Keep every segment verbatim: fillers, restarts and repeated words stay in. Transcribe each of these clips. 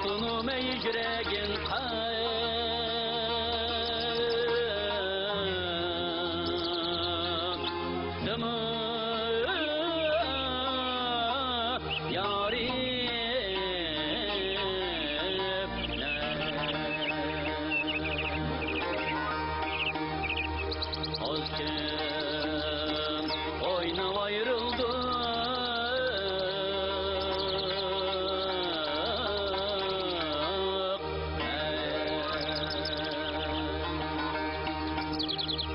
تونۇماي يۈرەكىڭ قايدىمۇ يارىم. ئاز كۈن ئويناپ ئايرىلدۇق.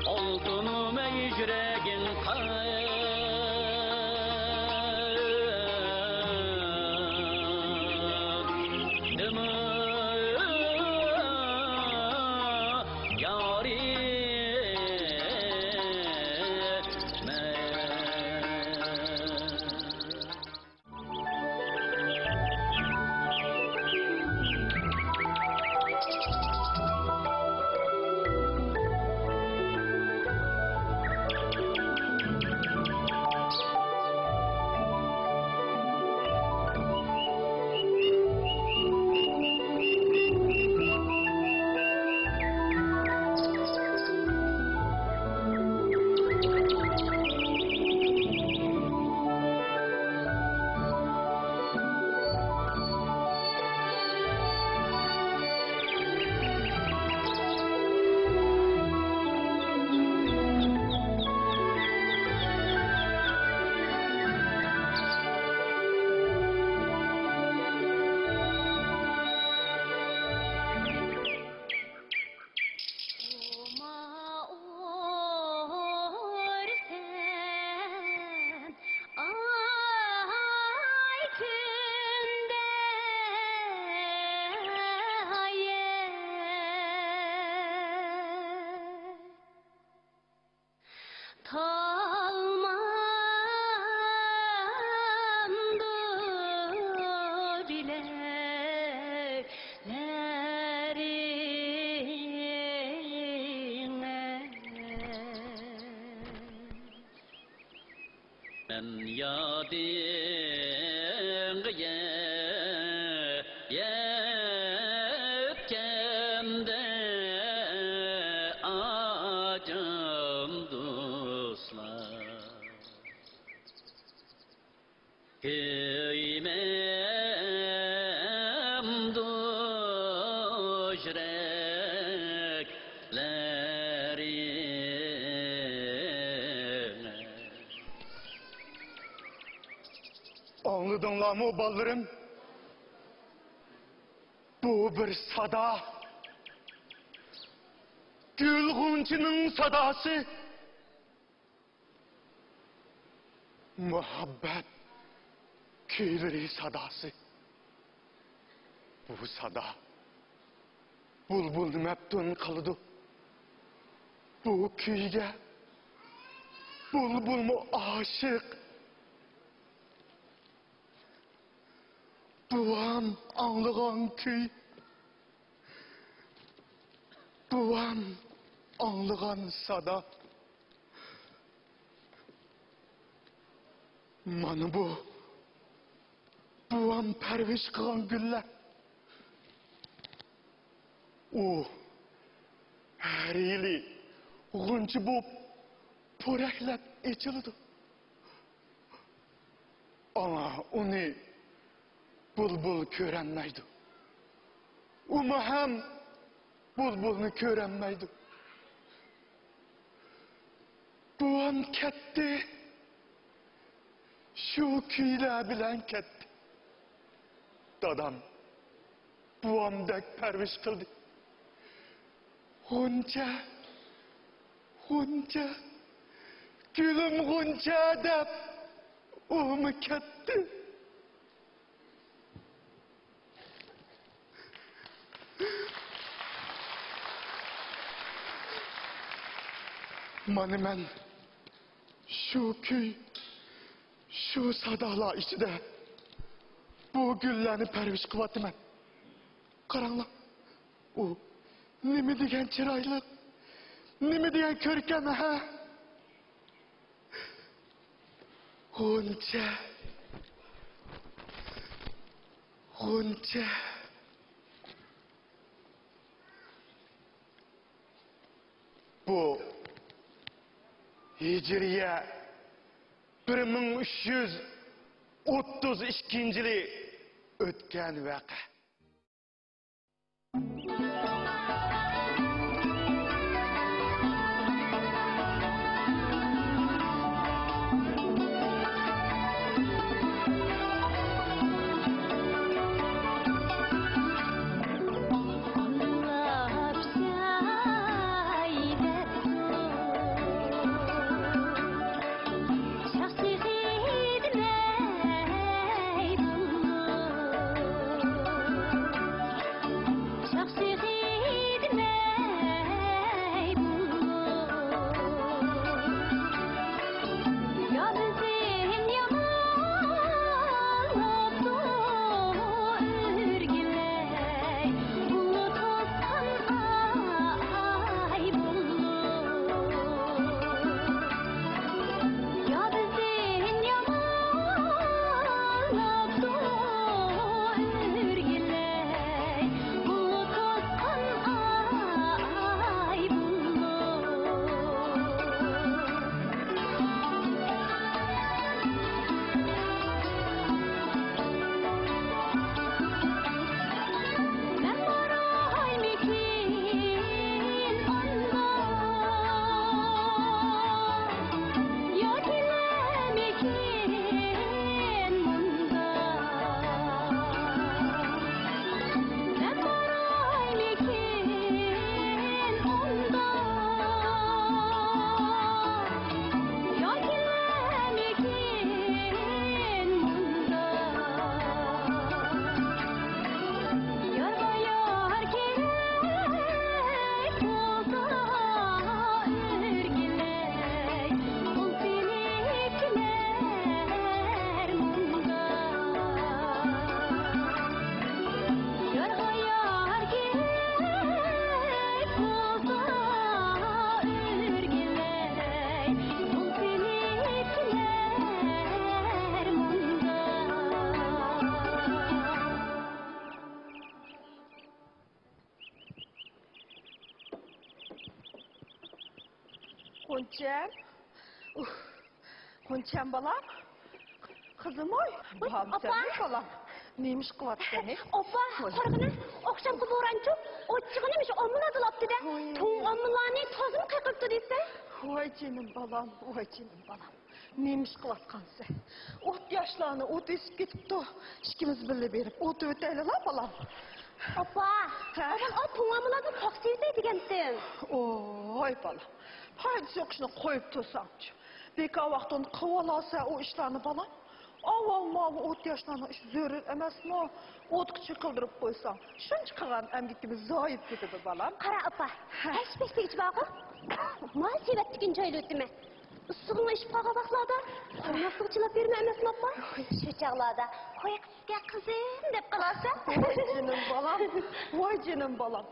ئالتۇنۇم، يۈرەكىڭ قايدىمۇ يارىم. ئۇما ئۇرسەن ئاي كۈندە ھايە. تالمامدۇ بىلەكلىرىڭە. مەن يادىڭغا يەتكەندە ئاجىم دوستلار، كۆيمەمدۇ يۈرەكلىرىڭ. ئاڭلىدىڭلارمۇ، بالىلىرىم؟ بۇ بىر سادا. گۈل غۇنچىنىڭ ساداسى. مۇھەببەت كۈيلىرى ساداسى. بۇ سادا بۇلبۇلنى مەپتۇن قىلىدۇ. بۇ كۈيگە بۇلبۇلمۇ ئاشىق. بوۋام ئاڭلىغان كۈي، بوۋام ئاڭلىغان سادا. مانا بۇ بوۋام پەرۋىش قىلغان گۈللەر. ئۇ ھەر يىلى غۇنچە بولۇپ پورەكلەپ ئېچىلىدۇ. ئاڭا ئۇنى بۇلبۇل كۆرەلمەيدۇ. ئۇمۇ ھەم بۇلبۇلنى كۆرەلمەيدۇ. بوۋام كەتتى. شۇ كۈيلەر بىلەن كەتتى. دادام بوۋامدەك پەرۋىش قىلدى. غۇنچە، غۇنچە، گۈلۈم غۇنچە دەپ ئۇمۇ كەتتى. مانا مەن شۇ كۈي، شۇ سادالار ئىچىدە بۇ گۈللەرنى پەرۋىش قىلىۋاتىمەن. قاراڭلار، ئۇ نېمە دېگەن چىرايلىق، نېمە دېگەن كۆركەم، ھە؟ غۇنچە، غۇنچە، بۇ ھىجرىيە بىر مىڭ ئۈچ يۈز ئوتتۇز ئىككىنچى يىلى ئۆتكەن ۋەقە. غۇنچەم. ئۇھ. غۇنچەم بالام. قىزىمۇي. ۋوي، باھام ئاپا. سەنمۇ بالام. نېمە ئىش قىلىۋاتىسەن، ھە؟ ئاپا، ۋوي. قارىغىنە، ئاخشامقى بورانچۇ ئوت چىغىنى مۇشۇ ئالمىلاردا لاپتىدە. ۋوي. تۇڭ ئالمىلارنى تازىمۇ قېقىپتۇ دېسە. ۋاي جېنىم بالام، ۋاي جېنىم بالام. نېمە ئىش قىلىۋاتقانسەن؟ ئوت ياشلارنى ئوت ئېسىپ كېتىپتۇ. ئىككىمىز بىللە بېرىپ ئوت ئۆتەيلىلا، بالام. ئاپا، ھە؟ ئاپا، ئاپا، پۇڭ ئالمىلاردىن قاقچا ئېتەي دېگەنتىم. ئوي، بالام، پايدىسى يوق ئىشنى قويۇپ تۇرساڭچۇ. بىكار ۋاقتىڭنى قىلىۋالارسەن ئۇ ئىشلارنى، بالام. ئاۋۋال ماۋۇ ئوت ياشلارنىڭ ئىشى زۆرۈر ئەمەسمۇ؟ ئوتقا چېقىلدۇرۇپ قويساڭ، شۇنچە قىلغان ئەمگىكىمىز زايە كېتىدۇ، بالام. قارا، ئاپا، ھە. ھەش پەش دېگۈچە بارغۇ. مانا سېۋەتتىكىنى چايلىۋېتىمەن. ئىسسىقىڭ ئېشىپ قالغان ۋاقىتلاردا قورناسلىق چىلاپ بېرىمەن ئەمەسمۇ، ئاپا؟ شۇ چاغلاردا «خوي قىزكەن قىزىم» دەپ قالارسەن. ۋاي جېنىم بالام، ۋاي جېنىم بالام.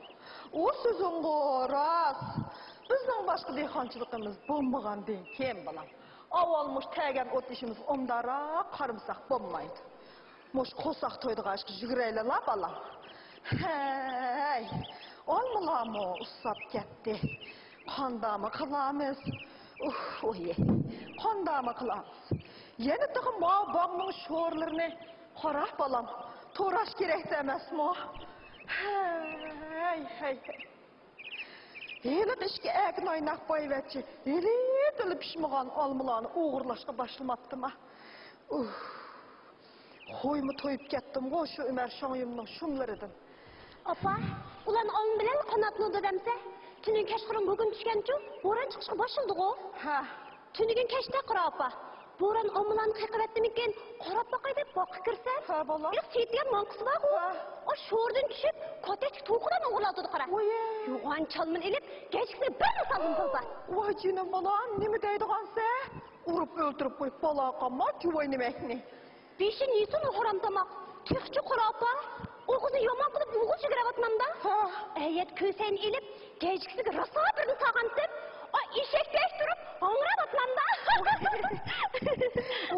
ئۇ سۆزۈڭغۇ راست. بىزنىڭ باشقا دېھقانچىلىقىمىز بولمىغاندىن كېيىن، بالام، ئاۋۋال مۇشۇ تەگەن ئوت ئېشىمىزغا ئوبدانراق قارىمىساق بولمايدۇ. مۇشۇ قورساق تويىدىغان ئىشقا يۈگۈرەيلىلا، بالام. ھەي، ئالمىلارمۇ ئۇسساپ كەتتى. قانداقمۇ قىلارمىز؟ ئۇھ، ئۇي، قانداقمۇ قىلارمىز؟ يەنە تېخى ماۋۇ باغنىڭ شورىلىرىنى قارا، بالام. توراش كېرەكتە ئەمەسمۇ؟ ھەي، ھەي، ھەي. ھېلىقى ئىككى ئەگىنە ئايناق بايۋەچچە ھېلىدىلا پىشمىغان ئالمىلارنى ئوغرىلاشقا باشلىماپتىما؟ ئۇھ. خويمۇ تويۇپ كەتتىمغۇ شۇ ئۆمەر شاڭيۈمنىڭ شۇملىرىدىن. ئاپا، ئۇلارنى ئالما بىلەن قاناتلىنىدۇ دەمسە؟ تۈنۈگۈن كەچقۇرۇن بۇرۇن چۈشكەنچۇ، بوران چىقىشقا باشلىدىغۇ. ھە. تۈنۈگۈن كەچتە قارا ئاپا، بوران ئالمىلارنى قېقىۋەتتىمىكىن، قاراپ باقاي دەپ باغقا كىرسەم، ھە، بالا. بىر سېيىت دېگەن ماڭقىسى بارغۇ. ھە. ئا، شورىدىن چۈشۈپ، كاتەكتىكى توخۇلارنى ئوغرىلاۋاتىدۇ قارا. ۋوي. يوغان چالمىنى ئېلىپ، گەجگىسىگە بىرلا سالدىم بالىلار. ۋاي جېنىم بالام، نېمە دەيدىغانسەن؟ ئۇرۇپ ئۆلتۈرۈپ قويۇپ بالا قالما، جۇۋاي نېمەكنى. بېشىنى يېسۇن ئۇ ھارام تاماق. تېخىچە قارا ئاپا، ئاغزىنى يامان قىلىپ بۇلغىسى يۈگۈرۈۋاتمامدا. ھا. ئەيەت كۆسەينى ئېلىپ، گەجگىسىگە راسا بىرنى سالغانتىم. ئا، ئېشەكتەك تۇرۇپ ھاڭراۋاتمامدا.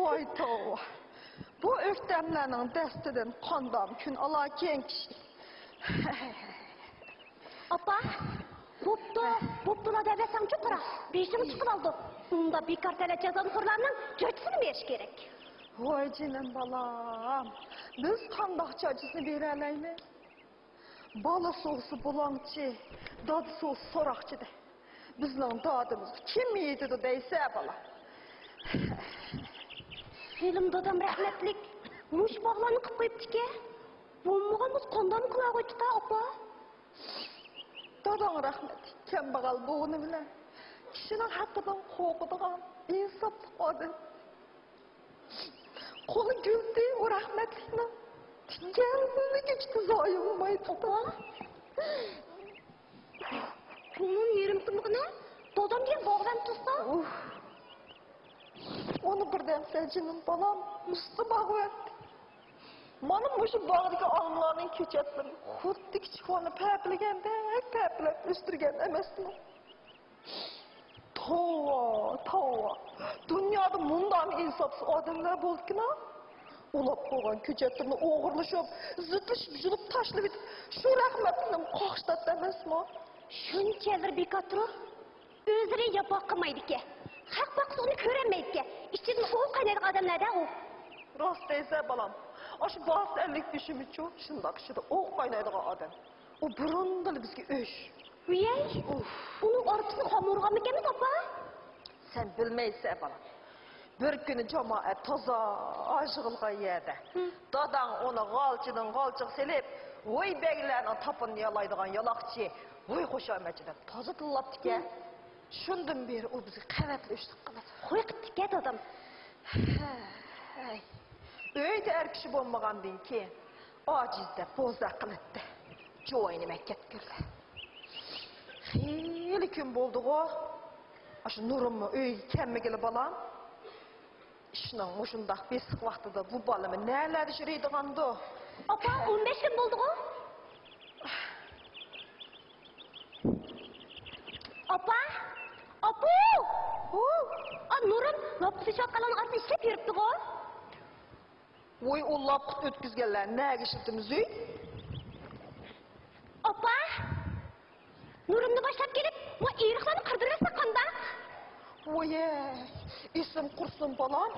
ۋاي توۋا. بۇ ئۆكتەملەرنىڭ دەستىدىن قانداق كۈن ئالاركىن كىشى. ئاپا، بوپتۇ، بوپتۇلا دەۋەتسەڭچۇ، بېشىڭ چىقىۋالىدۇ. ئۇنداق بىكار تەلەت جازانخورلارنىڭ جاجىسىنى بېرىش كېرەك. ۋاي جېنىم بالام، بىز قانداق جاجىسىنى بېرەلەيمىز؟ بالا سوغسا بۇلاڭچى، دادا سوغسا سوراقچى دە. بىزنىڭ دادىمىزغا كىم يېتىدۇ دەيسە، بالا؟ ھېلىمۇ دادام رەھمەتلىك مۇشۇ باغلارنى قىلىپ قويۇپتىكەن. بولمىغان بولسا قانداقمۇ قىلالايتتۇق ئاپا؟ داداڭ رەھمەتلىك كەمبەغەل بولغىنى بىلەن كىشىنىڭ ھەققىدىن قورقىدىغان ئىنساپلىق ئادەم. قولى گۈلدى ئۇ رەھمەتلىكنىڭ، تىكەنلىكىچە زايە بولمايدۇ. ئاپا، كۆڭلۈم يېرىم قىلمىغىنە، دادام دېگەن باغۋەن تۇرسا. ئۇھ. ئۇنى بىر دەمسە جېنىم بالام، ئۇستا باغۋەن. مانا مۇشۇ باغدىكى ئالمىلارنىڭ كۆچەتلىرىنى خۇددى كىچىك بالىنى پەپىلىگەندەك پەپىلەپ ئۆستۈرگەن ئەمەسمۇ؟ توۋا، توۋا. دۇنيادا مۇنداقمۇ ئىنساپسىز ئادەملەر بولىدىكىنا؟ ئۇلاپ قويغان كۆچەتلىرىنى ئوغرىلىشىپ، زىتلىشىپ، يۇلۇپ تاشلىۋېتىپ، شۇ رەھمەتلىكنىمۇ قاقشىتاتتى ئەمەسمۇ؟ شۇنچە يىللار بىكار تۇرۇپ، ئۆزلىرى ياپا قىلمايدىكەن. خەق باققۇسى ئۇنى كۆرەلمەيدىكەن. ئىچىدىن ئوۋ قاينايدىغان ئادەملەردە ئۇ. راست دەيسەن، بالام. ئاشۇ باسا ئەللىك ئۆسۈمچۇ، شۇنداق ئىچىدە ئوۋ قاينايدىغان ئادەم. ئۇ بۇرۇندىلا بىزگە ئۆچ. ۋىيەي! ئۇف. ئۇنىڭ ئارپىسىنى خام ئۇرغانمىكەنمىز، ئاپا؟ سەن بىلمەيسەن، بالام. بىر كۈنى جامائەت تازا يىغىلغان يەردە، ھە، داداڭ ئۇنى غالچىدىن غالچىغا سېلىپ، ۋوي بەگلەرنىڭ تاپىنىنى يالايدىغان يالاقچى، ۋوي خۇشامەتچى دەپ تازا تىللاپتىكەن. ھە. شۇندىن بېرى ئۇ بىزگە قەۋەتلا ئۆچلۈك قىلىدۇ. خوي قىپتىكەن دادام. ھەي. ئۆيدە ئەر كىشى بولمىغاندىن كېيىن ئاجىز دەپ بوزەك قىلاتتى. جوينى مەككەتكۈرلە. خېلى كۈن بولدىغۇ. ئاشۇ نۇرۇممۇ ئۆيگە كەلمىگىلى، بالام. ئىشنىڭ مۇشۇنداق بېسىق ۋاقتىدا بۇ بالىمۇ نەلەردە يۈرىدىغاندۇ؟ ئاپا، ئون بەش كۈن بولدىغۇ. ئاپا! ئاپا! ھۇ! ئا، نۇرۇم لاپا سېچىۋاتقانلارنىڭ ئارىسىدا ئىشلەپ يۈرۈپتىغۇ. ۋوي، ئۇ لاپا ئۆتكۈزگەنلەر نەگە ئىشلىتىمىز ئۆي؟ ئاپا! نۇرۇمنى باشلاپ كېلىپ، مۇ ئېرىقلارنى قىردۇرۇۋەتسەك قانداق؟ ۋويەي، ئېسىم قۇرسۇن بالام،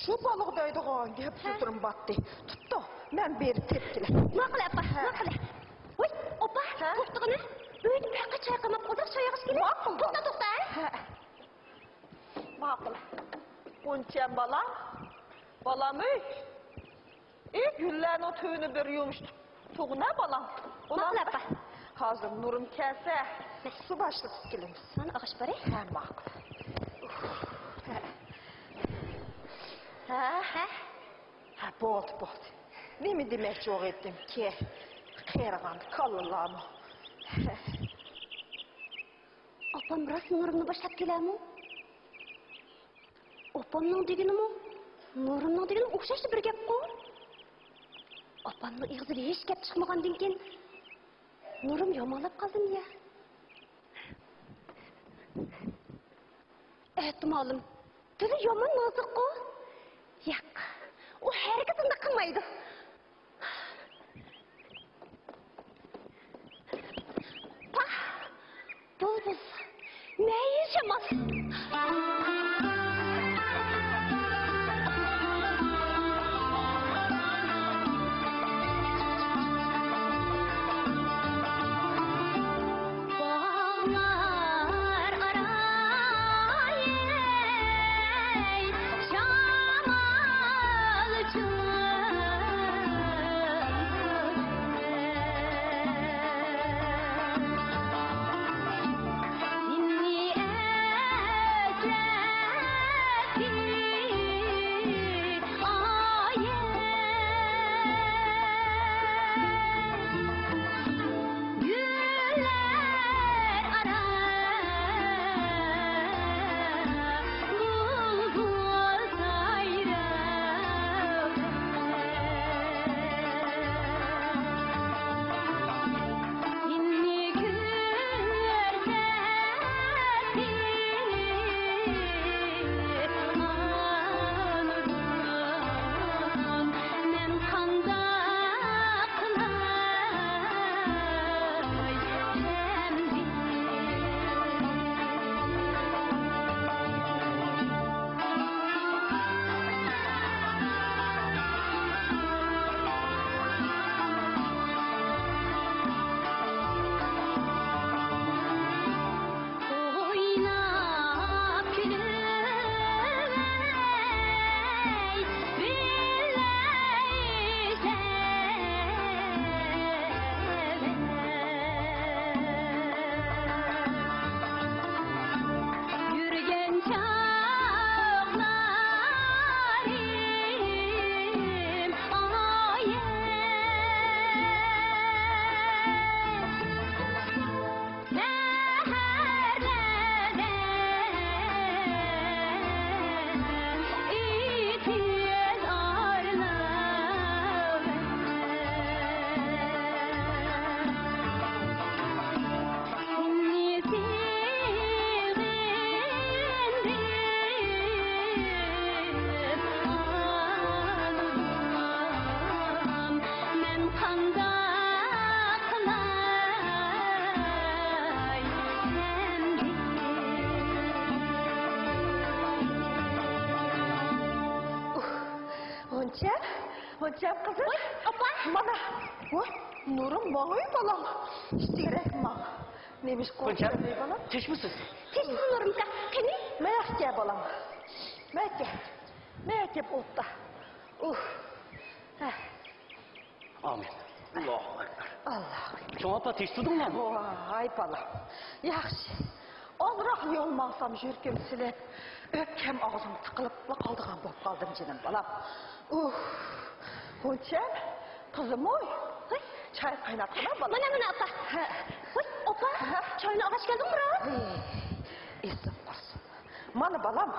شۇ بالىغا دەيدىغان گەپ سۆزلىرىم باتتى. تۇتتۇ، مەن بېرىپ تېپىپ كېلەي. ماقۇل ئاپا، ماقۇل. ۋوي، ئاپا، توختىغىنە. ئۆيدە بەكلا چايقىماپ، ئۇزاق چايقاش كېلىپ. ماقۇل، توختا، توختا. ماقۇل. ئۇنچەم بالام، بالام ئۆي. ئى، گۈللەرنىڭ تۈۋىنى بىر يۇمشىتىپ تۇغىنا، بالام. ماقۇل ئاپا. ھازىر نۇرۇم كەلسە، سۇ باشلىتىپ كېلىمىز. مانا ئاغاچ بارى. ھە، ماقۇل. ھە. ھە؟ ھە، بولدى، بولدى. نېمە دېمەكچى بولغىيتتىمكى؟ قېرىغاندا كاللىلارمۇ. ئاپام راست نۇرۇمنى باشلاپ كېلەرمۇ؟ ئاپامنىڭ دېگىنىمۇ، نۇرۇمنىڭ دېگىنىمۇ ئوخشاشلا بىر گەپقۇ. ئاپامنىڭ ئېغىزىدىن ھېچ گەپ چىقمىغاندىن كېيىن، نۇرۇم يامانلاپ قالدىمۇ يا؟ ئەتىمالىم، تىلى يامان نازۇكقۇ. ياق، ئۇ ھەرگىز ئۇنداق قىلمايدۇ. پاھ! بۇلبۇل! مەيىن شامال! باغلار ئارا، ئەي، شامال چىقىپ. غۇنچەم، غۇنچەم قىزىم. ۋاي، ئاپا. مانا. ۋاي، نۇرۇم ماڭاي بالام. ئىشتىگرەك ماڭ. نېمىش غۇنچەم، قورقۇۋاتىسەن بالام؟ تىنچمۇسىز؟ تىنچمۇ نۇرۇمكا؟ قېنى؟ مەيەگە كەل بالام. مەيەگە كەل. مەيەگە كەپ ئولتۇر. ئۇھ. ھە. ئامىن. ئاللاھۇ ئەكبەر. ئاللاھۇ ئەكبەر. چوڭ ئاپا، تىنچ تۇردۇڭلارمۇ؟ ۋاي بالام. ياخشى. ئازراق يول ماڭسام يۈرىكىم سېلىپ، ئۆپكەم ئاغزىمغا تىقىلىپلا قالىدىغان بولۇپ قالدىم جېنىم بالام. ئۇھ. غۇنچەم، قىزىمۇي. ھوي. چاي قايناپتىما بالام؟ مانا، مانا ئاپا. ھە. ھوي، ئاپا. ھە؟ چاينى ئالغاچ كەلدىڭمۇ راست؟ ھەي، ئېسىم قۇرسۇن. مانا بالام،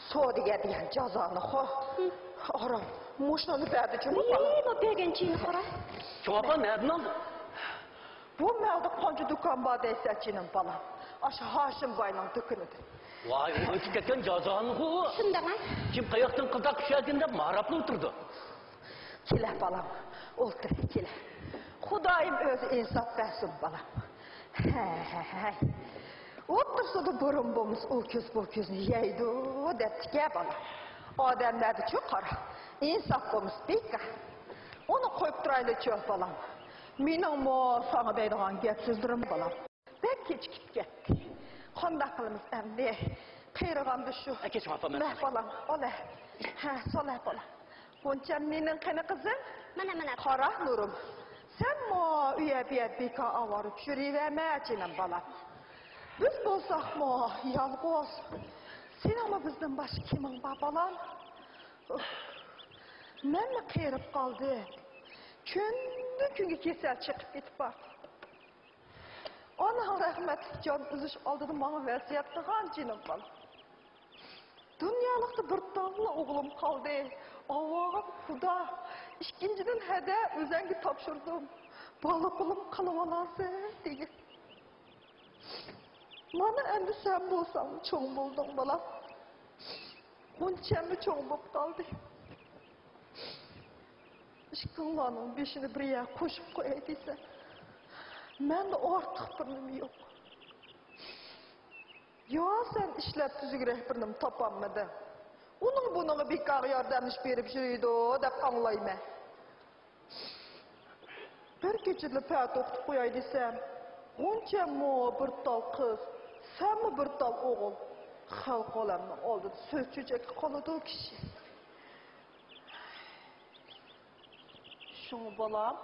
سودىگەر دېگەن جازانى خو. ھە. ئارام، مۇشۇنى بەردى جۇمۇ بالام. ۋىي، بۇ بەرگەن چېيىنى قارا. چوڭ ئاپا، نەدىن ئالدىڭ؟ بۇ مەھەلدە قانچە دۇكان بار دەيسەن جېنىم بالام. ئاشۇ ھاشىم باينىڭ دۇكىنىدىن. ۋاي، ئۇ ئۆتۈپ كەتكەن جازانى خو. شۇنداق ھە؟ كىم قاياقتىن قىلتاق چۈشۈرگەن دەپ ماراپلا ئولتۇرىدۇ. كېلە بالام، ئولتۇر، كېلە. خۇدايىم ئۆزى ئىنساپ بەرسۇن بالام. ھەي، ھەي، ھەي. ئوتتۇرىسىدا بۇرۇن بولمىسا ئۇ كۆز بۇ كۆزنى يەيدۇ دەپتىكەن بالام. ئادەملەردىچۇ قارا، ئىنساپ بولمىسا بىكار. ئۇنى قويۇپ تۇرايلىچۇ بالام. مېنىڭمۇ ساڭا دەيدىغان گەپ سۆزلىرىم بالام. بەك كېچىكىپ كەتتى. قانداق قىلىمىز ئەمدى؟ قېرىغاندا شۇ. ئەكەچ ئاپا، مەن مەھ سالىمەن. بالام، ئالە. ھە، سالە بالام. غۇنچەم نېنىڭ قېنى قىزىم؟ مانا، مانا. قارا نۇرۇم. سەنمۇ ئۇيە بۇيە بىكار ئاۋارە يۈرۈۋەرمە جېنىم بالام. بىز بولساقمۇ يالغۇز. سېنىڭمۇ بىزدىن باشقا كىمىڭ بار بالام؟ ئۇھ. مەنمۇ قېرىپ قالدىم. كۈندىن كۈنگە كېسەل چېقىپ كېتىپ بارىدۇ. ئاناڭ رەھمەتلىك جان ئۈزۈش ئالدىدا ماڭا ۋەسىيەت قىلغان جېنىم بالام. دۇنيالىقتا بىر تاللا ئوغلۇم قالدى. ئاۋۋال خۇدا، ئىككىنچىدىن ھەدە ئۆزەڭگە تاپشۇردۇم. بالا قۇلۇم قىلىۋالارسەن دېگەن. مانا ئەمدى سەن بولساڭ چوڭ بولدۇڭ بالام. غۇنچەممۇ چوڭ بولۇپ قالدى. ئىككىڭلارنىڭ بېشىنى بىر يەرگە قوشۇپ قوياي دېسەم، مەندە ئارتۇق بىر نېمە يوق. يا سەن ئىشلەپ تۈزۈكرەك بىر نېمە تاپالمىدىڭ. ئۇنىڭ بۇنىڭغا بىكارغا ياردەملىشىپ بېرىپ يۈرىدۇ دەپ ئاڭلايمەن. بىر كېچىدىلا پەتە ئوقۇتۇپ قوياي دېسەم، غۇنچەممۇ بىر تال قىز، سەنمۇ بىر تال ئوغۇل. خەلق ئالەمنىڭ ئالدىدا سۆز چۆچەككە قالىدۇ كىشى. شۇڭا بالام،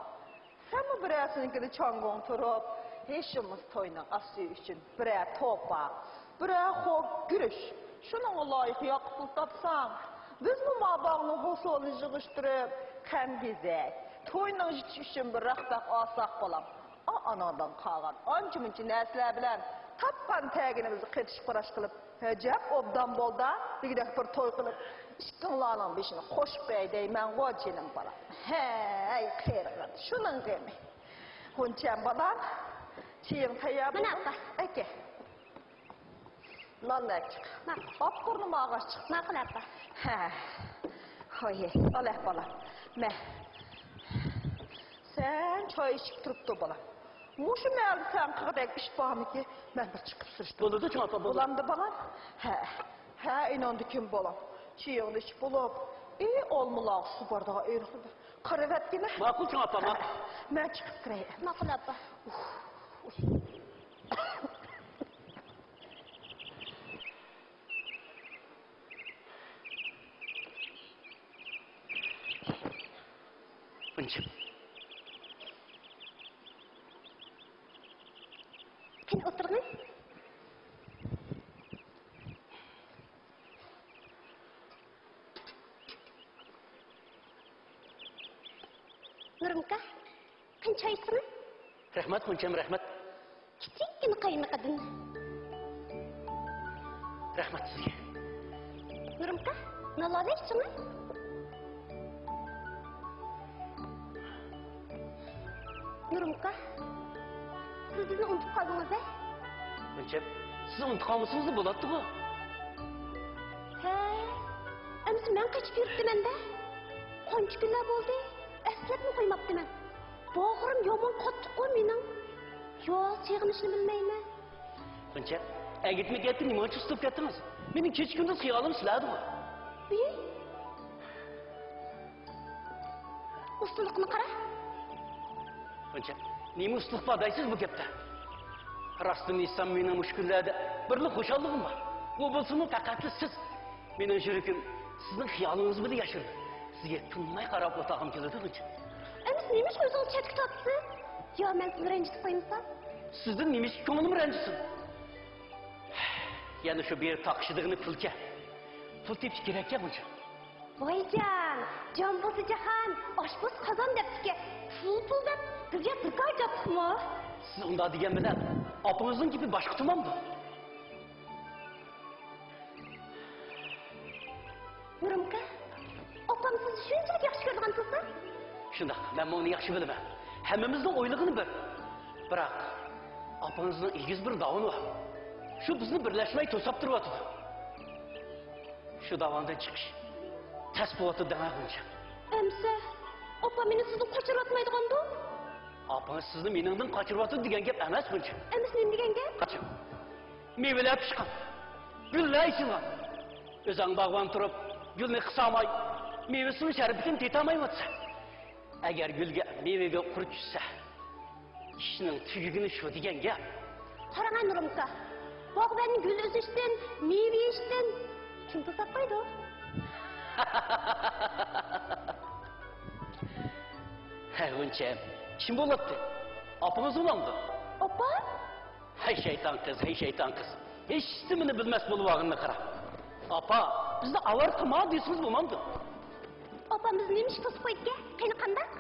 سەنمۇ بىرەرسىنىڭكىدە چاڭگۇڭ تۇرۇپ، ھېچ بولمىسا توينىڭ ئاستى ئۈچۈن بىرەر توپا، بىرەر خور گۈرۈچ، شۇنىڭغا لايىق ياققا پۇل تاپساڭ، بىزمۇ ما باغنىڭ ھوسۇلىنى يىغىشتۇرۇپ، خەمگېزەك، توينىڭ يېتىشى ئۈچۈن بىر رەختەك ئالساق بالام. ئا-، ئاناڭدىن قالغان ئانچە-مۇنچە نەرسىلەر بىلەن تاپقان تەگىنىمىزنى قېتىش-قۇراش قىلىپ، ئەجەب ئوبدان بولدى دېگۈدەك بىر توي قىلىپ، ئىككىڭلارنىڭ بېشىنى قوشۇپ قوياي دەيمەنغۇ جېنىم بالام. ھەي، قېرىغان، شۇنىڭ غېمى. غۇنچەم بالام، چېيىڭ تەييار بولدى. مانا ئاپا. ئەكە. نان ئەپ چىق. ماقۇل. ئاپقۇرنى ماغاچ چىق. ماقۇل ئاپا. ھە. ھوي، ئالە بالام. مە. سەن چاي ئىچىپ تۇرۇپ تۇر بالام. مۇشۇ مەھەلدە سەن قىلغۇدەك ئىش بارمىكى؟ مەن بىر چىقىپ سۈرۈشتۈرۈپ. بولىدۇ چوڭ ئاپا، بولىدۇ. بولامدۇ بالام؟ ھە. ھە، ئېنىڭدىكىن بالام. چېيىڭنى ئىچىپ بولۇپ، ئى، ئالمىلارغا سۇ بارىدىغان ئېرىقلىردا قارىۋەتكىنە. ماقۇل چوڭ ئاپا، ماقۇل. مەن چىقىپ كىرەي. ماقۇل ئاپا. ئۈنچە. قېنى ئولتۇرغىن. نۇرۇمكا، قېنى چاي ئىچسىڭە. رەھمەت، غۇنچەم، رەھمەت. كىچىككىنە قاينىقىدىن. رەھمەت سىزگە. نۇرۇمكا، نان ئالە ئىچىڭە. نۇرۇمكا، سىز بىزنى ئۇنتۇپ قالدىڭىز ھە؟ غۇنچەم، سىز ئۇنتۇپ قالمىسىڭىزمۇ بولاتتىغۇ. ھە، ئەمىسە مەن قېچىپ يۈرۈپتىمەن-دە. قانچە كۈنلەر بولدى، ئەسلەپمۇ قويماپتىمەن. باغرىم يامان قاتتىققۇ مېنىڭ. يا سېغىنىشنى بىلمەيمەن. غۇنچە، ئەگىتمە گەپتە نېمە ئۈچۈن سۇسۇپ كەتتىڭىز؟ مېنىڭ كېچە-كۈندۈز خىيالىم سىلەردىغۇ. ئى؟ ئۇستىلىقىنى قارا. غۇنچە، نېمە ئۇستىلىق بار دەيسىز بۇ گەپتە؟ راستىنى ئېيتسام، مېنىڭ مۇشۇ كۈنلەردە بىرلا خۇشاللىقىم بار. ئۇ بولسىمۇ پەقەتلا سىز. مېنىڭ يۈرىكىم سىزنىڭ خىيالىڭىز بىلەن ياشىرىدۇ. سىزگە تىنماي قاراپ ئولتۇرغۇم كېلىدۇ، غۇنچە. ئەمىسە نېمە ئىش ئۆزىڭىز چەتكە تارتىسىز؟ يا مەن سىزنى رەنجىتىپ قويمىسام؟ سىزدىن نېمە ئىش كۆڭلۈم رەنجىسۇن؟ يەنە شۇ بېرىپ تاقىشىدىغىنى پۇلكەن. پۇل تېپىش كېرەككەن، غۇنچە. ۋايجان، جان بولسا جاھان، ئاش بولسا قازان دەپتىكەن. پۇل، پۇل دەپ بىزگە بىكار جاتلىقمۇ؟ سىز ئۇنداق دېگەن بىلەن ئاپىڭىزنىڭ گېپى باشقا تۇرمامدۇ؟ نۇرۇمكا، ئاپام سىزنى شۇنچىلىك ياخشى كۆرىدىغان تۇرسا؟ شۇنداق، مەنمۇ ئۇنى ياخشى بىلىمەن. ھەممىمىزنىڭ ئويلىغىنى بىر. بىراق، ئاپىڭىزنىڭ ئېگىز بىر داۋانى بار. شۇ بىزنى بىرلەشمەي توساپ تۇرۇۋاتىدۇ. شۇ داۋاندىن چىقىش تەس بولۇۋاتىدۇ دەڭە، غۇنچە. ئەمسە، ئاپام مېنى سىزدىن قاچۇرۇۋاتمايدىغاندۇ؟ ئاپىڭىز سىزنى مېنىڭدىن قاچۇرۇۋاتىدۇ دېگەن گەپ ئەمەس، غۇنچە. ئەمسە نېمە دېگەن گەپ؟ قاچىڭ. مېۋىلەر پىشقان، گۈللەر ئېچىلغان، ئۆزۈڭ باغۋەن تۇرۇپ، گۈلنى قىسالماي، مېۋىسىنىڭ شەربىتىنى تېتىيالمايۋاتىسەن. ئەگەر گۈلگە، مېۋىگە قۇرت چۈشسە، ئىشنىڭ تۈگىگىنى شۇ دېگەن گەپ. قاراڭە نۇرۇمكا، باغۋەن گۈل ئۈزۈشتىن، مېۋە يېيىشتىن كىم توساپ قويىدۇ؟ ھە، غۇنچە، كىم بولاتتى؟ ئاپىڭىز بولامدۇ؟ ئاپام؟ ھەي شەيتان قىز، ھەي شەيتان قىز. ھېچنېمىنى بىلمەس بولۇۋالغىنىنى قارا. ئاپا، بىزنى ئاۋارە قىلما دېسىڭىز بولمامدۇ؟ ئاپام بىزنى نېمە ئىش توسۇپ قويدىكەن؟ قېنى قانداق؟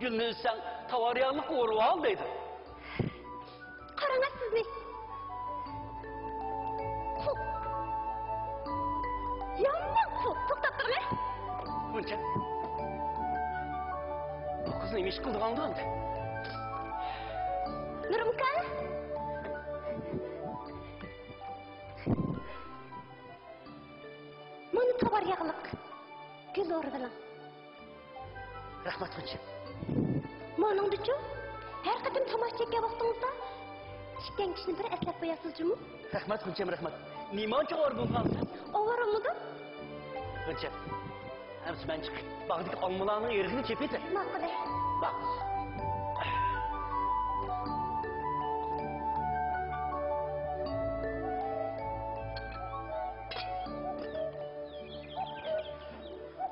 گۈلنى ئۈزسەڭ، تاۋار ياغلىققا ئورىۋال دەيدۇ. قاراڭە سىزنى. پۇ. يامان پۇ. توختاپ تۇرۇڭە. غۇنچە. بۇ قىز نېمە ئىش قىلىدىغاندۇ ئەمدى؟ نۇرۇمكا. مانا تاۋار ياغلىق. گۈل ئورىۋېلىڭ. رەھمەت، غۇنچە. مانىڭدىچۇ؟ ھەر قېتىم تاماشا چەككەن ۋاقتىڭىزدا ئىككەن كىشىنى بىر ئەسلەپ قوياسىز جۇمۇ. رەھمەت، غۇنچەم، رەھمەت. نېمانچە ئاۋارە بولغانسىز؟ ئاۋارە بولمىدىم. غۇنچە، ئەمسە مەن چىقىپ، باغدىكى ئالمىلارنىڭ ئېرىقىنى چېپىۋېتەي. ماقۇل. ماقۇل.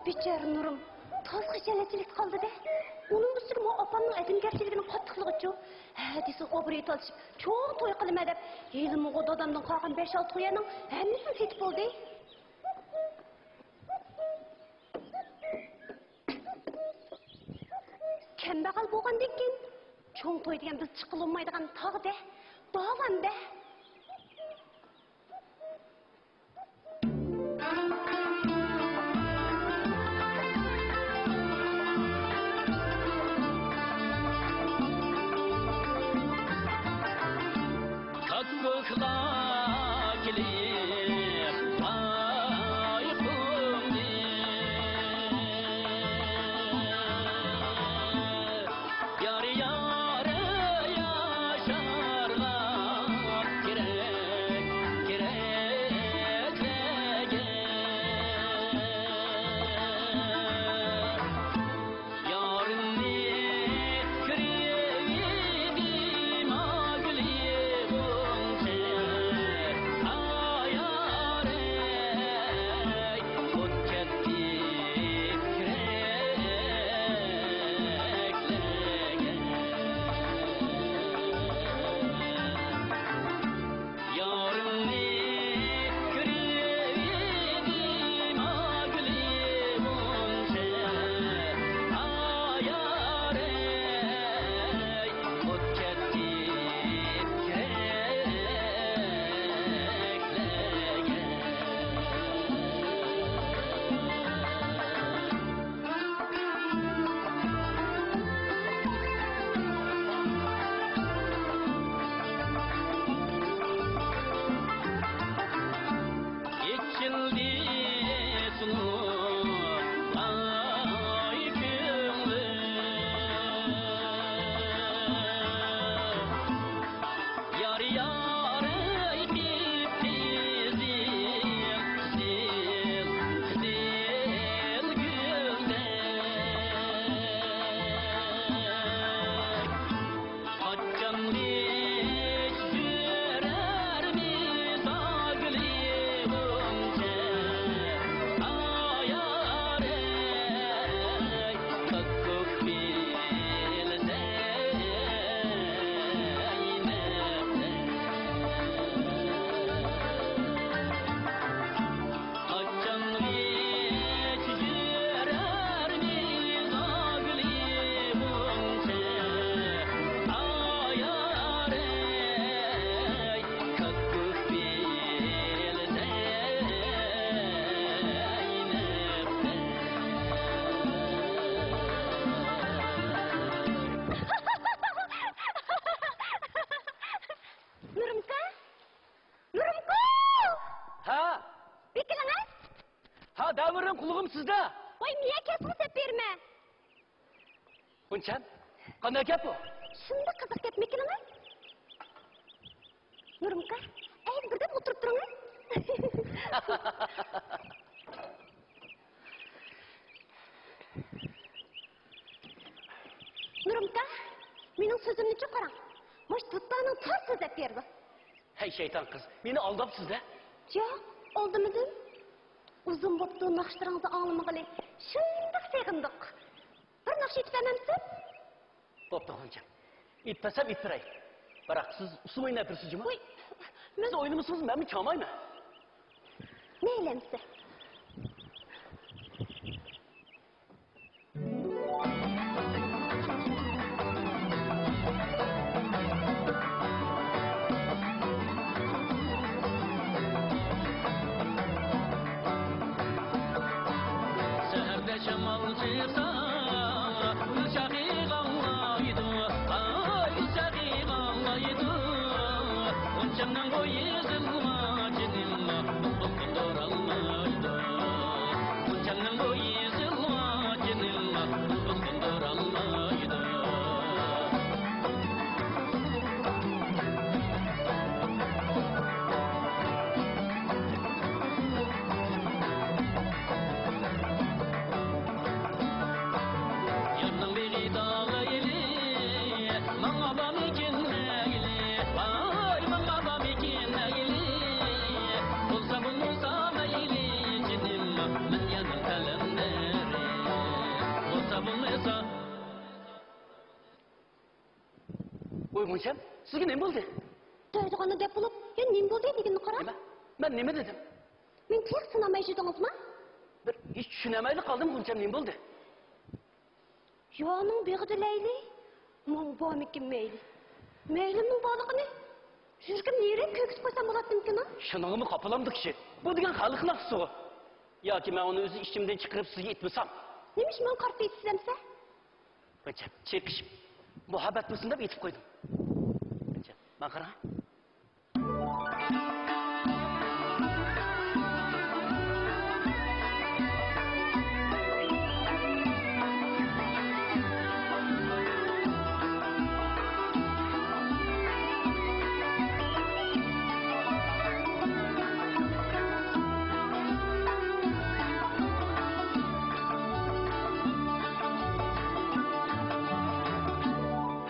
بىچارە نۇرۇم. تازا خىجالەتچىلىكتە قالدى-دە. ئۇنىڭ ئۈستىگە ماۋۇ ئاپامنىڭ ئادەمگەرچىلىكىنىڭ قاتتىقلىقىچۇ. ھە دېسە ئابرۇيى تالىشىپ، چوڭ توي قىلىمەن دەپ، ھېلىمۇغۇ دادامدىن قالغان بەش-ئالتە قوياننىڭ ھەممىسىنى سېتىپ بولدى. كەمبەغەل بولغاندىن كېيىن، چوڭ توي دېگەن بىز چىققىلى بولمايدىغان تاغ-دە، داۋان-دە. كاككۇكلار كېلىپ قايىقىمنى يارى يارى ياشارلار. بېرىڭ، قۇلىقىم سىزدە. ۋاي، مېنىڭ كەسىمنى سېلىپ بېرىمەن. غۇنچەم، قانداق گەپ بۇ؟ شۇنداق قىزىق گەپمىكىنىڭىز؟ نۇرۇمكا، ئەينى بىردەم ئولتۇرۇپ تۇرۇڭ. نۇرۇمكا، مېنىڭ سۆزۈمنى چوقۇراڭ. مۇشۇ دۇتارنىڭ تار سۆزلەپ بېرىدۇ. ھەي شەيتان قىز، مېنى ئالداپسىز-دە. ياق، ئالدىمىدىم. ئۇزۇن بوپتۇ ناخشىلىرىڭىزنى ئاڭلىمىغىلى. شۇنداق سېغىندۇق. بىر ناخشا ئېيتىپ بەرمەمسىز؟ بوپتۇ، غۇنچەم. ئېيتىپ بەرسەم ئېيتىپ بېرەي. بىراق سىز ئۇسسۇل ئويناپ بېرىسىز جۇمۇ. ۋوي، مەن سىز ئوينىمىسىڭىز مەنمۇ چالمايمەن. مەيلى ئەمىسە. سەھەردە شامال چىقسا، گۈل چېغىغا ئاڭلايدۇ، ئاي، گۈل چېغىغا ئاڭلايدۇ. غۇنچەمنىڭ بويى ئېزىلغان جېنىمغا بۇلبۇل قوندۇرالمايدۇ. غۇنچەمنىڭ بويى ئېزىلغان جېنىمغا بۇلبۇل قوندۇرالمايدۇ. يارنىڭ بېغىدا لەيلى، ماڭا بارمىكىن مەيلى، ۋاي، ماڭا بارمىكىن مەيلى، بولسا بولمىسا مەيلى، جېنىم، مەن يارنىڭ قەلەملىرى، بولسا بولمىسا. ۋوي غۇنچەم، سىزگە نېمە بولدى؟ دەيدىغاندا گەپ بولۇپ، يەنە نېمە بولدى دېگىنىنى قارا. نېمە؟ مەن نېمە دېدىم؟ مېنى تېخى سىناماي يۈردىڭىزمۇ؟ بىر ھېچ چۈشىنەلمەيلا قالدىم، غۇنچەم، نېمە بولدى؟ يارنىڭ بېغىدا لەيلى، ماڭا بارمىكىن مەيلى. مەيلىمنىڭ بارلىقىنى يۈرىكىم نېرى كۆرگۈزۈپ قويسام بولاتتىمىكىن؟ شۇنىڭغىمۇ قاپىلامدۇ كىشى؟ بۇ دېگەن خەلقنىڭ ناخشىسىغۇ. ياكى مەن ئۇنى ئۆز ئىچىمدىن چىقىرىپ سىزگە ئېيتمىسام؟ نېمىش ماڭا قارىتىۋېتىسىز ئەمسە؟ غۇنچەم، چېقىشىپ، مۇھەببەت بولسۇن دەپ ئېيتىپ قويدۇم. غۇنچەم، ماڭا قارا.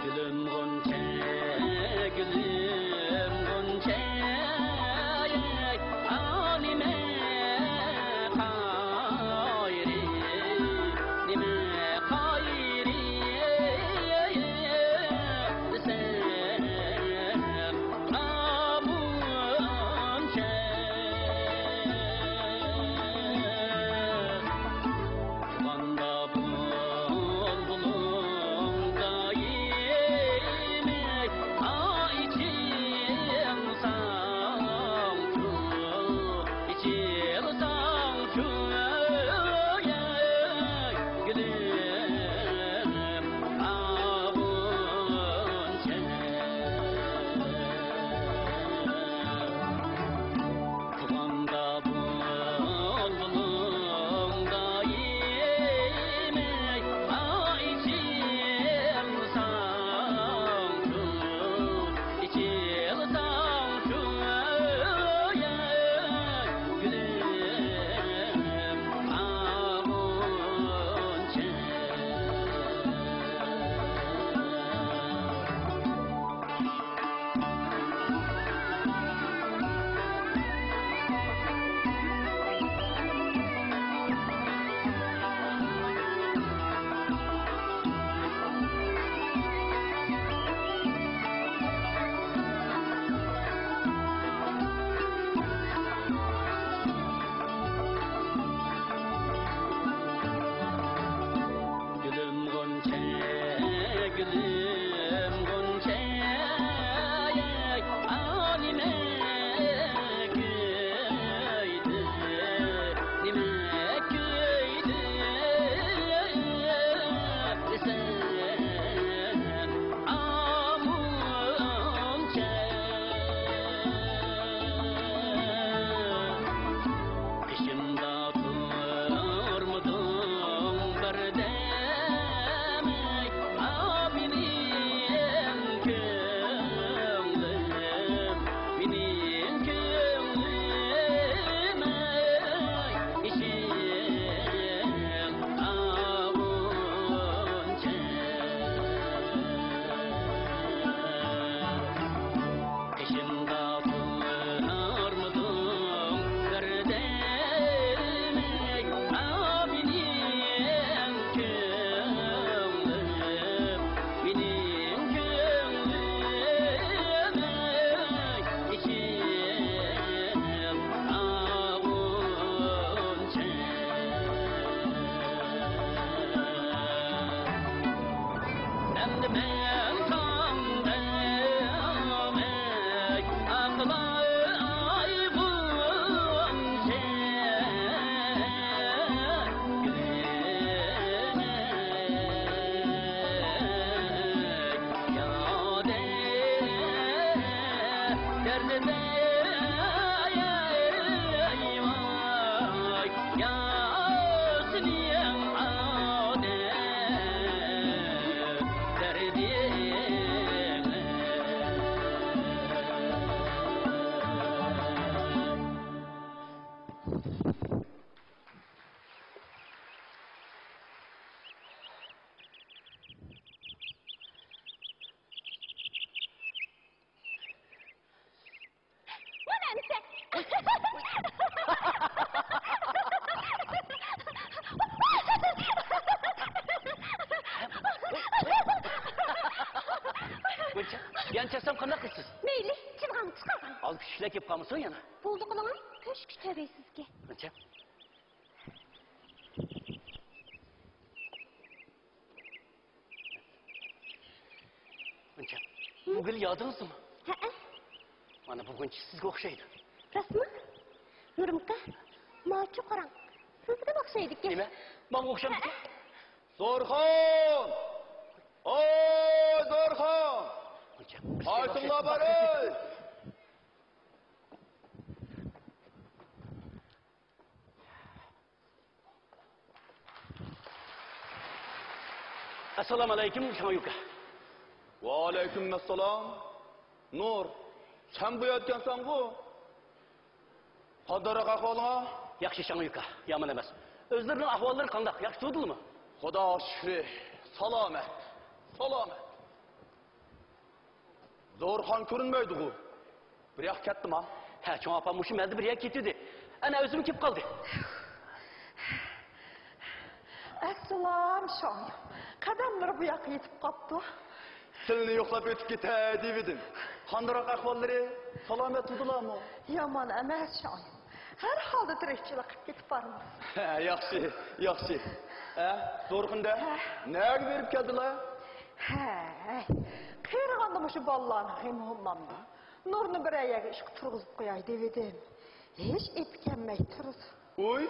گۈلۈم غۇنچە، گۈلۈم غۇنچە، ئا، نېمە قايرى، نېمە قايرى، سەن ئابۇنچە. تۇغاندا بۇلبۇلۇڭ دائىمەي، ئا، ئېچىلساڭچۇ، ئېچىلساڭچۇ، گۈلۈم، ئا، غۇنچە. تۇغاندا بۇلبۇلۇڭ دائىمەي، ئا، ئېچىلساڭچۇ، ئېچىلساڭچۇ، گۈلۈم، ئا، غۇنچە. گۈلۈم غۇنچە، گۈلۈم غۇنچە، ئا، نېمە كۆيدى، نېمە كۆيدى، سەن ئامۇنچە. قېشىمدا تۇر مەن تاڭدەك ئاقلاي غۇنچە، گۈلۈڭنى يادەي دەردىدەي، ۋاي، يا سېنىڭ ئادەم دەردىڭ. مانا ئەمىسە. غۇنچە، يەنە چەكسەم قانداق قىلىسىز؟ مەيلى، چىلغاڭ چىقارغان. ئالدى كۈچلەر كېلىپ قالمىسۇن يەنە. بولدى قىلىڭ، كۆشكە چىدايسىزكى. غۇنچە. غۇنچە، بۇ گۈل يادىڭىزدىمۇ؟ ھەئە. مانا بۇ غۇنچە سىزگە ئوخشايدۇ. راستمۇ؟ نۇرمۇكا، ماچۇ قاراڭ. سىزگە ئوخشايدىكەن. نېمە؟ ماڭا ئوخشامدىكەن؟ ھەئە. زورخان! ئوي، زورخان! غۇنچە، قايسىڭلار بارىسىز؟ ئەسسالامۇ ئەلەيكۇم، شاڭيۈكا. ۋەئەلەيكۇم ئەسسالام. نۇر، سەن بۇ يەركەنسەنغۇ؟ قانداقراق ئەھۋالىڭ؟ ياخشى، شاڭيۈكا، يامان ئەمەس. ئۆزلىرىنىڭ ئەھۋاللىرى قانداق؟ ياخشى تۇردىلىمۇ؟ خۇدا شۈكرى، سالامەت، سالامەت. زورخان كۆرۈنمەيدىغۇ؟ بىر ياققا كەتتىما؟ ھە، چوڭ ئاپام مۇشۇ مەھەلدە بىر يەرگە كېتىۋىدى. ئەنە، ئۆزىمۇ كېلىپ قالدى. ئەسسالام، شاڭيۈ. قەدەملىرى بۇ ياققا يېتىپ قاپتۇ. سىلىنى يوقلاپ ئۆتۈپ كېتەي دېۋىدىم. قانداقراق ئەھۋاللىرى؟ سالامەت تۇردىلامۇ؟ يامان ئەمەس، شاڭيۈ. ھەر ھالدا تىرىكچىلىك قىلىپ كېتىپ بارىمىز. ھە، ياخشى، ياخشى. ھە، زورخان دە؟ ھە. نەگە بېرىپ كەلدىلا؟ ھە، قېرىغاندا مۇشۇ بالىلارنىڭ غېمى بولمامدۇ؟ نۇرنى بىرەر يەرگە ئىشقا تۇرغۇزۇپ قوياي دېۋىدىم. ھېچ ئېپى كەلمەي تۇرىدۇ. ئۇي،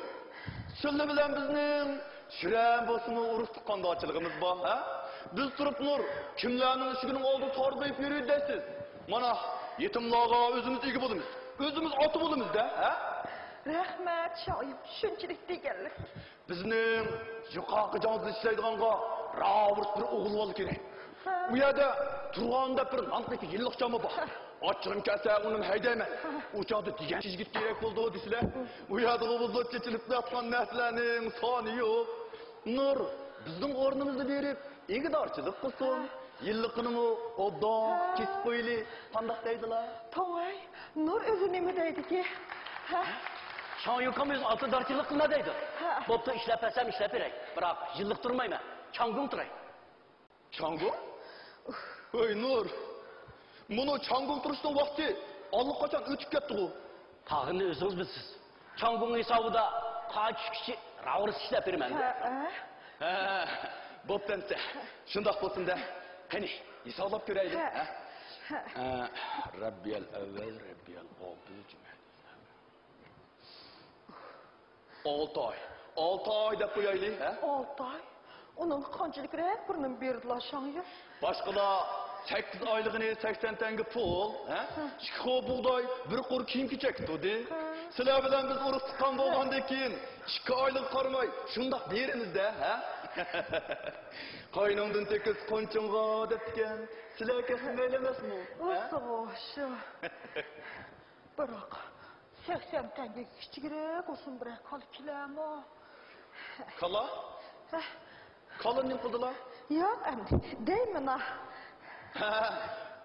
سىلى بىلەن بىزنىڭ شىرەن بولسىمۇ ئۇرۇق تۇغقاندارچىلىقىمىز بار، ھە؟ بىز تۇرۇپ نۇر، كىملەرنىڭ ئىشىكىنىڭ ئالدىدا تارغىيىپ يۈرىدۇ دەيسىز؟ مانا، يېتىملارغا ئۆزىمىز ئىگە بولىمىز، ئۆزىمىز ئاتا بولىمىز-دە، ھە؟ رەھمەت، شايىم، شۇنچىلىك دېگەنلىك. بىزنىڭ يۇقىرىقى جاڭزىدا ئىشلەيدىغانغا راۋۇرۇس بىر ئوغۇل بالا كېرەك. ھە. ئۇ يەردە تۇرغان دەپ بىر نان قېتى يىللىق جامى بار. ھە. ئاچچىقىم كەلسە ئۇنىمۇ ھەيدەيمەن. ھە. ئۇ چاغدا دېگەن يىگىت كېرەك بولىدۇ دېسىلە، ئۇ يەردىغۇ بۇزۇپ چېچىلىپ ياتقان نەرسىلەرنىڭ سانى يوق. نۇر بىزنىڭ ئورنىمىزدا بېرىپ ئىگىدارچىلىق قىلسۇن. ھە. يىللىقىنىمۇ ئوبدان ھە. كېسىپ قويىلى. قانداق دەيدىلا؟ توڭاي، نۇر ئۆزى نېمە دەيدىكى؟ ھە؟ شاڭ يۇكام ئۆزى ئاتىدارچىلىق قىلما دەيدۇ. ھە. بوپتۇ، ئىشلەپ بەرسەم ئىشلەپ بېرەي. بىراق يىللىق تۇرمايمەن. چاڭگۇڭ تۇراي. چاڭگۇڭ؟ ھۆي نۇر، مۇنۇ چاڭگۇڭ تۇرۇشنىڭ ۋاقتى ئاللىقاچان ئۆتۈپ كەتتىغۇ. قالغىنىنى ئۆزىڭىز بىلىسىز. چاڭگۇڭ ھېسابىدا قار چۈشكىچە راۋۇرۇس ئىشلەپ بېرىمەن. ھە، ھە. ھە، بوپتۇ ئەمسە. شۇنداق بولسۇن دە. قېنى، ھېسابلاپ كۆرەيلى. ھە. ھە؟ ھە. ھە، رەببىيەل ئەۋۋەل، رەببىيەل ئاخىر، جۈمە. ئالتە ئاي. ئالتە ئاي دەپ قويايلى، ھە؟ ئالتە ئاي؟ ئۇنىڭغا قانچىلىكرەك بىر نېمە بېرىدىلا شاڭيۈ؟ باشقىلار سەككىز ئايلىقىنى سەكسەن تەڭگە پۇل، ھە؟ ھە. ئىككى خو بۇغداي، بىر قۇر كىيىم-كېچەك تۇردى. ھە. سىلەر بىلەن بىز ئۇرۇق تۇغقان بولغاندىن كېيىن، ئىككى ئايلىققا قارىماي شۇنداق بېرىمىز-دە، ھە؟ قاينىڭدىن تېكىز قونچۇڭغا دەپتىكەن. سىلەر كەلسە مەيلى ئەمەسمۇ، ھە؟ ئۇسسۇغۇ شۇ. بىراق، سەكسەن تەڭگە كىچىكرەك ئۇسۇن بىرەر كالا كېلەرمۇ؟ كالا؟ ھە. كالىنى نېمە قىلدىلا؟ ياق ئەمدى، دەيمىنا. ھە،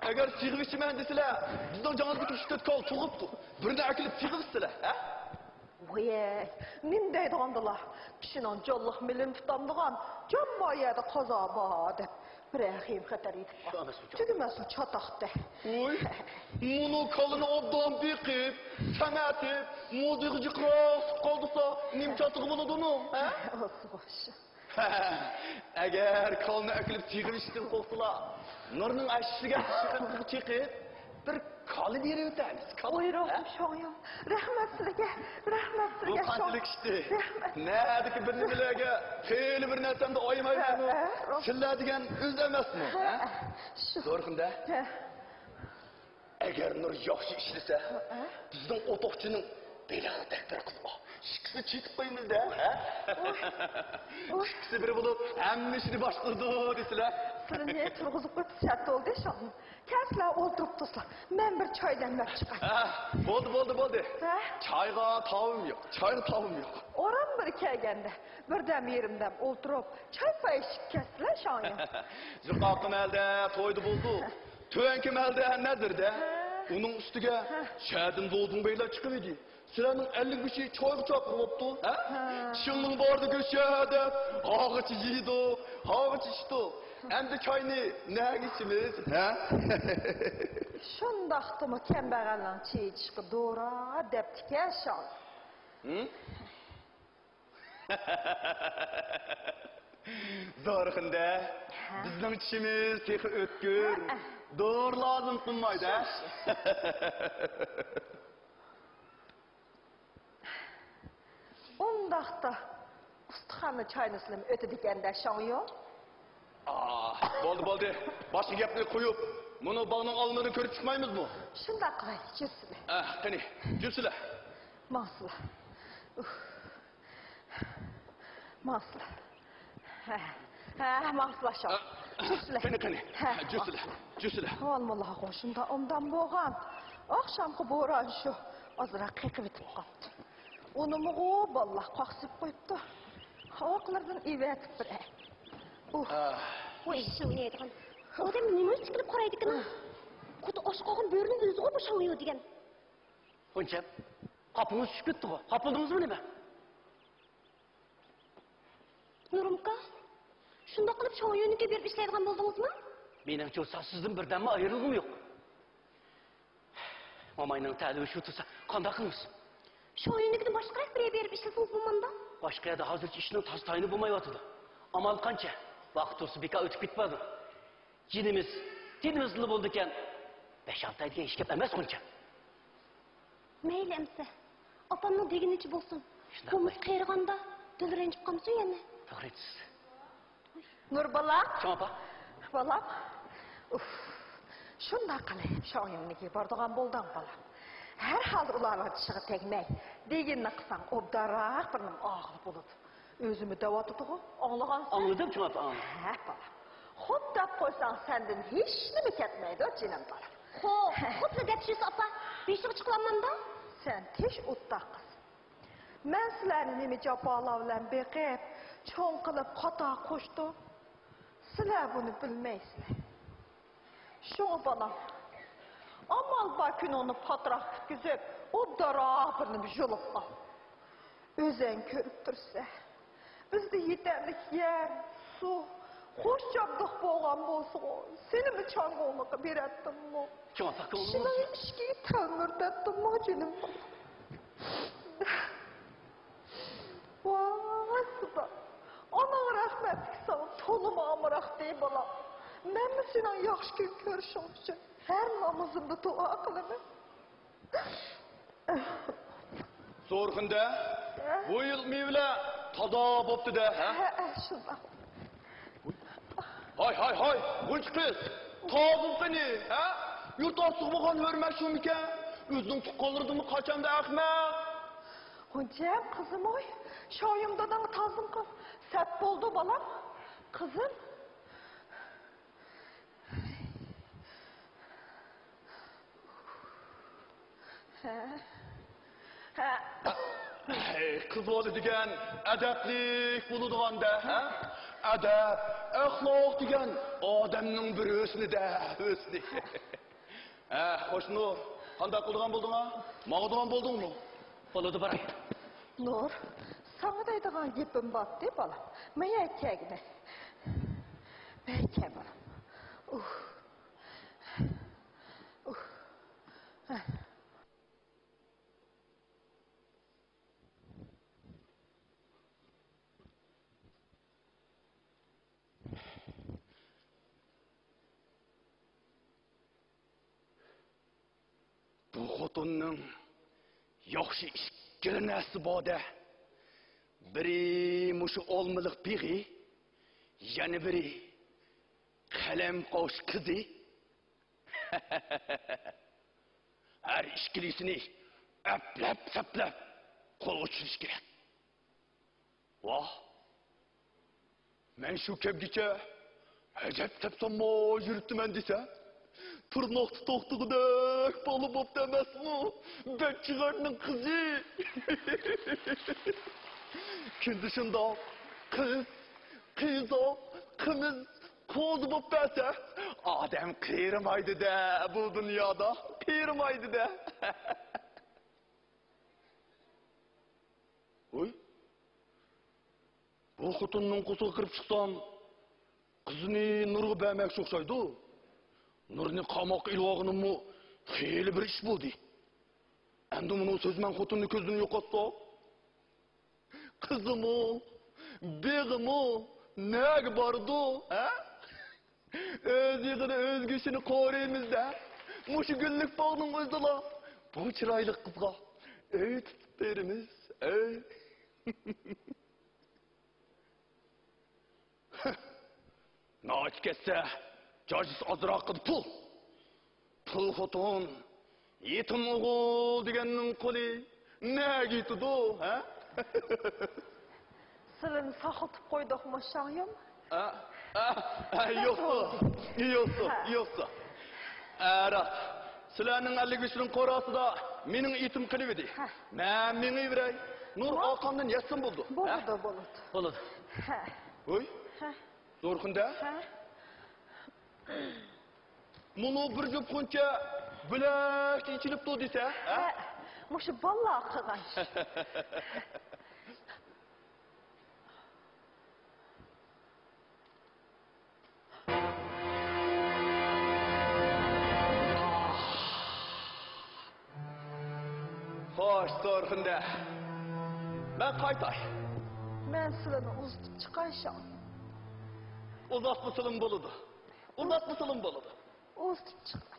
ئەگەر سېغىۋېچىمەن دېسىلە، بىزنىڭ جاڭىدىكى ئۈچ تۆت كالا تۇغۇپتۇ. بىرنى ئەكېلىپ سېغىۋېتسىلە، ھە؟ ۋىي، نېمە دەيدىغاندىلا، كىشىنىڭ جانلىق مېلىنى تۇتامدىغان جان بار يەردە قازا بار دەپ، بىرەر خېيىم خەتەر يېتىپ قالسا، شۇ ئەمەسمۇ چاتاق؟ تۈگىمەسمۇ چاتاقتە. ۋوي، مۇنۇ كالىنى ئوبدان بېقىپ، سەمەتىپ، مۇزىغا جىقراق سۇپ قالدۇرسا، نېمە چاتىقى بولىدۇ ئۇنىڭ، ھە؟ ئوسۇغۇش. ئەگەر كالىنى ئەكېلىپ تېغىۋېتىشتىن قورقسىلا، نۇرنىڭ ئەشىسىگە چېقىپ بىر كالا بېرىۋېتەرمىز. كالا. بۇيرۇڭ، ھە؟ شاڭيۇڭ. رەھمەت سىلىگە، رەھمەت بۇ سىلىگە، شاڭ-، قانچىلىك ئىشتى؟ رەھمەت. نەدىكى بىر نېمىلەرگە خېلى بىر نەرسەمدە ئايىمايمەنمۇ؟ ھە، ھە، روھ. سىلەر دېگەن ئۆز ئەمەسمۇ؟ ھە، ھە؟ ھە، شۇ. زورخۇندە. ھە. ئەگەر نۇر ياخشى ئىشلىسە، ھە؟ بىزنىڭ ئوتۇقچىنىڭ بېلىغىدەك بىر قىز بار. ئىككىسىنى چېتىپ قويىمىز-دە، ھە؟ ئوي، ئوي. ئىككىسى بىر بولۇپ، ھەممە ئىشنى باشقۇرىدۇ دېسىلە. سىلىنى تۇرغۇزۇپ قويۇپ سەت بولدى، شاڭ. كەلسىلە ئولتۇرۇپ تۇرسىلا. مەن بىر چاي دەملەپ چىقاي. ھە، بولدى، بولدى، بولدى. ھە؟ چايغا تاۋىم يوق، چايغا تاۋىم يوق. ئورام بىر كەلگەندە، بىردەم يېرىمدەم ئولتۇرۇپ، چاي پاي ئىچىپ كەتسىلە، شاڭيۇڭ. يۇقىرىقى مەھەلدە تويدا بولدۇق. تۆۋەنكى مەھەلدە نەزىردە. ھە. ئۇنىڭ ئۈستىگە ھە. شەھەردىن زوزۇڭ بەگلەر چىقىۋىدى. سىلەرنىڭ ئەللىك بېشى چايغا چاقىرىۋاپتۇ، ھە؟ ھە. چىشىڭنىڭ بارىدا گۆشە دەپ، ھاغىچ يېدۇق، ھاغىچ ئىچتۇق. ئەمدى چاينى نەگە ئىچىمىز، ھە؟ شۇنداقتىمۇ كەمبەغەلنىڭ چېيى ئىچىشقا دورا دەپتىكەن شاڭ. ھىم؟ زورخۇندە، ھە؟ بىزنىڭ چىشىمىز تېخى ئۆتكۈر. ھە. دورا لازىم قىلمايدۇ، ھە؟ شۇ، شۇ. ئۇنداقتا ئۇستىخاننى چاينىسىلىمۇ ئۆتىدىكەن-دە، شاڭيۇڭ. ئا، بولدى، بولدى. باشقا گەپنى قويۇپ، مۇنۇ باغنىڭ ئالمىلىرىنى كۆرۈپ چىقمايمىزمۇ؟ شۇنداق قىلايلى، جۈرسىلە. ئە، قېنى، جۈرسىلە. ماڭسىلا. ئۇھ. ماڭسىلا. ھە، ھە، ماڭسىلا شۇ. ئە، جۈرسىلە. قېنى، قېنى. ھە، جۈرسىلە، ماڭسىلا. جۈرسىلە. ۋالمۇللاغۇ شۇنداق ئوبدان بولغان. ئاخشامقى بوران شۇ. ئازراق قېقىۋېتىپ قاپتۇ. ئۇنىمۇغۇ بالىلار قاقسىپ قويۇپتۇ. ئاياقلىرىدىن ئېۋەتىپ بېرەي. ئۇھ. ئاھ. ۋاي، شاڭيۇ دېگەن. ئادەم نېمە ئۈچ تىكىلىپ قارايدىكىن؟ قۇتى ئاچ قالغان بۆرىنىڭ ئۆزىغۇ بۇ شاڭيۇ دېگەن. غۇنچەم، قاپىڭىز چۈشۈپ كەتتىغۇ. قاپىلدىڭىزمۇ نېمە؟ نۇرۇمكا، شۇنداق قىلىپ شاڭيۇنىڭكىگە بېرىپ ئىشلەيدىغان بولدىڭىزمۇ؟ مېنىڭچە، ئۇ سىزدىن بىردەممۇ ئايرىلغۇم يوق. موماينىڭ تەلىپى شۇ تۇرسا، قانداق قىلىمىز؟ شاڭيۇنىڭكىدىن باشقىراق بىر يەرگە بېرىپ ئىشلىسىڭىز بولمامدۇ؟ باشقا يەردە ھازىرچە ئىشنىڭ تاس-تايىنى بولمايۋاتىدۇ. ئامال قانچە؟ ۋاقىت تۇرسا بىكار ئۆتۈپ كېتىپ بارىدۇ. جېنىمىز، تېنىمىزلا بولىدىكەن. بەش-ئالتە ئاي دېگەن ئىش گەپ ئەمەس، غۇنچە. مەيلى ئەمىسە، ئاپامنىڭ دېگىنىچە بولسۇن. شۇنداق بولمىسا قېرىغاندا دىلى رەنجىپ قالمىسۇن يەنە. توغرا ئېيتىسىز. نۇر بالا. چوڭ ئاپا. بالام. ئۇف. شۇنداق قىلىپ، شاڭيۇنىڭكىگە بارىدىغان بولدۇڭ، بالام. ھەر ھالدا ئۇلارنىڭ چىشىغا تەگمەي، دېگىنىنى قىلساڭ، ئوبدانراق بىر نېمە ئاغىلى بولىدۇ. ئۆزىمۇ دەۋاتىدىغۇ، ئاڭلىغانسەن. ئاڭلىدىم، چوڭ ئاپا، ئاڭلىدىم. ھە، بالام. خوپ دەپ قويساڭ، سەندىن ھېچنېمە كەتمەيدۇ، جېنىم بالام. خو، خوپلا دەپ يۈرسە، ئاپا، بېشىغا چىقىۋالمامدۇ؟ سەن تېش ئوتتاق قىز. مەن سىلەرنى نېمە جاپالار بىلەن بېقىپ، چوڭ قىلىپ، قاتار قوشتۇم. سىلەر بۇنى بىلمەيسىلەر. شۇڭا بالام، ئامال بار كۈنۈڭنى پاتراق پۈتكۈزۈپ، ئوبدانراق بىر نېمە يولۇپ ئال. ئۆزەڭ كۆرۈپ تۇرسەن، بىزدە يېتەرلىك يەر، سۇ، خوش جابدۇق بولغان بولسىغۇ، سېنىمۇ چاڭگۇڭلۇققا بېرەتتىممۇ؟ چوڭ ئاتا كۆڭلىڭىز. كىشىنىڭ ئىشىكىگە تەلمۈرتەتتىممۇ، جېنىم بالام؟ ۋاي خۇدا، ئاناڭ رەھمەتلىك ساڭا تولىمۇ ئامراق دەي بالام. مەنمۇ سېنىڭ ياخشى كۈن كۆرۈشۈڭ ئۈچۈن ھەر نامىزىمدا دۇئا قىلىمەن. زورخۇندە، ھە؟ بۇ يىل مېۋىلەر تازا بوپتۇ-دە، ھە؟ ھە، ھە، شۇنداق. ھاي، ھاي، ھاي، غۇنچە قىز، تازىلىق قېنى، ھە؟ يۇرت ئاستىغا بولغان ھۆرمەت شۇمىكەن؟ ئۆزىنىڭ تۇغقانلىرىدىنمۇ قاچامدۇ ئەخمەق؟ غۇنچەم، قىزىمۇي، شايىم داداڭغا تازىلىق قىل. سەت بولدى، بالام. قىزىم. ھە؟ ھە؟ قىز بالا دېگەن ئەدەپلىك بولىدىغان-دە، ھە؟ ئەدەپ، ئەخلاق دېگەن ئادەمنىڭ بىر ھۆسنى-دە، ھۆسنى. ھە، خوش نۇر، قانداق قىلىدىغان بولدۇڭ-ھە؟ ماڭىدىغان بولدۇڭمۇ؟ بولىدۇ، باراي. نۇر، ساڭا دەيدىغان گېپىم بارتى، بالام. مەيەر كەلگىنە. مەيەر كەل، بالام. ئۇھ. ئۇھ. ھە. بۇ خوتۇننىڭ ياخشى ئىككىلا نەرسىسى بار-دە. بىرى مۇشۇ ئالمىلىق بېغى، يەنە بىرى قەلەم قاش قىزى. ھەر ئىككىلىسىنى ئەپلەپ-سەپلەپ قولغا چۈشۈرۈش كېرەك. ۋاھ! مەن شۇ كەمگىچە ئەجەب سەپسانما يۈرۈپتىمەن دېسە، تىرناقتا توختىغۇدەك بالا بوپتۇ ئەمەسمۇ؟ بەچچىغارنىڭ قىزى! كۈندە شۇنداق قىز، قىزاق، قىمىز، قوزا بوپ بەرسە، ئادەم قېرىمايدۇ-دە، بۇ دۇنيادا قېرىمايدۇ-دە. ۋوي، بۇ خوتۇننىڭ قورسىقىغا كىرىپ چىقسام، قىزىنى نۇرغا بەرمەكچى ئوخشايدۇ. نۇرنى قاماققا ئېلىۋالغىنىممۇ خېلى بىر ئىش بولدى. ئەمدى مۇنۇ سۆزمەن خوتۇننى كۆزدىن يوقاتساق، قىزىمۇ، بېغىمۇ نەگە بارىدۇ، ھە؟ ئۆز يېغىدا ئۆز گۆشىنى قورۇيمىز-دە. مۇشۇ گۈللۈك باغنىڭ ئۆزىدىلا بۇ چىرايلىق قىزغا ئۆي تۇتۇپ بېرىمىز، ئۆي. ناچى كەتسە، جاجىسى ئازراققىدە پۇل. پۇل خوتۇن، يېتىم ئوغۇل دېگەننىڭ قولى نەگە يېتىدۇ، ھە؟ سىلىنى ساقلىتىپ قويدۇقمۇ، شاڭيۈن؟ ئە، ئە، ئە، يوقسا، يوقسا، ھە. يوقسا. ئە، راست. سىلەرنىڭ ئەللىك بېشىنىڭ قوراسىدا مېنىڭ ئېتىم قېلىۋىدى. ھە. مەن مېڭىۋېرەي. نۇر ھە. ئاقامدىن يەتسۇن بولدى. ھە؟ بولىدۇ، بولىدۇ. بولىدۇ. ھە. ھوي. ھە. زورخۇندە؟ ھە؟ مۇنۇ بىر جۈپ غۇنچە بۆلەكچە ئېچىلىپتۇ دېسە، ھە؟ ھە، مۇشۇ بالىلار قىلغان ئىش. خوش، زورخۇندە. مەن قايتاي. مەن سىلىنى ئۇزىتىپ چىقاي، شاڭ. ئۇزاتمىسىلىم بولىدۇ. ئۇزاتمىسىلىم بولىدۇ. ئۇزىتىپ چىقاي.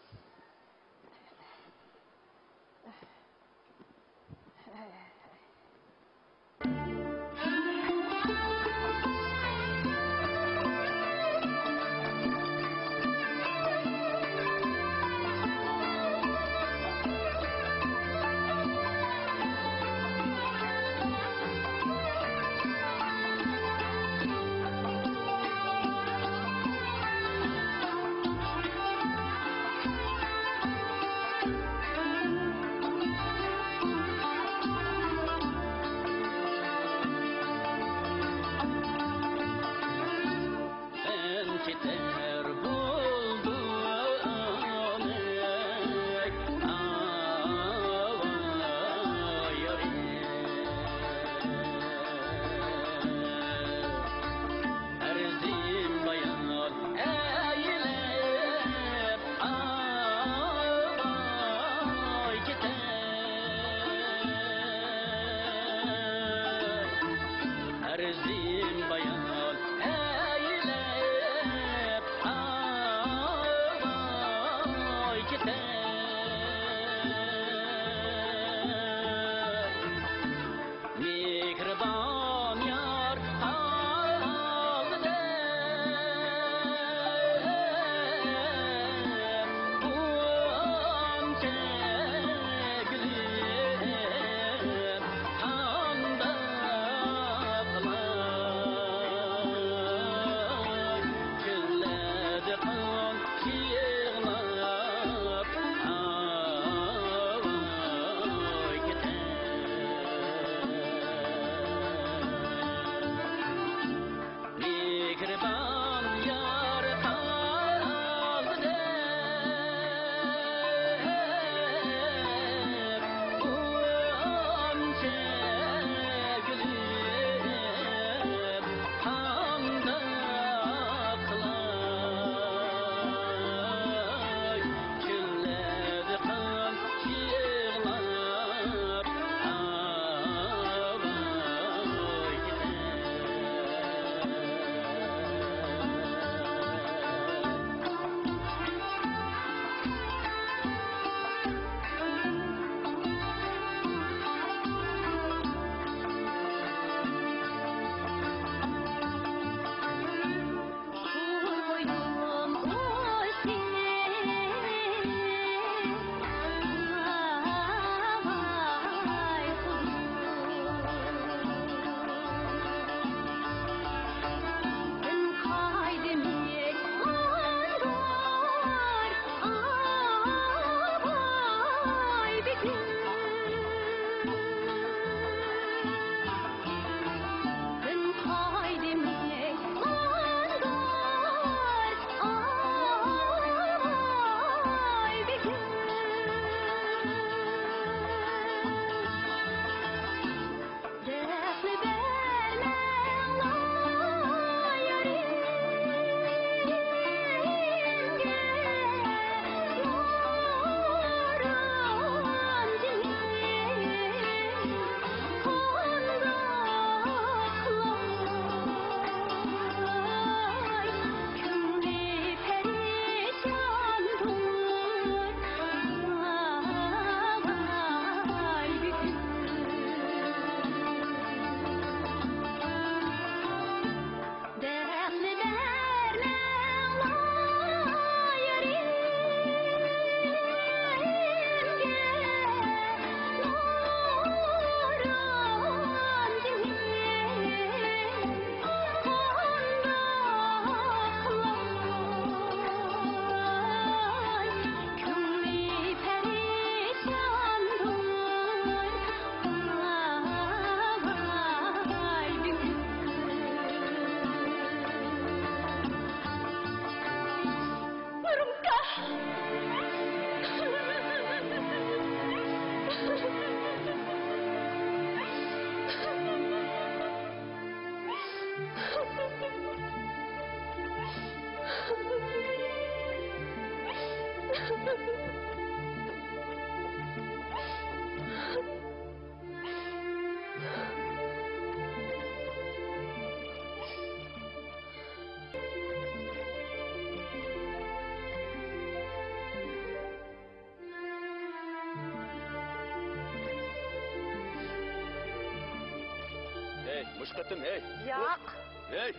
ھەي، مۇشۇ قېتىم، ھەي. ياق. ھەي،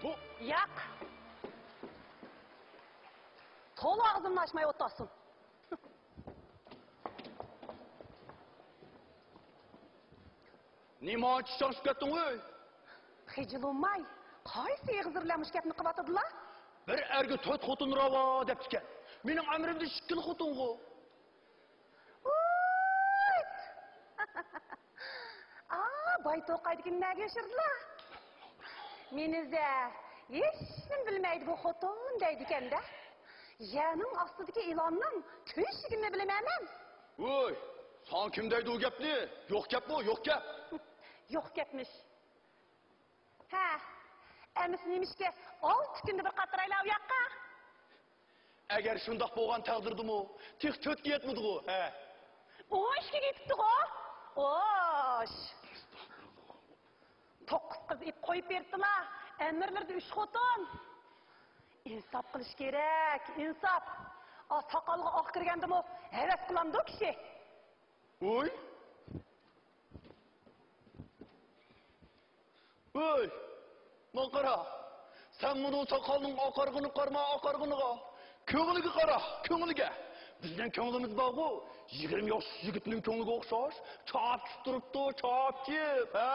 بۇ. ياق. تولا ئاغزىمنى ئاچماي ئولتۇرسۇن. نېمانچە چاڭشىپ كەتتىڭ، ئۆي؟ خىجىل بولماي، قايسى ئېغىزلىرى بىلەن مۇشۇ گەپنى قىلىۋاتىدىلا؟ بىر ئەرگە تۆت خوتۇن راۋا دەپتىكەن. مېنىڭ ئەمرىمدە ئىككىلا خوتۇنغۇ. ۋوي! ئا، باي توقايدىكىنى نەگە يوشۇردىلا؟ مېنىزە، ھېچنېمە بىلمەيدۇ بۇ خوتۇن دەيدىكەن-دە. يەرنىڭ ئاستىدىكى ئىلاننىڭ تۆشۈكىنىمۇ بىلىمەن مەن. ۋوي، ساڭا كىم دەيدۇ ئۇ گەپنى؟ يوق گەپ بۇ، يوق گەپ. يوق گەپمىش. ھە، ئەمىسە نېمىشقا ئالتە كۈندە بىر قاترايلا ئۇ ياققا؟ ئەگەر شۇنداق بولغان تەقدىردىمۇ، تېخى تۆتكە يەتمىدىغۇ، ھە؟ ئون ئىككىگە يېتىپتىغۇ؟ ئوش! توققۇز قىز ئېلىپ قويۇپ بېرىپتىلا، ئەمىرلىرىدە ئۈچ خوتۇن. ئىنساپ قىلىش كېرەك، ئىنساپ. ئا، ساقالغا ئاق كىرگەندىمۇ ھەۋەس قىلامدۇ كىشى؟ ۋوي! ۋوي! ماڭا قارا! سەن مۇنۇ ساقالنىڭ ئاقارغىنىغا قارىما، ئاقارغىنىغا! كۆڭلىگە قارا، كۆڭلىگە! بىزنىڭ كۆڭلىمىز بارغۇ، يىگىرمە ياش يىگىتنىڭ كۆڭلىگە ئوخشاش، چاپچىپ تۇرۇپتۇ، چاپچىپ! ھە!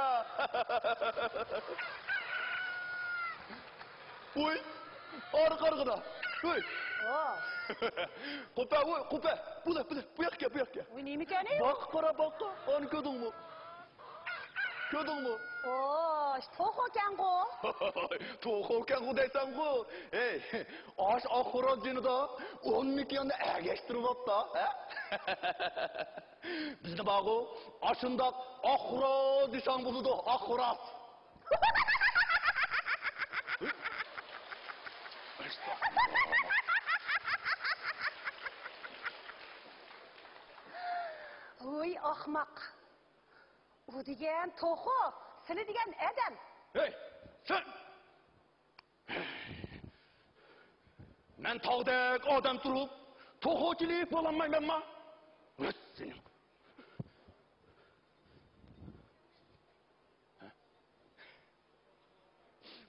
ۋوي! ئارقا ئارقىدا. ھۆي. ۋا. قوپە، ۋوي، قوپە. بۇلا، بۇلا، بۇ ياققا، بۇ ياققا. ۋوي، نېمىكەنى؟ باققا قارا، باققا. ئانى كۆردۈڭمۇ؟ كۆردۈڭمۇ؟ ئوش، توخۇكەنغۇ. توخۇكەنغۇ دەيسەنغۇ. ھەي، ئاش ئاق خوراز جېنىدا ئون مىكياننى ئەگەشتۈرۈۋاپتا، ھە؟ بىزدە بارغۇ، ئاشۇنداق ئاق خوراز دېسەڭ بولىدۇ، ئاق خوراز. ھوي ئاخماق. ئۇ دېگەن توخۇ، سىلى دېگەن ئادەم. ھەي، سەن! مەن تاغدەك ئادەم تۇرۇپ، توخۇچىلىق بولالمايمەنما؟ ۋىس سېنىڭ.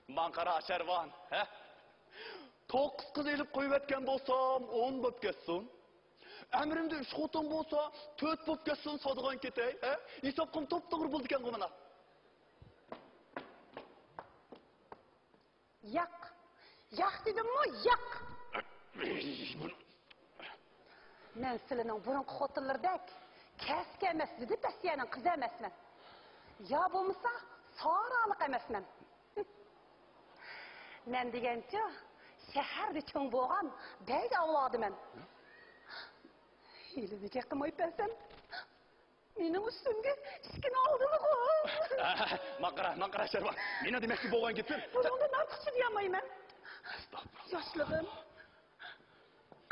ماڭا قارا، شەرۋان، ھە؟ توققۇز قىز ئېلىپ قويۇۋەتكەن بولسام، ئون بولۇپ كەتسۇن. ئەمرىمدە ئۈچ خوتۇن بولسا، تۆت بولۇپ كەتسۇن، سادىغان كېتەي، ھە؟ ھېسابقىم توپتوغرا بولىدىكەنغۇ مانا. ياق. ياق دېدىممۇ، ياق! مەن سىلىنىڭ بۇرۇنقى خوتۇنلىرىدەك كەسكە ئەمەس، دىدى پەسىيەنىڭ قىزى ئەمەسمەن. يا بولمىسا، سارالىق ئەمەسمەن. مەن دېگەنچۇ، شەھەردە چوڭ بولغان بەگ ئاۋلادىمەن. ھېلى بېكەت قىلمايپەنسەن. مېنىڭ ئۈستۈمگە ئىشىكنى ئالدىلىغۇ. ماڭا قارا، ماڭا قارا، شەرۋان. مېنىڭ دېمەكچى بولغان گېپىم. بۇنىڭدىن ئارتۇقچە دېيەلمەيمەن. ئەستەغپۇرۇللا. ياشلىقىم،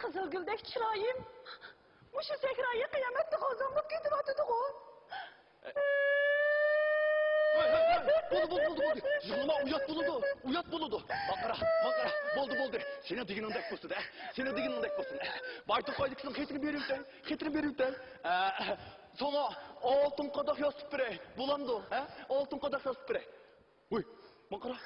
قىزىلگۈلدەك چىرايىم، مۇشۇ سەھرايى قىيامەتتە غازاڭلاپ كېتىۋاتىدىغۇ. ھەي، ھەي، ھەي، بولدى، بولدى، بولدى، بولدى. يىغلىما، ئۇيات بولىدۇ، ئۇيات بولىدۇ. ماڭا قارا، ماڭا قارا. بولدى، بولدى. سېنىڭ دېگىنىڭدەك بولسۇن، ھە؟ سېنىڭ دېگىنىڭدەك بولسۇن، ھە؟ باي توقايدىكىسىنىڭ خېتىنى بېرىۋېتەي، خېتىنى بېرىۋېتەي. ئە، ساڭا ئالتۇن قاداق ياسىتىپ بېرەي، بولامدۇ، ھە؟ ئالتۇن قاداق ياسىتىپ بېرەي. ۋوي، ماڭا قارا.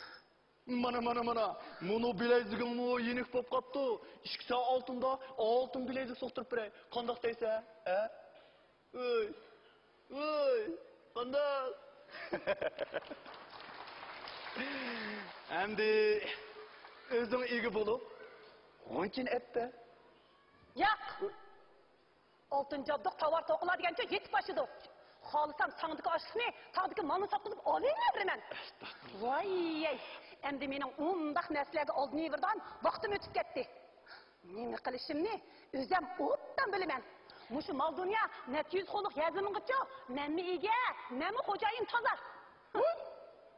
مانا، مانا، مانا. مۇنۇ بىلەيزۈكۈڭمۇ يېنىك بولۇپ قاپتۇ. ئىككى سائەت ئالتۇندا ئالتۇن بىلەيزۈك سوقتۇرۇپ بېرەي. قانداق دەيسەن، ھە؟ ۋوي، ۋوي، قانداق؟ ئەمدى ئۆزۈڭ ئىگە بولۇپ، غۇنچىنى ئەتتە. ياق! ئالتۇن جابدۇق تاۋار توقۇلار دېگەنچە يېتىپ ئاشىدۇ. خالىسام تاڭدىكى ئاشلىقنى تاغدىكى مالنى ساتقۇزۇپ ئالىۋېرىمەن. ئەستەغپۇرۇللا. ۋاي-يەي، ئەمدى مېنىڭ ئۇنداق نەرسىلەرگە ئالدىنىۋېرىدىغان ۋاقتىم ئۆتۈپ كەتتى. نېمە قىلىشىمنى ئۆزۈم ئوبدان بىلىمەن. مۇشۇ مال-دۇنيا نەچچە يۈز خولۇق يەر زېمىنغىچۇ مەنمۇ ئىگە، مەنمۇ خوجايىن تازا.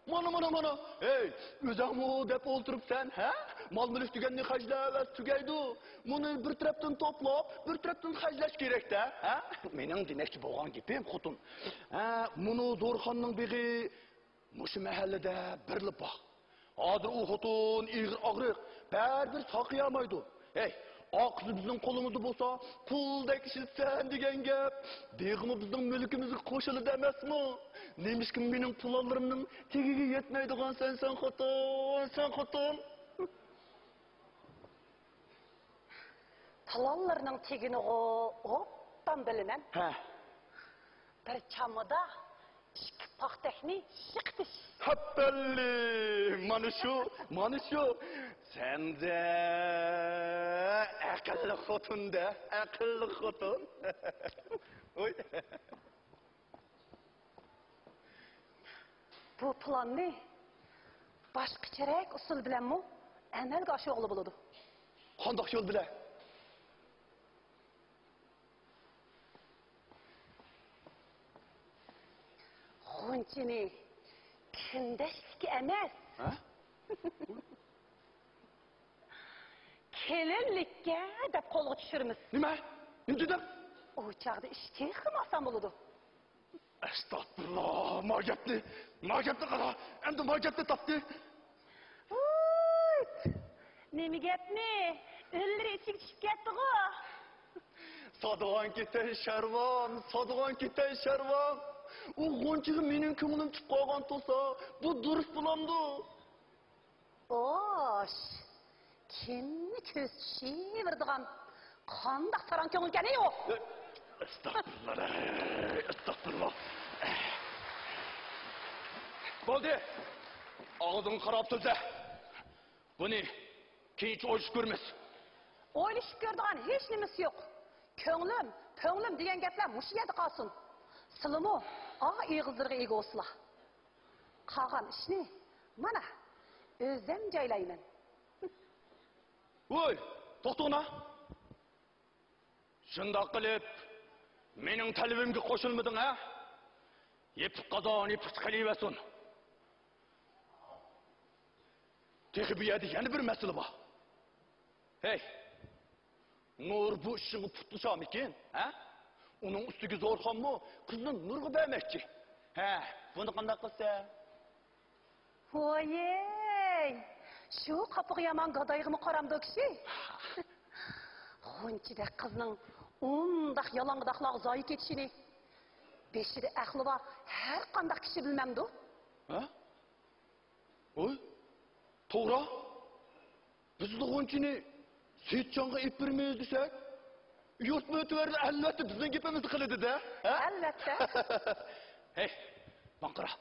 مانا، مانا، مانا. ھەي، ئۆزۈڭمۇ دەپ ئولتۇرۇپسەن، ھە؟ مال-مۈلۈك دېگەننى خەجلەۋەرسە تۈگەيدۇ. مۇنى بىر تەرەپتىن توپلاپ، بىر تەرەپتىن خەجلەش كېرەك-دە، ھە؟ مېنىڭ دېمەكچى بولغان گېپىم، خوتۇن. ھە، مۇنۇ دورىخاننىڭ بېغى مۇشۇ مەھەللىدە بىرلا باغ. ھازىر ئۇ خوتۇن ئېغىر ئاغرىق، بەرىبىر ساقىيالمايدۇ. ھەي، ئاقىسى بىزنىڭ قولىمىزدا بولسا، قۇلدەك ئىشلىتىسەن دېگەن گەپ. بېغىمۇ بىزنىڭ مۈلكىمىزگە قوشۇلىدۇ ئەمەسمۇ؟ نېمىشقا مېنىڭ پىلانلىرىمنىڭ تېگىگە يەتمەيدىغانسەن سەن خوتۇن، سەن خوتۇن؟ پىلانلىرىنىڭ تېگىنىغۇ ئوبدان بىلىمەن. ھە. بىر چامىدا ئىككى پاختەكنى يىقىتىش. ھەپپەللى! مانا شۇ، مانا شۇ. سەندە ئەقىللىق خوتۇن-دە، ئەقىللىق خوتۇن. ئۇي. بۇ پىلاننى باشقىچىراق ئۇسۇل بىلەنمۇ ئەمەلگە ئاشۇرغىلى بولىدۇ. قانداق يول بىلەن؟ غۇنچىنى كۈندەشلىككە ئەمەس، ھە؟ كېلىنلىككە دەپ قولغا چۈشۈرىمىز. نېمە؟ نېمە دېدىڭ؟ ئۇ چاغدا ئىش تېخىمۇ ئاسان بولىدۇ. ئەستەغپۇرۇللا، ما گەپنى، ما گەپنى قارا، ئەمدى ما گەپنى تاپتى. ۋوي! نېمە گەپنى؟ ئۆللىرى ئىچىگە چۈشۈپ كەتتىغۇ. سادىغان كېتەي شەرۋام، سادىغان كېتەي شەرۋام. ئۇ غۇنچىغا مېنىڭ كۆڭلۈم چۈشۈپ قالغان تۇرسا، بۇ دۇرۇس بولامدۇ؟ خوش، كىمنى كۆز چىشىۋېرىدىغان قانداق ساراڭ كۆڭۈلكەن ئۇ؟ ئەستەغپۇرۇللا، ئەستەغپۇرۇللا. بولدى، ئاغزىڭغا قاراپ سۆزلە. بۇنى كېيىنچە ئويلىشىپ كۆرىمىز. ئويلىشىپ كۆرىدىغان ھېچ نېمىسى يوق. كۆڭلۈم، پۆڭلۈم دېگەن گەپلەر مۇشۇ يەردە قالسۇن. سىلىمۇ ئا ئېغىزلىرىغا ئىگە بولسىلا. قالغان ئىشنى مانا ئۆزۈم جايلايمەن. ۋوي، توختىغىنا. شۇنداق قىلىپ مېنىڭ تەلىپىمگە قوشۇلمىدىڭ ھە؟ يېپىق قازان يېپىقچە قېلىۋەرسۇن. تېخى بۇ يەردە يەنە بىر مەسىلە بار. ھەي، نۇر بۇ ئىشىڭغا پۇتلىشامىكىن، ھە؟ ئۇنىڭ ئۈستىگە زورخانمۇ قىزنى نۇرغا بەرمەكچى. ھە، بۇنى قانداق قىلسا؟ ۋويەي، شۇ قاپىقى يامان گادايغىمۇ قارامدۇ كىشى؟ غۇنچىدەك قىزنىڭ ئۇنداق يالاڭداقلارغا زايى كېتىشىنى بېشىدا ئەقلى بار ھەر قانداق كىشى بىلمەمدۇ؟ ھە؟ ۋوي، توغرا. بىزلا غۇنچىنى سېيىتجانغا ئېلىپ بېرىمىز دېسەك، يۇرت مۆتىۋەرلىرى ئەلۋەتتە بىزنىڭ گېپىمىزنى قىلىدۇ-دە، ھە؟ ئەلۋەتتە. ھەي، ماڭا قارا.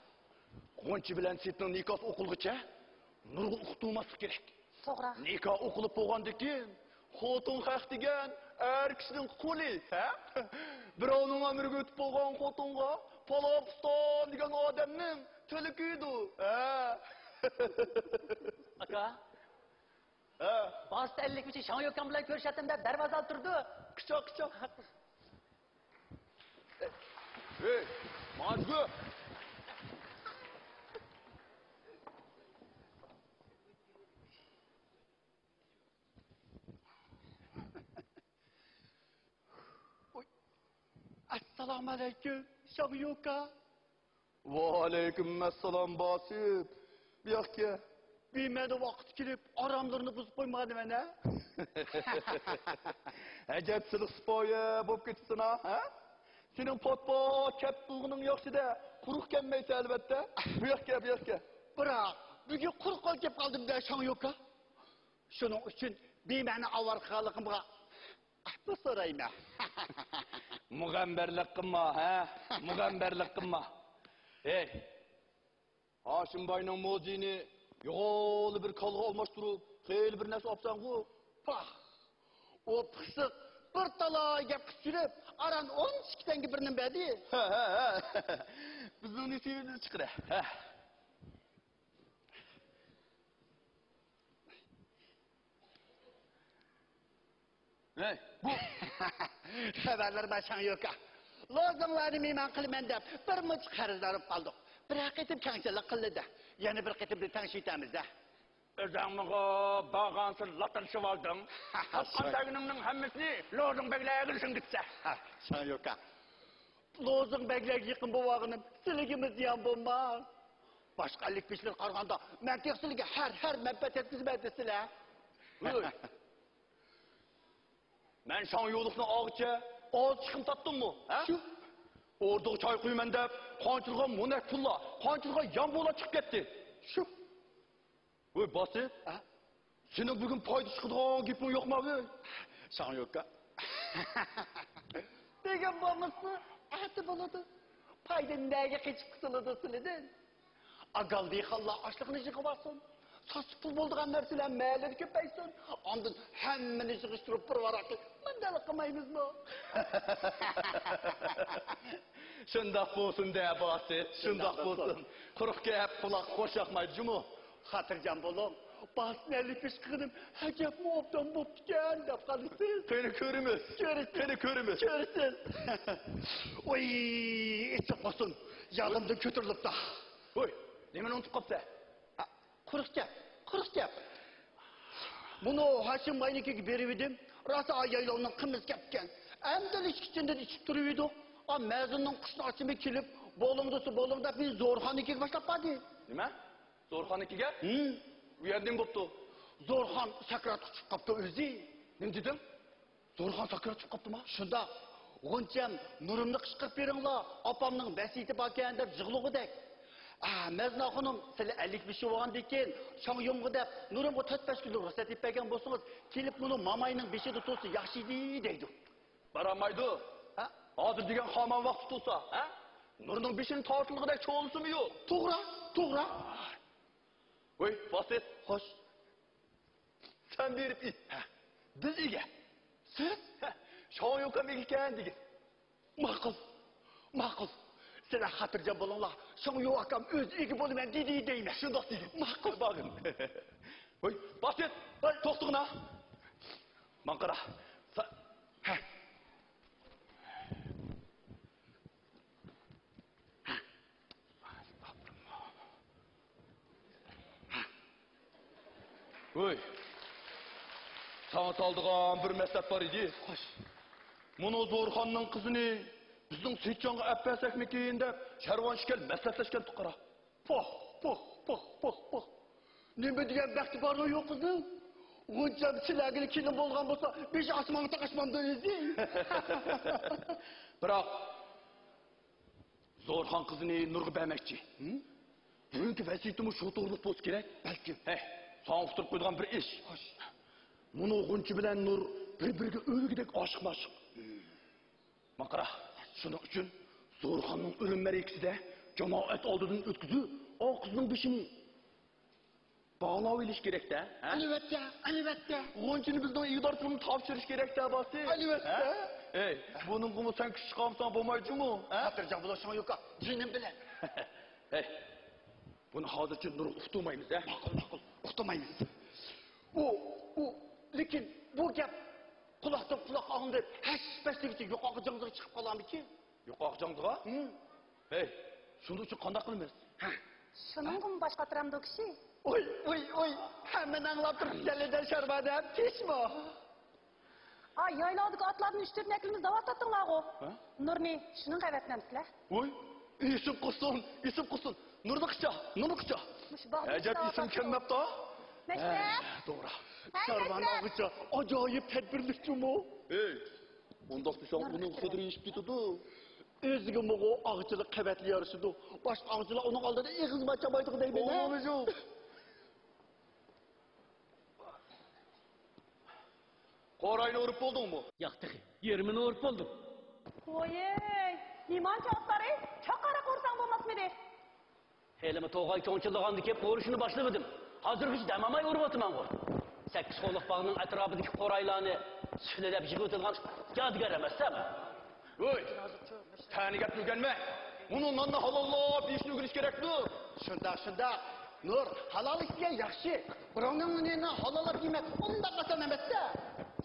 غۇنچە بىلەن سېيىتنىڭ نىكاھى ئوقۇلغۇچە نۇرغا ئۇقتۇرماسلىق كېرەك. توغرا. نىكاھ ئوقۇلۇپ بولغاندىن كېيىن، خوتۇن خەق دېگەن ئەر كىشىنىڭ قولى، ھە؟ بىراۋنىڭ ئەمرىگە ئۆتۈپ بولغان خوتۇنغا پالاپۇستان دېگەن ئادەمنىڭ تىلى كۆيىدۇ، ھە؟ ئاكا. ھە. باستا ئەللىك بىچى شاڭ يوكاڭ بىلەن كۆرۈشەتتىم دەپ دەرۋازا ئالدىدا تۇرىدۇ. قىچا، قىچا. ھەي، ماڭا تۈگە. ئەسسالامۇئەلەيكۇم، شاڭ يوكا. ۋەئەلەيكۇم ئەسسالام، باسىت. بۇياققا كەل. بىمەنە ۋاقىت كېلىپ، ئاراملىرىنى بۇزۇپ قويمىغانىمەن ھە؟ ئەجەب سىلىق سىپايە بولۇپ كېتىپسەن ھە؟ سېنىڭ پات-پات كەپ قىلغىنىڭ ياخشى-دە، قۇرۇق كەلمەيسەن ئەلۋەتتە. بۇياققا كەل، بۇياققا كەل. بىراق، بۈگۈن قۇرۇق قولدا كېلىپ قالدىم-دە، شاڭ يوكا. شۇنىڭ ئۈچۈن بىمەنە ئاۋارە قىلغانلىقىمغا ئەپۇ سورايمەن. مۇغەمبەرلىك قىلما، ھە؟ مۇغەمبەرلىك قىلما. ھەي، ھاشىم باينىڭ موزىيىنى يوغانلا بىر كالىغا ئالماشتۇرۇپ، خېلى بىر نەرسە ئاپسەنغۇ؟ پاھ! ئۇ پىخسىق بىر تالاي گەپ قىلىپ يۈرۈپ، ئاران ئون ئىككى تەڭگە بىر نېمە بەردى. ھە، ھە، ھە. بىزنىڭ نېسىۋىمىزنى چىقىرە. ھە. ھەي، بۇ خەۋەرلەر بار شاڭ يوكا. لوزۇڭلارنى مېھمان قىلىمەن دەپ بىر مۇنچە قەرزدار بولۇپ قالدۇق. بىرەر قېتىم كەڭچىلىك قىلدى-دە. يەنە بىر قېتىمدىن تەڭشىتەمىز-دە. ئۆزۈڭمىغۇ بارغانسېرى لاتىرىشىۋالدىڭ. تاپقان تەگىنىڭنىڭ ھەممىسىنى لوزۇڭ بەگلەرگە سىڭدۈرسە. ھە، شاڭيۇكا. لوزۇڭ بەگلەرگە يېقىن بولۇۋالغىنىم سىلىگىمۇ زىيان بولماس. باشقا ئەللىك بېشلىرىغا قارىغاندا مەن تېخى سىلىگە ھەر، ھەر مەنپەئەت يەتكۈزىمەن دېسىلە. ھۆي. مەن شاڭيۇلۇقنى ئالغۇچە ئاز چىقىم تاپتىممۇ، ھە؟ شۇ. ئوردىغا چاي قۇيىمەن دەپ، قانچىلىغان مونەك پۇللار، قانچىلىغان يامبۇلار چىقىپ كەتتى. شۇ. ۋوي، باسىت. ھە؟ سېنىڭ بۈگۈن پايدا چىقىدىغان گېپىڭ يوقما، ۋوي؟ شاڭيۇكا. بۈگۈن بولمىسا، ئەتە بولىدۇ. پايدا نەگە قېچىپ قۇتۇلىدۇ سىلىدىن؟ ئاگال دېھقانلار ئاشلىقنى يىغىۋالسۇن. ساچلىق پۇل بولىدىغان نەرسىلەر مەھەللىدە كۆپەيسۇن. ئاندىن ھەممىنى يىغىشتۇرۇپ بىر ۋاراققا مۇنداق قىلمايمىزمۇ؟ شۇنداق بولسۇن دە، باسىت، شۇنداق شۇنداق بولسۇن. بولسۇن. قۇرۇق گەپ قۇلاققا خوش ياقمايدۇ جۇمۇ. خاتىرجەم بولۇڭ. باسىتنى ئەللىك بېشى قىلىپ، ھەجەپمۇ ئوبدان بوپتىكەن دەپ قالىسىز. قېنى كۆرىمىز. كۆرىسىز. قېنى كۆرىمىز. كۆرىسىز. ۋوي، ئېسىپ قالسۇن. يادىمدىن كۆتۈرۈلۈپتۇ. ۋوي، نېمىنى ئۇنتۇپ قاپسەن؟ ئا، قۇرۇق گەپ، قۇرۇق گەپ. مۇنۇ ھاشىم باينىڭكىگە بېرىۋىدىم. راسا يايلاۋنىڭ قىممىتى كەپتىكەن. ئەمدىلا ئىچكۈچىدىن ئىچىپ تۇرۇۋىدۇق. ئا، مەزىننىڭ قۇشناچىمۇ كېلىپ، بولۇڭ دېسە بولۇڭ دەپ، مېنى زورخاننىڭكىگە باشلاپ باردى. نېمە؟ زورخاننىڭكىگە؟ ھىم. ئۇ يەردە نېمە بوپتۇ؟ زورخان سەكراتقا چۈشۈپ قاپتۇ ئۆزى. نېمە دېدىڭ؟ زورخان ساكرات چىقىپ قاپتىما؟ شۇنداق. غۇنچەم، نۇرۇمنى قىچقۇرۇپ بېرىڭلار، ئاپامنىڭ ۋەسىيىتى باركەن دەپ يىغلىغۇدەك. ئا، مەزنە خانىم، سىلەر ئەللىك بېشى بولغاندىن كېيىن، شاڭيۇمغا دەپ، نۇرۇمغا تۆت-بەش كۈنلۈك رۇخسەت ئېلىپ بەرگەن بولسىڭىز، كېلىپ مۇنۇ ماماينىڭ بېشىدا تۇرسا ياخشى ئىدى، دەيدۇ. بارالمايدۇ. ھە؟ ھازىر دېگەن خامان ۋاقتى تۇرسا، ھە؟ نۇرنىڭ بېشىنى تارتىلغۇدەك چولىسىمۇ يوق. توغرا، توغرا. ۋاي، باسىت. خوش. سەن بېرىپ ئېيت. ھە. بىز ئىگە. سىز؟ ھە. شاڭيۇكام ئىگىكەن دېگىن. ماقۇل. ماقۇل. سىلەر خاتىرجەم بولۇڭلار. شاڭيۇ ئاكام ئۆزى ئىگە بولىمەن دېدى دەيمەن. شۇنداق دېگىن. ماقۇل. بارغىن. ھوي، باسىت. ھوي، توختىغىنا. ماڭا قارا. سا-، ھە. ھوي، ساڭا سالىدىغان بىر مەسلىھەت بار ئىدى. خوش. مۇنۇ زورخاننىڭ قىزىنى بىزنىڭ سېيىتجانغا ئەپ بەرسەكمىكىن دەپ شەرۋان ئىككىلەن مەسلىھەتلەشكەن پۇقرا. پوھ، پوھ، پوھ، پوھ، پوھ. نېمە دېگەن بەختى بارغۇ يوق قىزنىڭ. غۇنچەم سىلەرگىلا كېلىن بولغان بولسا، بېشى ئاسمانغا تاقاشمامدۇ ئۆزى. بىراق، زورخان قىزىنى نۇرغا بەرمەكچى. ھىم؟ بۈگۈنكى ۋەسىيىتىمۇ شۇ توغرىلىق بولسا كېرەك. بەلكىم. ھەي، ساڭا ئۇقتۇرۇپ قويىدىغان بىر ئىش. خوش. مۇنۇ غۇنچە بىلەن نۇر بىر-بىرىگە ئۆلگۈدەك ئاشىق-ماشىق. ھىم. ماڭا قارا، شۇنىڭ ئۈچۈن زورخاننىڭ ئۆلۈم مەرىكىسىدە جامائەت ئالدىدىن ئۆتكۈزۈپ، ئا قىزنىڭ بېشىنى باغلاۋېلىش كېرەك-دە، ھە؟ ئەلۋەتتە، ئەلۋەتتە. غۇنچىنى بىزنىڭ ئىگىدارچىلىقىمىزغا تاپشۇرۇش كېرەك-دە، باسىت. ئەلۋەتتە. ھە؟ ئەي، بۇنىڭغىمۇ سەن كۈچ چىقارمىساڭ بولمايدۇ جۇمۇ، ھە؟ خاتىرجەم بولۇڭ، شاڭيۇكا، جېنىم بىلەن. ھەي، بۇنى ھازىرچە نۇرغا ئۇقتۇرمايمىز، ھە؟ ماقۇل، ماقۇل، ئۇقتۇرمايمىز. ئۇ، ئۇ، لېكىن بۇ گەپ قۇلاقتىن قۇلاققا ئاڭلىنىپ، ھەش-پەش دېگۈچە يۇقىرىقى جاڭزىغا چىقىپ قالارمىكىن؟ يۇقىرىقى جاڭزىغا؟ ھىم. ھەي، شۇنىڭ ئۈچۈن قانداق قىلىمىز؟ ھە. شۇنىڭغىمۇ باش قاتۇرامدۇ كىشى؟ ئوي، ئوي، ئوي، ھەممىنى ئاڭلاپ تۇرۇپ، يەللىدەن شارۋا دەپ تىشمۇ؟ ئا، يايلاۋدىكى ئاتلاردىن ئۈچ-تۆتنى ئەكىلىمىز دەۋاتاتتىڭلارغۇ. ھە؟ نۇرنى شۇنىڭغا ئەۋەتمەمسىلەر؟ ۋوي، ئېسىپ قۇرسۇن، ئېسىپ قۇرسۇن. نۇرنى قىچا، نۇرنى قىچا. مۇشۇ باغدا ئەجەب ئېسىم كەلمەپتۇ. مەشرەپ. ھە، توغرا. ھەي، شارۋانى مەشرەپ. ئالغۇچە ئاجايىپ تەدبىرلىكچىمۇ؟ ئېي، ئۇنداق دېسەڭ، ئۇنىڭ خۇدۇرى ئېشىپ كېتىدۇ. ئۆزىگىمۇغۇ ئاڭچىلىق قەۋەتلا يارىشىدۇ. باشقا ئاڭچىلار ئۇنىڭ ئالدىدا ئېغىز ئاچالمايدىغۇ دەيمەن، ھە؟ ئوغلۇمجۇ. قوراينى ئۇرۇپ بولدۇڭمۇ؟ ياق، تېخى يېرىمىنى ئۇرۇپ بولدۇم. ۋويەي، نېمانچە ئاتلار، ئەي؟ چاقىراق ئۇرساڭ بولماسمىدى؟ ھېلىمۇ توغاي چوڭ چىللىغاندا كېلىپ ئۇرۇشنى باشلىۋىدىم. ھازىرغىچە دەم ئالماي ئۇرۇۋاتىمەنغۇ. سەككىز قوللۇق باغنىڭ ئەتراپىدىكى قورايلارنى سۈپۈرلەپ يىغىۋېتىدىغان يادىگەر ئەمەسسەن. ۋوي، تەنە گەپنى ئۆگەنمە. مۇنۇ ناننى ھالاللاپ يېيىشنى ئۆگىنىش كېرەكتۇ. شۇنداق، شۇنداق. نۇر، ھالال ئىش دېگەن ياخشى. بىراۋنىڭ نېنىنى ھالاللاپ يېمەك ئۇنداق ئاسان ئەمەس-دە.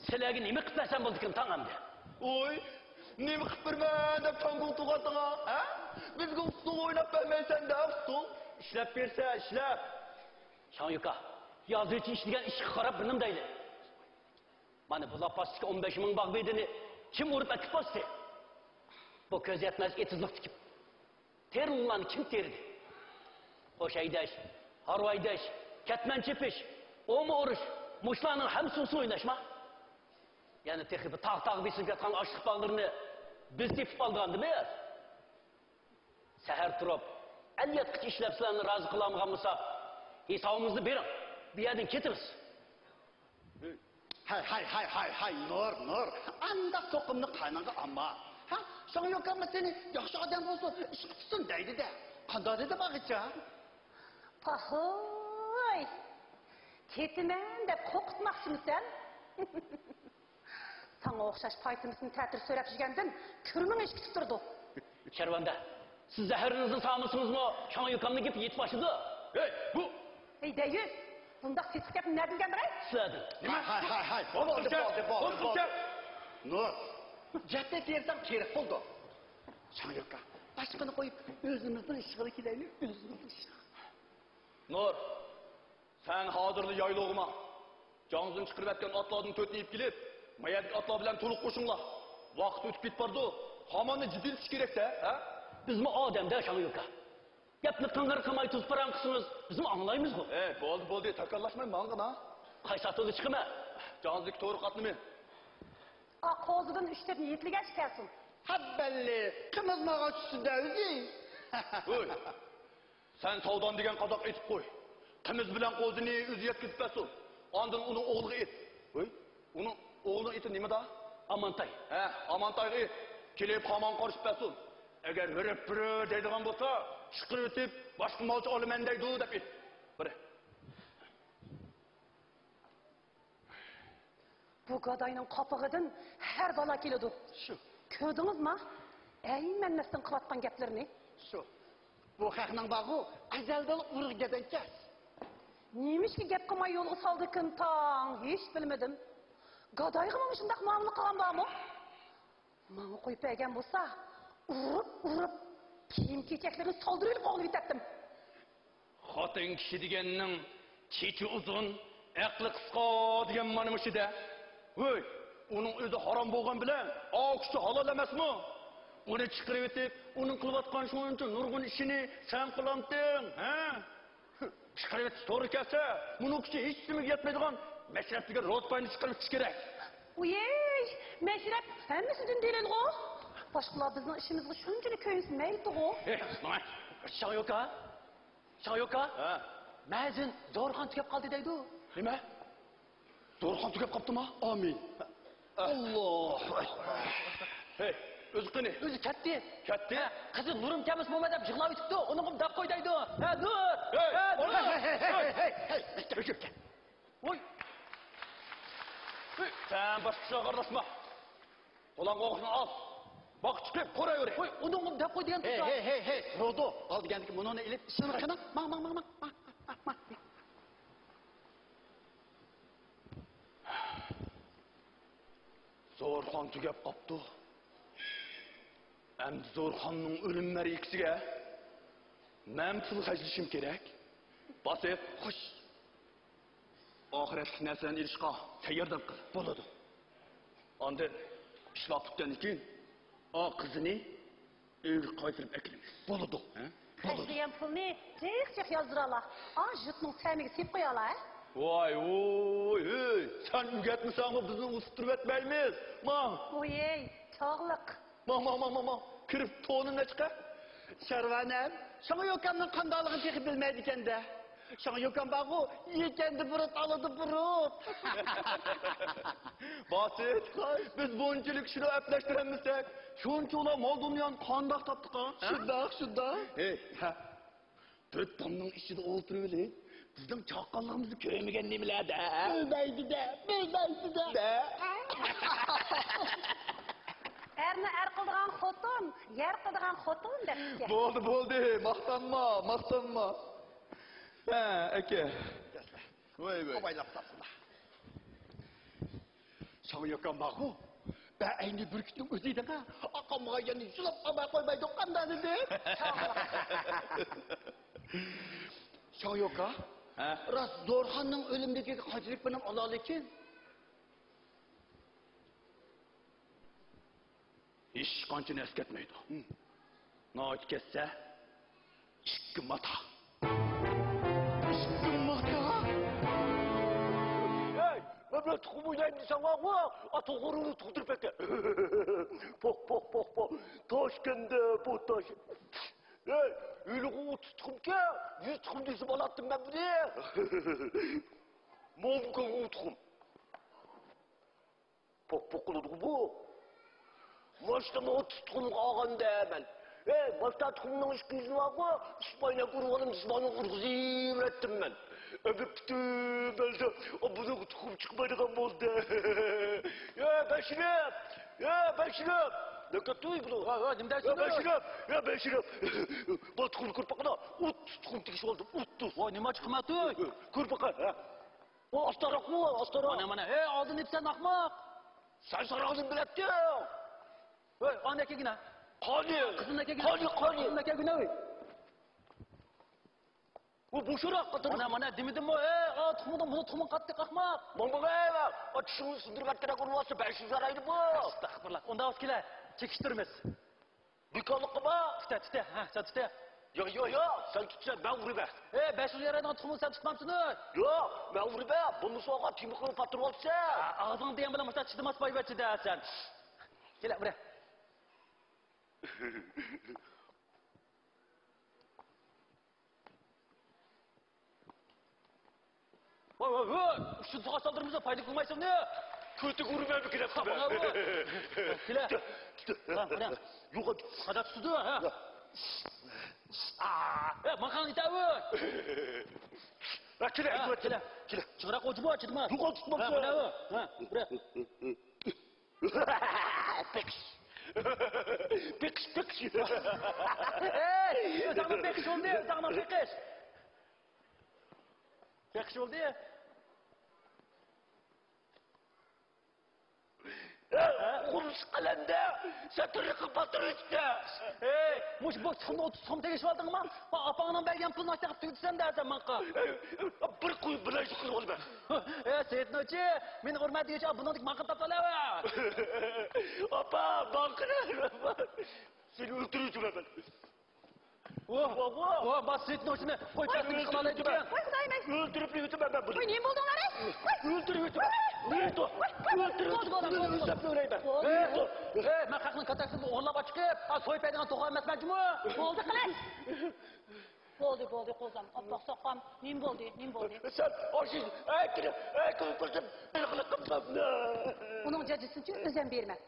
سىلەرگە نېمە قىلىپ بەرسەم بولىدىكىن تاڭ ئەمدى؟ ۋوي، نېمە قىلىپ بېرىمەن دەپ تاڭگۇڭ تۇغاتىڭا، ھە؟ بىزگە ئۇسسۇل ئويناپ بەرمەيسەن-دە، ئۇسسۇل. ئىشلەپ بېرىسەن، ئىشلەپ. شاڭيۈكا، يازىچى ئىشلىگەن ئىشقا قاراپ بىر نېمە دەيلى. مانا بۇ لاپاستىكى ئون بەش مىڭ باغ بېدىنى كىم ئۇرۇپ ئەكىپ باستى؟ بۇ كۆز يەتمەس ئېتىزلىقتىكى تېرىلغۇلارنى كىم تېرىدى؟ قوش ھەيدەش، ھارۋا ھەيدەش، كەتمەن چېپىش، ئوۋما ئۇرۇش، مۇشۇلارنىڭ ھەممىسى ئۇسسۇل ئويناشما؟ يەنە تېخى بۇ تاغ-تاغ بېسىلىپ ياتقان ئاشلىق باغلىرىنى بىز تېپىپ ئالىدىغاندىمىز؟ سەھەر تۇرۇپ، ئەل ياتقىچە ئىشلەپ سىلەرنى رازى قىلالمىغان بولساق، ھېسابىمىزنى بېرىڭ، بۇ يەردىن كېتىمىز. ھەي، ھەي، ھەي، ھەي، ھەي، نۇر، نۇر. ئانداق توقۇمنى قانىڭغا ئالما. ھە؟ شاڭيۈكەنمۇ سېنى ياخشى ئادەم بولسۇن، ئىشقا تۇتسۇن دەيدۇ-دە. قانداق دېدى باغىچە؟ پاھوي! كېتىمەن دەپ قورقۇتماقچىمۇ سەن؟ ساڭا ئوخشاش پايتىمىسنى تەتۈر سۆرەپ يۈرگەندىن كۈرمىڭ ئىشىك تۇتتۇرىدۇ. شەرۋەندە، سىز زەھىرىڭىزنى سالمىسىڭىزمۇ، شاڭيۈكەننىڭ گېپى يېتىپ ئاشىدۇ. ھەي، بۇ! ھەي، دەييۈس! بۇنداق سېسىق گەپنى نەدىن ئۆگەندىڭ ھەي؟ سىلەردىن. نېمە؟ ھاي، ھاي، ھاي، ھاي. بولدى، بولدى، بولدى، بولدى، بولدى. نۇر، گەپنى تېرىساڭ تېرىپ بولدى. شاڭيۈكەن، باشقىنى قويۇپ، ئۆزىمىزنىڭ ئىشىغا كېلەيلى، ئۆزىمىزنىڭ ئىشىغا. نۇر، سەن ھازىرلا يايلىغا ماڭ. جاڭزۇن چىقىرىۋەتكەن ئاتلاردىن تۆتنى ئېلىپ كېلىپ، ما يەردىكى ئاتلار بىلەن تولۇق قوشۇڭلار. ۋاقىت ئۆتۈپ كېتىپ بارىدۇ. خاماننى جىددىيلىتىش كېرەك-دە، ھە؟ بىزمۇ ئادەم-دە، شاڭيۈكەن. گەپنى قىڭغىر قىلماي توسۇپ پاراڭ قىلسىڭىز، بىزمۇ ئاڭلايمىزغۇ. ئەي، بولدى، بولدى، تاكاللاشماي ماڭغىنا. قايسى ئاتودا چىقىمەن؟ جاڭزۇدىكى تورۇق ئاتنىمۇ. ئا، قوزىدىن ئۈچ-تۆتنى يېتىلىگەچ كەلسۇن. ھەببەللى، قىمىز ماغا چۈشسۇن دەۋزى. ھوي. سەن ساۋدان دېگەن قازاق ئېيتىپ قوي. قىمىز بىلەن قوزىنى ئۆزى يەتكۈزۈپ بەرسۇن. ئاندىن ئۇنىڭ ئوغلىغا ئېيت. ھوي، ئۇنىڭ ئوغلىنىڭ ئېتى نېمىدا؟ ئامانتاي. ھە، ئامانتايغا ئېيت. كېلىپ خامان قارىشىپ بەرسۇن. ئەگەر ھۆرە-پۈرە دەيدىغان بولسا، چىقىرىۋېتىپ، باشقا مالچى ئالىمەن دەيدۇ دەپ ئېيت. بىر. بۇ گاداينىڭ قاپىقىدىن ھەر بالا كېلىدۇ. شۇ. كۆردىڭىزما؟ ئەيمەنمەستىن قىلىۋاتقان گەپلىرىنى. شۇ. بۇ خەقنىڭ بارغۇ، ئەزەلدىن ئۇرۇق گەدەنكەس. نېمىشقا گەپ قىلماي يولغا سالدىكىن تاڭ؟ ھېچ بىلمىدىم. گادايغىمۇ مۇشۇنداق مۇئامىلە قىلغان بارمۇ؟ ماڭا قويۇپ بەرگەن بولسا، ئۇرۇپ، ئۇرۇپ، كىيىم-كېچەكلىرىنى سالدۇرۇۋېلىپ قوغلىۋېتەتتىم. خوتۇن كىشى دېگەننىڭ چېچى ئۇزۇن، ئەقلى قىسقا دېگەن مانا مۇشۇ-دە. ھۆي، ئۇنىڭ ئۆزى ھارام بولغان بىلەن، ئاۋۇ كىشى ھالال ئەمەسمۇ؟ ئۇنى چىقىرىۋېتىپ، ئۇنىڭ قىلىۋاتقان شۇنچە نۇرغۇن ئىشىنى سەن قىلامتىڭ، ھە؟ چىقىرىۋېتىش توغرا كەلسە، مۇنىڭ كۈچى ھېچ نېمىگە يەتمەيدىغان مەشرەپ دېگەن روزپاينى چىقىرىۋېتىش كېرەك. ئۇيەي، مەشرەپ ھەممىسىدىن دېلىلغۇ. باشقىلار بىزنىڭ ئىشىمىزغا شۇنچىلىك كۆيۈنسە مەيلىتىغۇ. ھېي، ماڭا. شاڭيوكا، شاڭيوكا، ھە؟ مەزىن زورخان تۈگەپ قالدى دەيدۇ. نېمە؟ زورخان تۈگەپ قاپتىما؟ ئامىن. ئاللاھۇ ئەكبەر. ھەي، ئۆزى قېنى؟ ئۆزى كەتتى. كەتتى؟ ھە، قىزى نۇرۇم كەلمىسە بولماي دەپ يىغلاۋېتىپتۇ. ئۇنىڭغىمۇ دەپ قوي دەيدۇ. ھە، نۇر! ھەي! ھە، نۇر! ھەي، ھەي، ھەي! ۋوي! سەن باشقا ئىشلارغا ئارىلاشما. قولۇڭغا ئوقۇشنى ئال. باغقا چىقىپ قورايۋېرە. ۋوي، ئۇنىڭغىمۇ دەپ قوي دېگەن ھەي، تۇرسا. ھەي، ھەي، ھەي، رودو، ئال دېگەندىكىن مۇنۇنى ئېلىپ ئىشلىرىڭغا قېنىڭ. ماڭ، ماڭ، ماڭ، ماڭ. زورخان تۈگەپ قاپتۇ. ئەمدى زورخاننىڭ ئۆلۈم مەرىكىسىگە مەن پۇل خەجلىشىم كېرەك. باسىت. خوش. ئاخىرەتلىك نەرسىلەرنى ئېلىشقا تەيياردان قىل. بولىدۇ. ئاندىن ئىشلار پۈتكەندىن كېيىن ئا قىزىنى ئۆيگە قايتۇرۇپ ئەكىلىمىز. بولىدۇ. ھە؟ بولىدۇ. خەجلىگەن پۇلنى جىق جىق يازدۇرالا. ئا يۇرتنىڭ سەمىگە سېلىپ قويالا، ھە؟ ۋاي، ۋوي، ھەي، سەن ئۆگەتمىسەڭمۇ بىزنى ئۇستۇرۇۋەتمەيمىز. ماڭ. ۋوي، چاغلىق. ماڭ، ماڭ، ماڭ، ماڭ، ماڭ. كىرىپ تونۇم نەچچە؟ شەرۋانەم، شاڭيوكامنىڭ قانداقلىقىنى تېخى بىلمەيدىكەن-دە. شاڭيوكام بارغۇ، يېكەندە بۇرۇت، ئالىدۇ بۇرۇت. باسىت، بىز بۇنچىلىك كىشىنى ئەپلەشتۈرەلمىسەك، شۇنچىلا مال دۇنيانى قانداق تاپتۇق، ھە؟ شۇنداق، شۇنداق. ھەي، ھە. تۆت تامنىڭ ئىچىدە ئولتۇرۇۋېلىپ، بىزنىڭ چاققانلىقىمىزنى كۆرمىگەن نېمىلەر-دە؟ بىلمەيدۇ-دە، بىلمەيدۇ-دە. دە. ئەرنى ئەر قىلىدىغان خوتۇن، يەر قىلىدىغان خوتۇن دەپتىكەن. بولدى، بولدى، ماختانما، ماختانما. ھە، ئاكا. ۋاي، ۋاي. ئاۋايلاپ تاپسىلا. شاڭيوكام بارغۇ، بە ئەينى بۈركۈتنىڭ ئۆزى ئىدىڭ ھە. ئاقامغا يەنە يۇلاپ قالماي قويمايدۇ قانداق دېدى. شاڭيوكا، ھە؟ راست زورخاننىڭ ئۆلۈملۈكىگە قانچىلىك بىرنېمە ئالالىكىن؟ ھېچقانچىنى ئەسكەرتمەيدۇ. ناھايىتى كەتسە، ئىككى ماتا. ئىككى ماتا؟ ھەي، مەن بىلەن تۇخۇم ئوينايمەن دېسەڭلارغۇ، ئا، توغرىنى تۇغدۇرۇپ ئەكە. پوق، پوق، پوق، پوق. تاشكەندە بۇ تاش. ھەي، ھېلىغۇ ئوتتۇز تۇخۇمكەن، يۈز تۇخۇم دېسە بولاتتىم مەن بۇنى. ماڭا بۇ تۇخۇم. پوق پوق قىلىدىغۇ بۇ. ماشىنا ماڭا تۇتقۇنغا ئالغاندا مەن. ئەي، ماشىنا تۇخۇمنىڭ ئىككى يۈزى بارغۇ، ئىسپاينا ئۇرۇۋالىمىز، مانا ئۇرغۇزۇۋېرەتتىم مەن. ئەمدى پۈتۈن بەلدە بۇنىڭ تۇخۇم چىقمايدىغان بولدى. يا بەشىرىپ! يا بەشىرىپ! نەگە كەتتى بۇ؟ ۋاي، ۋاي، نېمە دەيسىز؟ يا بەشىرىپ! يا بەشىرىپ! بۇ تۇخۇمنى كۆرۈپ باققىنا، ئوتتۇز تۇخۇم تېگىشىۋالدىم، ئوتتۇز. ۋاي، نېمە چىقماپتۇ؟ كۆرۈپ باققىن، ھە. ئۇ ئاستاراقمۇ، ئاستاراق. مانا، مانا، ھەي، ئالدىن ئېيتسەن ئاخماق. سەن ساراقنى بىلەتتىڭ. ھەي، ئانا كەلگىنە. قانى؟ قىزىنى كەلگىنە. قانى، قانى؟ قىزىنى كەلگىنە، ھەي. ئۇ بوشراق قاتار. مانا، مانا، دېمىدىممۇ؟ ھەي، ئا، تۇخۇمدىن بۇنى تۇخۇمۇڭ قاتتىق ئاخماق. ماڭ، ماڭ، ھەي، ئا، چىشىڭنى سىندۇرۇپ ئەتكەن ئۇرۇۋاتسا، بەش يۈز يارايدۇ بۇ. ئەستەغپۇرۇللا. ئۇنداق بولسا كېلە، چېكىشتۈرىمىز. بىكارلىققا بار. تۇتە، تۇتە، ھە، سەن تۇتە. ياق، ياق، ياق، سەن تۇتسا، مەن ئۇرىمەن. ئەي، بەش يۈز يارايدىغان تۇخۇمنى سەن تۇتمامسىنۇ؟ ياق، مەن ئۇرىمەن. بولمىسا ئالغان تىمىقىڭنى پاتۇرۇۋالسا. ھە، ئاغزىڭنى دېگەن بىلەن مۇشۇنداق چىدىماس بايۋەچچىدە سەن. كېلە، ئۇرە. ۋاي، ۋاي، ۋاي! ئۇششۇن ساقال سالدۇرمىسا پايدا قىلمايسەن نېمە؟ كۆتۈك ئۇرىمەن بىر كېلەپ. كېلە. ھە، مانا. يوق. قادا تۇتىدۇ، ھە؟ ھە، ماقاڭ يېتەۋۇ. ھە، كېلە، ھە، كېلە. كېلە. چىڭراق ئوچۇ بۇ، چىدىما. يوق، تۇتماپسەن. ھە، مانا بۇ. ھە، بۇرا. پېقىش. پېقىش، پېقىش. ئەي، ئۆزۈڭنىڭ پېقىش بولدى، ئۆزۈڭنىڭ پېقىش. پېقىش بولدى. قۇمسىق قەلەندە، سەترىقى باتۇر ئۈستە. ئەي، مۇشۇ بوش تۇخۇمنى ئوتتۇز تۇخۇم تېگىشىۋالدىڭما؟ ئاپاڭنىڭ بەرگەن پۇلىنى ئاشتاق تۈگىتىسەن دە سەن ماڭقا. بىر قوي بىلەن يۇقىرى بولىمەن. ئەي، سېيىت نوچى، مېنى ئۇرما دېگۈچە، بۇنىڭدىكى ماڭقىنى تاپىلاۋەر. ئاپا، ماڭقىنى. سېنى ئۆلتۈرۈۋېتىمەن مەن. ۋاھ، ۋاھ، ۋاھ، بار سېيىت نوچىنى قوي پەردىن چىقىرالايدىكەن. ۋاي خۇدايىم ئەي. ئۆلتۈرۈپ ئۆتىمەن مەن بۇنى. ۋاي نېمە بولدۇڭلار ئەي؟ ئۆلتۈرۈپ ئۆتىمەن. نېمە ئېيتتى؟ ئۆلتۈرۈپ ئۆتىمەن. ئۆلتۈرۈپ ئۆتىمەن. ئەي، مەن خەقنىڭ كاتەكسىنى ئوغرىلاپ ئاچىقىپ، سويۇپ ھەيدىگەن توخۇ ئەمەسمەن جۇمۇ. بولدى قىلىش. بولدى، بولدى، قوزام. ئاپپاق ساقام، نېمە بولدى، نېمە بولدى؟ سەن ئاشۇ ئەكىرىپ، ئەكىرىپ قىلدىم. ئۇنىڭ جاجىسىنىچۇ ئۆزۈم بېرىمەن.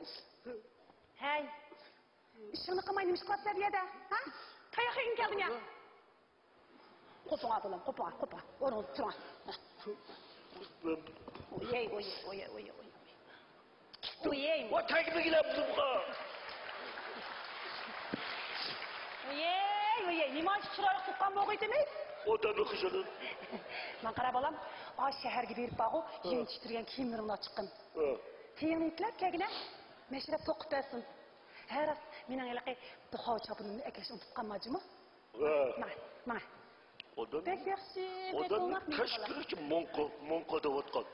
ھەي، ئىشىڭنى قىلماي نېمە ئىش قىلىسەن بۇ يەردە؟ ھە؟ تاياق يېگىڭ كەلدىمۇ يا؟ قوپۇڭا بالام، قوپۇڭا، قوپۇڭا. ئورنىڭىزدا تۇرۇڭا. ئويەي، ئويەي، ئويەي، ئويەي، ئويەي. ئويەي. ۋاي، تەگمىگىلە بۇزۇمغا. ئويەي، ئويەي، نېمانچە چىرايلىق تۇغقان بولغىيتىمىز؟ ئادەمنى خىجىلى. ماڭا قارا بالام، ئا شەھەرگە بېرىپ بارغۇ، ھە، يېڭى تىكتۈرگەن كىيىملىرىڭنى ئاچىققىن. ھە. تېيىڭنى يېتىلەپ كەلگىنە، مەشرەپ توقۇپ بەرسۇن. ھە راست، مېنىڭ ھېلىقى دۇخاۋ چاپىنىمنى ئەكېلىشنى ئۇنتۇپ قالما جۇمۇ. ھە. ماڭا، ماڭا. ئادەم، بەك ياخشى، بەك ئادەمنى ئوڭاق، مېنىڭ كەچ بالام. كىرىشى ماڭقا، ماڭقا دەۋاتقان.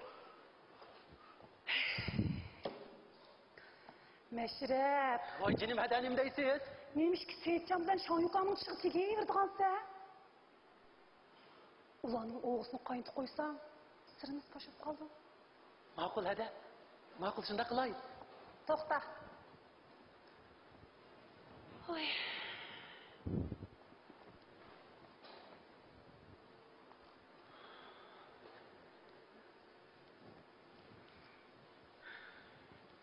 مەشرەپ. ۋاي جېنىم، ھەدە نېمە دەيسىز؟ نېمىشقا سېيىتجان بىلەن شاڭيۇكاڭنىڭ چىشىغا تېگىۋېرىدىغانسەن؟ ئۇلارنىڭ ئوغىسىنى قاينىتىپ قويساڭ، سىرىمىز پاش بولۇپ قالىدۇ. ماقۇل، ھەدە. ماقۇل، شۇنداق قىلاي. توختا. ھوي.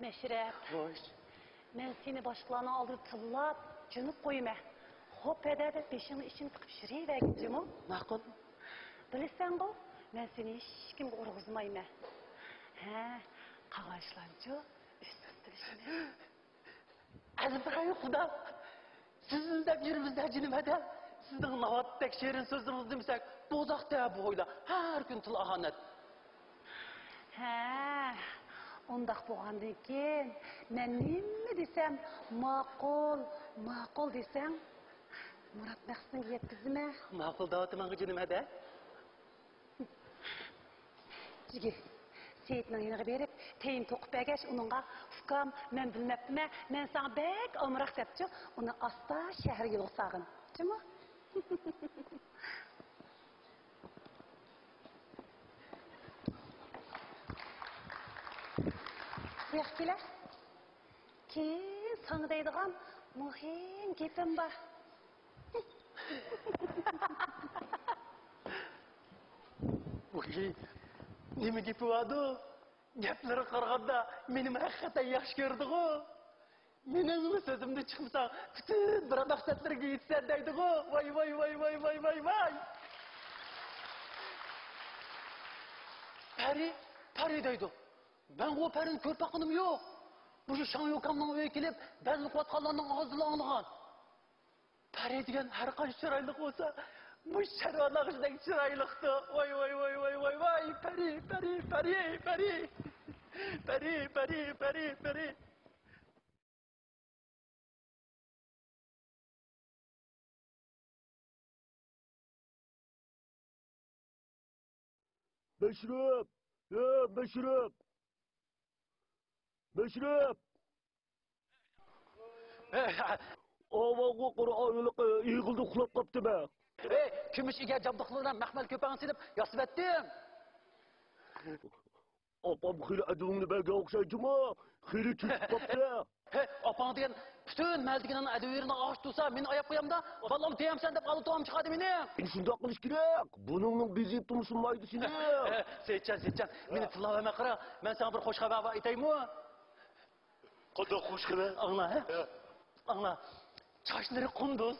مەشرەپ. خوش. مەن سېنى باشقىلارنىڭ ئالدىدا تىللاپ، جۆنۈپ قويىمەن. خوپ ھەدە دەپ بېشىڭنى ئىچىگە تىقىپ يۈرۈۋەرگىن جۇمۇ. ماقۇل. بىلىسەنغۇ، مەن سېنى ھېچكىمگە ئۇرغۇزمايمەن. ھە، قالغان ئىشلارنىچۇ ئۆزىمىز بىلىشىمىز. ئەزىز خۇدا، سىزنى دەپ يۈرىمىز-دە جېنىم ھەدە. سىزنىڭ ناۋاتتەك شېرىن سۆزلىرىڭىزنى دېمىسەك، دوزاختا بۇ ھويلا ھەر كۈن تىل ئاھانەت. ھە، ئۇنداق بولغاندىن كېيىن، مەن نېمە دېسەم، ماقۇل، ماقۇل دېسەڭ، مۇراد مەقسىتىڭگە يەتكۈزىمەن. ماقۇل دەۋاتىمەنغۇ جېنىم، ھەدە. جىگىر، سېيىتنىڭ يېنىغا بېرىپ، تېيىن توقۇپ بەرگەچ، ئۇنىڭغا، «ئۇكام، مەن بىلمەپتىمەن، مەن ساڭا بەك ئامراق» دەپچۇ، ئۇنى ئاستا شەھەر يولىغا سالغىن. جۇمۇ؟ بۇ ياققا كېلە. كېيىن ساڭا دەيدىغان مۇھىم گېپىم بار. ۋاي، نېمە گېپى باردۇ؟ گەپلىرىگە قارىغاندا، مېنىمۇ ھەقىقەتەن ياخشى كۆرىدىغۇ؟ مېنىڭمۇ سۆزۈمدىن چىقمىساڭ، پۈتۈن بىر مەقسەتلىرىگە يېتىسەن دەيدىغۇ؟ ۋاي، ۋاي، ۋاي، ۋاي، ۋاي، ۋاي، ۋاي! پەرى، پەرى دەيدۇ. مەنغۇ پەرىنى كۆرۈپ باققىنىم يوق. مۇشۇ شاڭ يۇكامنىڭ ئۆيىگە كېلىپ، بەزمە قىلىۋاتقانلارنىڭ ئاغزىدىن ئاڭلىغان. پەرى دېگەن ھەر قانچە چىرايلىق بولسا، مۇشۇ شەھۋانىڭ ئىچىدەك چىرايلىقتۇ. ۋاي، ۋاي، ۋاي، ۋاي، ۋاي، ۋاي، پەرى، پەرى، پەرى، پەرى. پەرى، پەرى، پەرى، پەرى. مەشرەپ! ھە، مەشرەپ! مەشرەپ! ئاۋاغۇ قۇرئانلىق ئېغىلدا ئۇخلاپ قاپتىمەن. ئەي، كۈمۈش ئىگە جابدۇقلىرى بىلەن مەخمەل كۆپەڭ سېلىپ ياسىۋەتتىم. ئاپام خېلى ئەدىۋىڭنى بەرگەن ئوخشايدىمۇ؟ خېلى چۆچۈپ قاپتۇ. ھە، ئاپاڭ دېگەن پۈتۈن مەھەللىدىكىنىڭ ئەدىۋىرىنى ئاغۇشتۇرسا، مېنى ئاياپ قويامدا، بالام تېيەمسەن دەپ ئالدى توغام چىقاردى مېنى. ئېنە شۇنداق قىلىش كېرەك. بۇنىڭنىڭ بېزىپ تۇرمىسۇنمايدۇ سېنى. ھە، سېيىتجان، سېيىتجان، مېنى تىللاۋەرمەي قارا. مەن ساڭا بىر خۇش خەۋەر بار ئېيتايمۇ؟ قانداق خۇش خەۋەر؟ ئاڭلا، ھە؟ ھە. ئاڭلا. چاچلىرى قۇندۇز،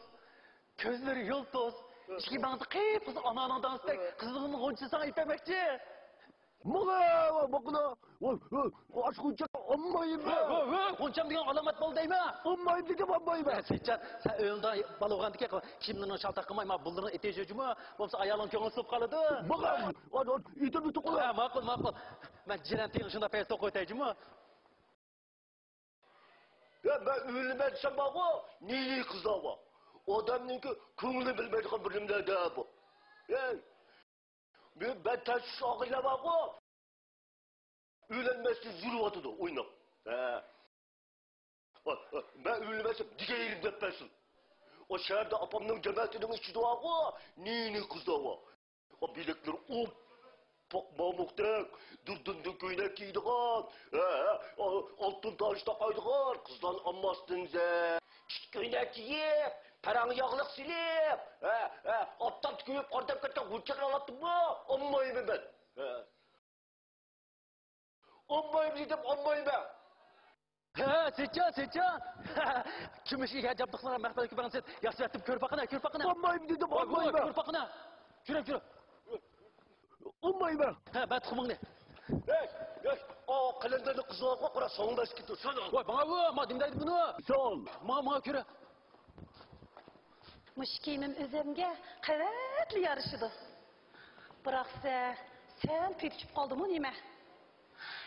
كۆزلىرى يۇلتۇز، ھە. ئىچكى مېڭىسى قىپقىزىل ئانارنىڭ دانىسىدەك، ھە. قىزىلغۇنچىنى ساڭا ئېلىپ بەرمەكچى. ماڭا، ماڭا، ۋاي، ۋاي، ۋاي، ئاش غۇنچە ئالمايمەن. ۋاي، ۋاي، ۋاي، غۇنچەم دېگەن ئالامەت بولدى دەيمەن. ئالمايمەن دېدىم، ئالمايمەن. سېيىتجان، سەن ئۆيۈڭدە بالا بولغاندىكىن كىيىملىرىڭنى شالتاق قىلماي، مانا بۇلىرىنى ئېتىۋېتىۋەر جۇمۇ. بولمىسا ئايالىڭ كۆڭلى سىلىپ قالىدۇ. ماڭا، ئانا، ئېتىمنى توقۇ. ھە، ماقۇل، ماقۇل. مەن جىرەن تېيىڭ شۇنداق پەيز توقۇۋېتەي جۇمۇ. يا، مەن ئۆيلىنىمەن دېسەم بارغۇ، نى-نى قىزلار بار. ئادەمنىڭكى كۆڭلىنى بىلمەيدىغان بىر نېمىلەر بار. ھەي، مەن، مەن تەشۋىش ئاغىنىلەر بارغۇ، ئۆيلەنمەستىن يۈرۈۋاتىدۇ ئويناپ. ھە. ۋاي، ۋاي، مەن ئۆيلىمەسەم دېگەن يېرىم دەپ بەرسۇن. ئۇ شەھەردە ئاپامنىڭ جەمەتىنىڭ ئىچىدە بارغۇ، نى-نى قىزلار بار. ئۇ بىلەكلىرى ئوپپاق مامۇقتەك، دۇردۇندىن كۆينەك كىيىدىغان، ھە، ھە، ئالتۇن تاج تاقايدىغان قىزلارنى ئالماستىن زە-، ئىت كۆينەك كىيىپ، پاراڭ ياغلىق سېلىپ، ھە، ھە، ئاپتاپتا كۆيۈپ قارىداپ كەتكەن غۇنچىلارنى ئالاتتىممۇ؟ ئالمايمەن مەن. ھە. ئالمايمەن دېدىم، ئالمايمەن. ھە، سېيىتجان، سېيىتجان. كۈمۈش ئىگە جابدۇقلار مەخمەل كۆپەڭ سېيىت ياسىۋەتتىم، كۆرۈپ باققىنا، كۆرۈپ باققىنا. ئالمايمەن دېدىم، ۋاي، ۋاي، ئالمايمەن. كۆرۈپ باققىنا. كۆرۈپ، كۆرۈپ. ئالمايمەن. ھە، بەر تۇخۇمۇڭنى. ھەي، ھەي، ئا قەلەندەرنى قىزىغا قارا، ساڭا بەرسە كېتىدۇ، ساڭا. ۋاي، ماڭا، ما دېمەيدۇ بۇنى. سال. ماڭا، ماڭا كۆرە. مۇشۇ كىيىمىم ئۆزۈمگە قەۋەتلا يارىشىدۇ. بىراق سە-، سەل پېتى چۈشۈپ قالدىمۇ نېمە؟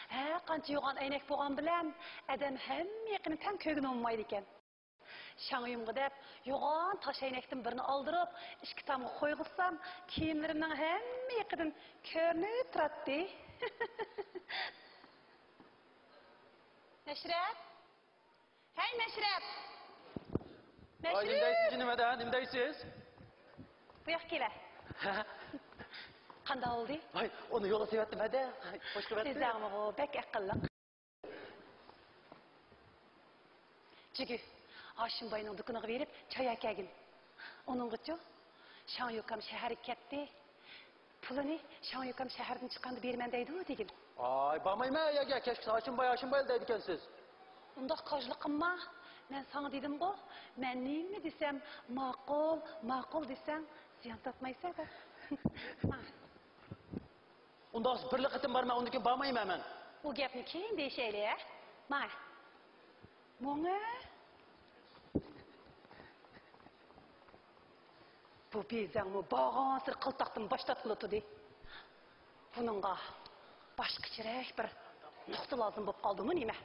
ھەر قانچە يوغان ئەينەك بولغان بىلەن ئادەم ھەممە يېقىنى تەڭ كۆرگىلى بولمايدىكەن. شاڭيۇمغا دەپ يوغان تاش ئەينەكتىن بىرنى ئالدۇرۇپ، ئىككى تامغا قويغۇزسام، كىيىملىرىمنىڭ ھەممە يېقىدىن كۆرۈنۈپ تۇراتتى. مەشرەپ! ھەي، مەشرەپ! ۋاي، نېمە دەيسىز، مەشرەپ! نېمە دە-، نېمە دەيسىز؟ بۇ ياققا كېلە. قانداق بولدى؟ ۋاي، ئۇنى يولغا سېلىۋەتتىم ھەدە. خوش قىلىۋەتتىم. ئۆزۈڭمۇ بەك ئەقىللىق. جۈگۈ، ھاشىمباينىڭ دۇكىنىغا بېرىپ چاي ئەكەلگىن. ئۇنىڭغىچۇ، شاڭ يۇكام شەھەرگە كەتتى. پۇلىنى شاڭ يۇكام شەھەردىن چىققاندا بېرىمەن دەيدۇ دېگىن. ئاي، بارمايمەن ئەگەر كەچكىچە ھاشىمباي، ھاشىمباي دەيدىكەنسىز. ئۇنداق كاجلىق قىلما. مەن ساڭا دېدىمغۇ، مەن نېمە دېسەم، ماقۇل، ماقۇل دېسەڭ، زىيان تارتمايسەن. ماڭە. ئۇنداق بىرلا قېتىم بارىمەن، ئۇندىن كېيىن بارمايمەن مەن. ئۇ گەپنى كېيىن دېيىشەيلى، ھە؟ ماڭە. ماڭە. بۇ بېزەڭمۇ بارغانسېرى قىلتاقتىن باش تارتقىلى تۇردى. بۇنىڭغا باشقىچىرەك بىر تۇختا لازىم بولۇپ قالدىمۇ نېمە؟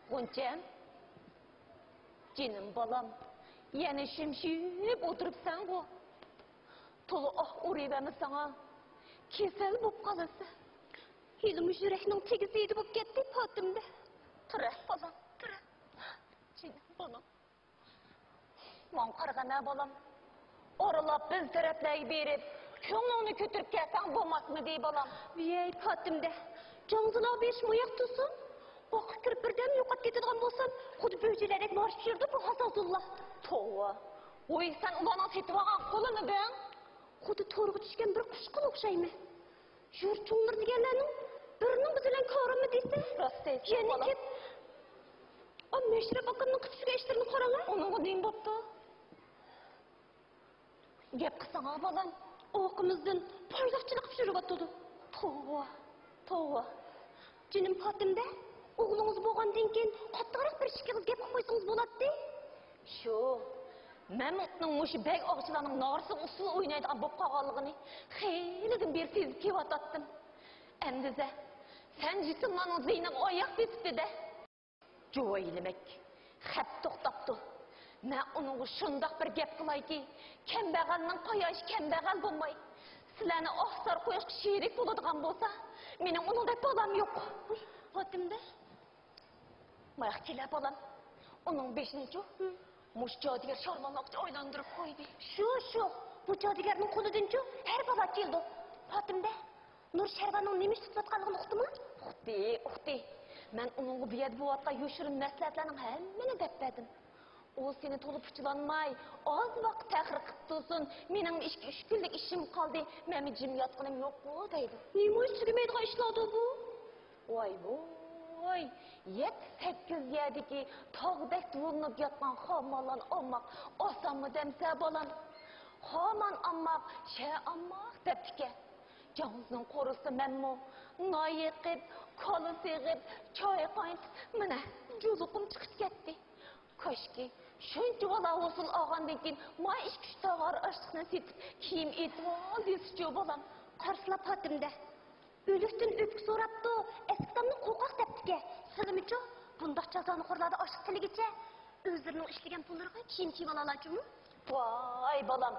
غۇنچەم، جېنىم بالام، يەنە شىمشىيىپ ئولتۇرۇپسەنغۇ؟ تولا ئاھ ئۇرۇۋەرمە ساڭا، كېسەل بولۇپ قالىسەن. ھېلىمۇ يۈرەكنىڭ تېگى زېدە بولۇپ كەتتى پاتىمدە. تۇرە بالام، تۇرە. جېنىم بالام. ماڭا قارىغىنا بالام. ئارىلاپ بىز تەرەپلەرگە بېرىپ، كۆڭلۈڭنى كۆتۈرۈپ كەلسەڭ بولماسمىدى بالام؟ ۋىي پاتىمدە، جاڭزىلار بېشىم ئاياق تۇرسۇن. باغقا كىرىپ بىردەم يوقاپ كېتىدىغان بولسام، خۇددى بۆجىلەردەك مارشىپ يۈرىدۇ بۇ ھازازۇللا. توۋا. ۋوي، سەن ئۇلارنىڭ سېتىۋالغان قۇلىمىدىڭ؟ خۇددى تورغا چۈشكەن بىر قۇشقىلا ئوخشايمەن. يۇرت چوڭلىرى دېگەنلەرنىڭ بىرىنىڭ بىزى بىلەن كارىمۇ دېسە، راست دەيسەن، يەنە بالام. كېلىپ، ئا مەشرەپ ئاكامنىڭ قىپشۇرغان ئىشلىرىنى قاراڭا. ئۇنىڭغا نېمە بوپتۇ؟ گەپ قىلساڭا، بالام. ئارقىمىزدىن پايلاقچىلىق قىلىپ يۈرۈۋاتىدۇ. توۋا، توۋا. جېنىم پاتىمدە، ئوغلىڭىز بولغاندىن كېيىن قاتتىقراق بىر ئىككى ئېغىز گەپ قىلىپ قويسىڭىز بولاتتى. شۇ، مەمۇتنىڭ مۇشۇ بەگ ئاغىچىلارنىڭ نارسىغا ئۇسسۇل ئوينايدىغان بولۇپ قالغانلىقىنى خېلىدىن بېرى سېزىپ كېلىۋاتاتتىم. ئەمدىزە، سەن جىسىملارنىڭ زېيىنىغا ئاياق بېسىپتۇ-دە. جۇۋايلىمەك، خەپ توختاپتۇ. مەن ئۇنىڭغا شۇنداق بىر گەپ قىلايكى، كەمبەغەلنىڭ قاياشى كەمبەغەل بولماي، سىلەرنى ئاھسار قويۇشقا شېرىك بولىدىغان بولسا، مېنىڭ ئۇنىڭدەك بالام يوق. ۋۇي، پاتىمدە. ماياق كېلە بالام. ئۇنىڭ بېشىنىچۇ؟ ھە. مۇشۇ جادۇگەر شارمانلىققا ئايلاندۇرۇپ قويدى. شۇ، شۇ. بۇ جادۇگەرنىڭ قولىدىنچۇ ھەر بالا كېلىدۇ. پاتىمدە، نۇر شەرۋاننىڭ نېمە ئىش تۇتۇۋاتقانلىقىنى ئۇقتىمۇ؟ ئۇقتى، ئۇقتى. مەن ئۇنىڭغا بۇ يەردە بولۇۋاتقان يوشۇرۇن مەسلىھەتلەرنىڭ ھەممىنى دەپ بەردىم. ئۇ سېنى تولا پۇچىلانماي، ئاز ۋاقىت تەخىر قىپ تۇرسۇن، مېنىڭ ئىككى، ئۈچ كۈنلۈك ئىشىم قالدى، مەنمۇ جىم ياتقىنىم يوققۇ دەيدۇ. نېمە ئىش تۈگىمەيدىغان ئىشلاردۇ بۇ؟ ۋاي، ۋاي، يەتتە، سەككىز يەردىكى تاغدەك دۇۋۇلىنىپ ياتقان خامانلارنى ئالماق ئاسانمۇ دەمسە، بالام؟ خامان ئالماق، شە ئالماق دەپتىكەن. جاڭزىنىڭ قورۇسى مەنمۇ نان يېقىپ، كالا سېغىپ، چاي قاينىتىپ، مانا، جۇلۇقۇم چىقىپ كەتتى. كاشكى، شۇنچە بالا ھوسۇل ئالغاندىن كېيىن، ما ئىككى، ئۈچ تاغار ئاشلىقنى سېتىپ، كىيىم ئېتىۋال دېسىچۇ، بالام. قارىسىلا پاتىمدە. ئۆلۈكتىن ئۆپكە سوراپتۇ، ئەسكىتامنى قوقاق دەپتىكەن. سىلىمىچۇ، بۇنداق جازانىخورلاردا ئاشلىق تىلىگىچە ئۆزلىرىنىڭ ئىشلىگەن پۇللىرىغا كىيىم كىيىۋالالارچۇمۇ؟ ۋاي بالام،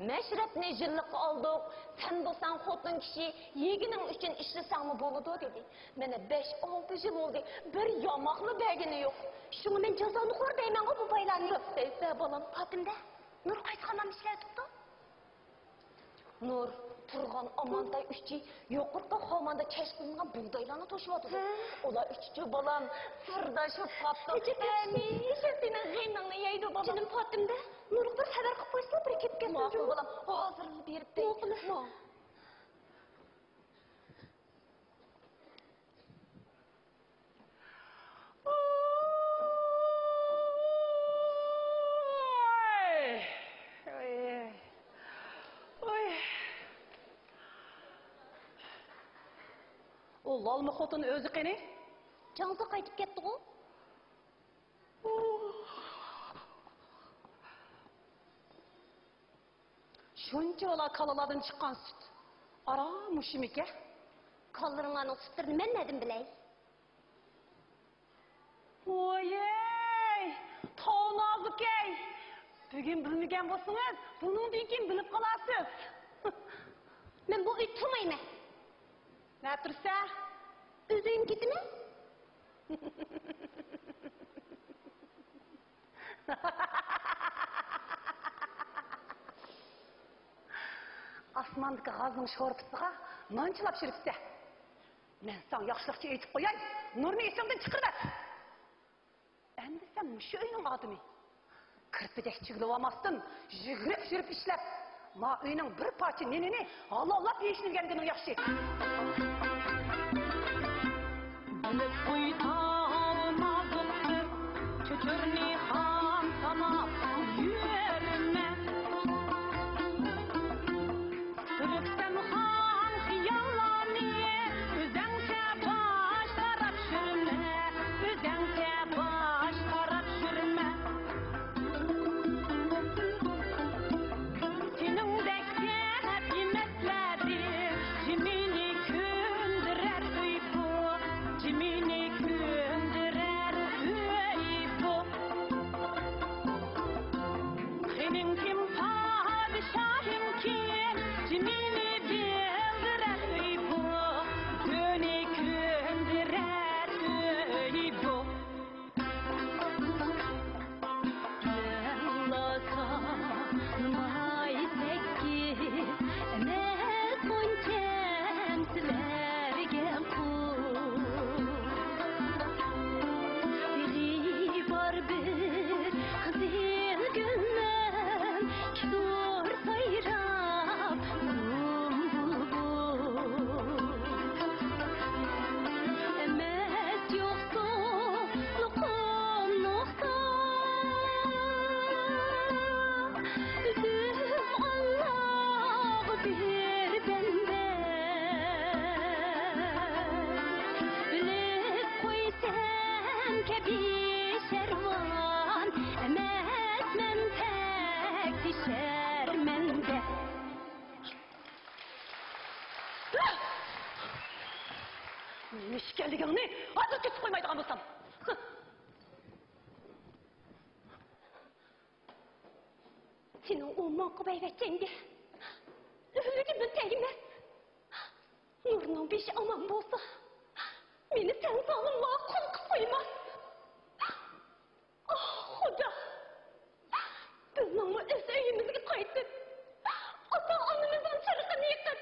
مەشرەپنى جىنلىققا ئالدۇق، سەن بولساڭ خوتۇن كىشى، يېگىنىڭ ئۈچۈن ئىشلىسەڭمۇ بولىدۇ دېدى. مانا بەش، ئالتە يىل بولدى، بىر ياماقمۇ بەرگىنى يوق. شۇڭا مەن جازانىخور دەيمەنغۇ بۇ بايلارنى. راست دەيسە بالام. پاتىمدە، نۇر قايسى خانلارنى ئىشلەۋېتىپتۇ؟ نۇر، تۇرغان، ئامانتاي ئۈچى يۇقىرىقى خاماندا كەش قىلىنغان بۇغدايلارنى توشۇۋاتىدۇ. ھە. ئۇلار ئۈچىچۇ بالام، سىرداشلىق قاپتۇ. نېچە كەش؟ ھەمىشە سېنىڭ غېمىڭنى يەيدۇ بالام. جېنىم پاتىمدە، نۇرغا بىر خەۋەر قىلىپ قويسىلا، بىر كېلىپ كەتسۇن. ماقۇل بالام، ھازىرلا بېرىپ بېرەي. ماقۇل. ۋاي! ۋاي! ۋاي! ئۇ لالما خوتۇن ئۆزى قېنى؟ جاڭزا قايتىپ كەتتىغۇ؟ شۇنچە بالا كالىلاردىن چىققان سۈت ئاران مۇشۇمىكەن؟ كالىلىرىڭلارنىڭ سۈتلىرىنى مەن نەدىن بىلەي؟ ۋويەي، تاۋ نازۇكەي! بۈگۈن بىلمىگەن بولسىڭىز، بۇنىڭدىن كېيىن بىلىپ قالارسىز. مەن بۇ ئۆيدە تۇرمايمەن. نەدە تۇرىسەن؟ ئۆز ئۆيۈمگە كېتىمەن. ئاسماندىكى غازنىڭ شورپىسىغا نان چىلاپ يۈرۈپسەن. مەن ساڭا ياخشىلىقچە ئېيتىپ قوياي، نۇرنى ئېسىڭدىن چىقىرىۋەت. ئەمدى سەن مۇشۇ ئۆينىڭ ئادىمى. كىرپىدەك چىگىلىۋالماستىن، يۈگۈرۈپ يۈرۈپ ئىشلەپ، ما ئۆينىڭ بىر پارچە نېنىنى ھالاللاپ يېيىشنى ئۆگەنگىنىڭ ياخشى. بىلىپ قوي، تاۋ نازۇكتۇر، چۆچۈرىنى خام ساناپ يۈرمە. سۈرۈپسەن خام خىياللارنى، ئۆزەڭچە باش قاراپ يۈرمە، ئۆزەڭچە باش قاراپ يۈرمە. سېنىڭدەك كەپ يېمەسلەردىن، جىمىنى كۆندۈرەر ئۆي بۇ، جىمىنى كۆندۈرەر ئۆي بۇ. خېنىڭ كىم، پادىشاھىڭ كىم، جىمىنى بىلدۈرەر ئۆي بۇ، دۆنى كۆندۈرەر ئۆي بۇ. ماي سەككىز ئەمەس، قونچەم سىلەرگە قۇل. تېغى بار بىر قىزىل گۈلنىڭ كىشۇر سايراپ، گۈم بۇلبۇل. ئەمەس يوقسۇللۇقۇم نۇقسان، ئۆزۈم ئاللاغا بىر بەندە. بىلىپ قويسەن كەبى شەرۋان، ئەمەسمەن تەكچى شەرمەندە. نېمە ئىكەنلىكىڭنى ھازىر كۆرسىتىپ قويمايدىغان بولسام. سېنىڭ ئۇ ماڭقا بەيۋەچچەڭگە، ئۆلۈكىمنى تەگمە. نۇرنىڭ بېشى ئامان بولسا، مېنى سەن زالىملارغا قۇل قىلىپ قويماس. ئاھ، خۇدا! بىزنىڭمۇ ئۆز ئۆيىمىزگە قايتىپ، ئاتا-ئانىمىزنىڭ چىرىغىنى يېقىپ،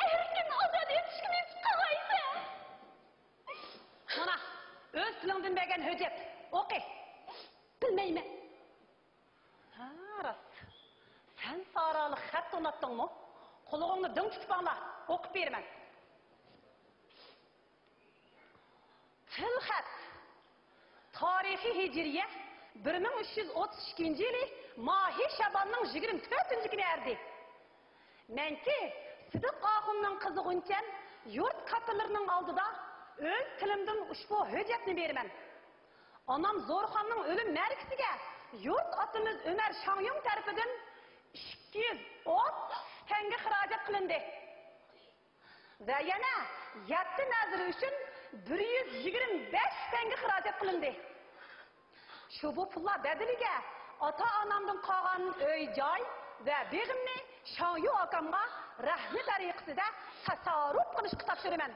ئەركىن ئازاد يېتىشكە نېسىپ قىلغايسەن! مانا، ئۆز تىلىڭدىن بەرگەن ھۆججەت. ئوقۇ. بىلمەيمەن. ھە، راست. سەن سارالىق خەت ئۇناتتىڭمۇ؟ قۇلىقىڭنى دىڭ تۇتۇپ ئاڭلا، ئوقۇپ بېرىمەن. تىلخەت. تارىخىي ھىجرىيە بىر مىڭ ئۈچ يۈز ئوتتۇز ئىككىنچى يىلى ماھى شاباننىڭ يىگىرمە تۆتىنچى كۈنى ئەردى. مەنكى سىدىق ئاخۇننىڭ قىزى غۇنچەم يۇرت كاتتىلىرىنىڭ ئالدىدا ئۆز تىلىمدىن ئۇشبۇ ھۆججەتنى بېرىمەن. ئانام زورخاننىڭ ئۆلۈم مەرىكىسىگە يۇرت ئاتىمىز ئۆمەر شاڭيۇڭ تەرىپىدىن ئىككى يۈز ئوتتۇز تەڭگە خىراجەت قىلىندى. ۋە يەنە يەتتە نەزىرى ئۈچۈن بىر يۈز يىگىرمە بەش تەڭگە خىراجەت قىلىندى. شۇ بۇ پۇللار بەدىلىگە ئاتا-ئانامدىن قالغان ئۆي-جاي ۋە بېغىمنى شاڭيۇ ئاكامغا رەھمى تەرىقىسىدە تەسەررۇپ قىلىشقا تاپشۇرىمەن.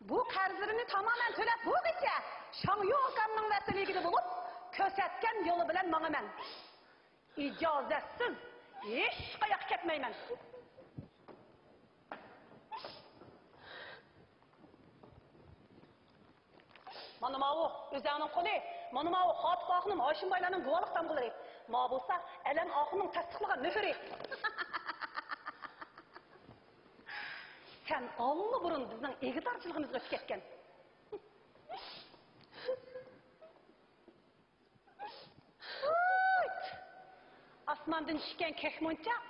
بۇ قەرزلىرىمنى تامامەن تۆلەپ بولغىچە شاڭيۇ ئاكامنىڭ ۋەسلىكىدە بولۇپ، كۆرسەتكەن يولى بىلەن ماڭىمەن. ئىجازەتسىز ھېچقاياققا كەتمەيمەن. مانا ماۋۇ ئۆزەڭنىڭ قولى، مانا ماۋۇ خاتىپ ئاخۇنۇم ھاشىم بايلارنىڭ گۇۋاھلىق تامغىلىرى، ماۋۇ بولسا ئەلەم ئاخۇننىڭ تەستىقلىغان مۆھۈرى. سەن ئاللىبۇرۇن بىزنىڭ ئىگىدارچىلىقىمىزغا ئۆتۈپ كەتكەن. ئاسماندىن چۈشكەن كۆك مونچاق،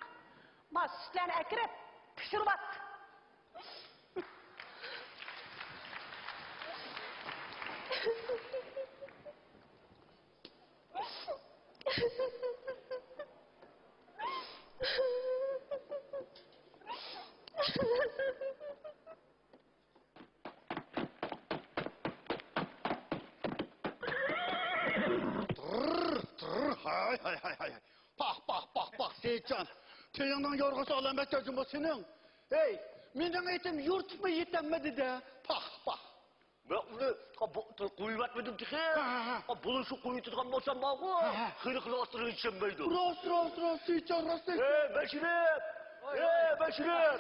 ما سۈتلەرنى ئەكىرىپ پىشۇرۇۋات. تىرر، تىرر، ھاي، ھاي، ھاي، ھاي. پاھ، پاھ، پاھ، پاھ، سېيىتجان. تېنىڭنىڭ يورغىسى ئالامەت تەرجىمە سېنىڭ. ھەي، مېنىڭ ئېتىم يۇرتۇپمۇ يېتەلمىدى-دە. پاھ، پاھ. مەن ئۇنى، ئا، بۇ، قويۇۋەتمىدىم تېخى. ھە، ھە، ھە. ئا، بۇنى شۇ قويۇۋېتىدىغان بولسام بارغۇ. ھە، ھە. خېرى خىلاسلىرىنى چۈشەنمەيدۇ. راست، راست، راست، سېيىتجان، راست ئېيتتىڭ. ئەي، بەشىرىپ! ئەي، بەشىرىپ!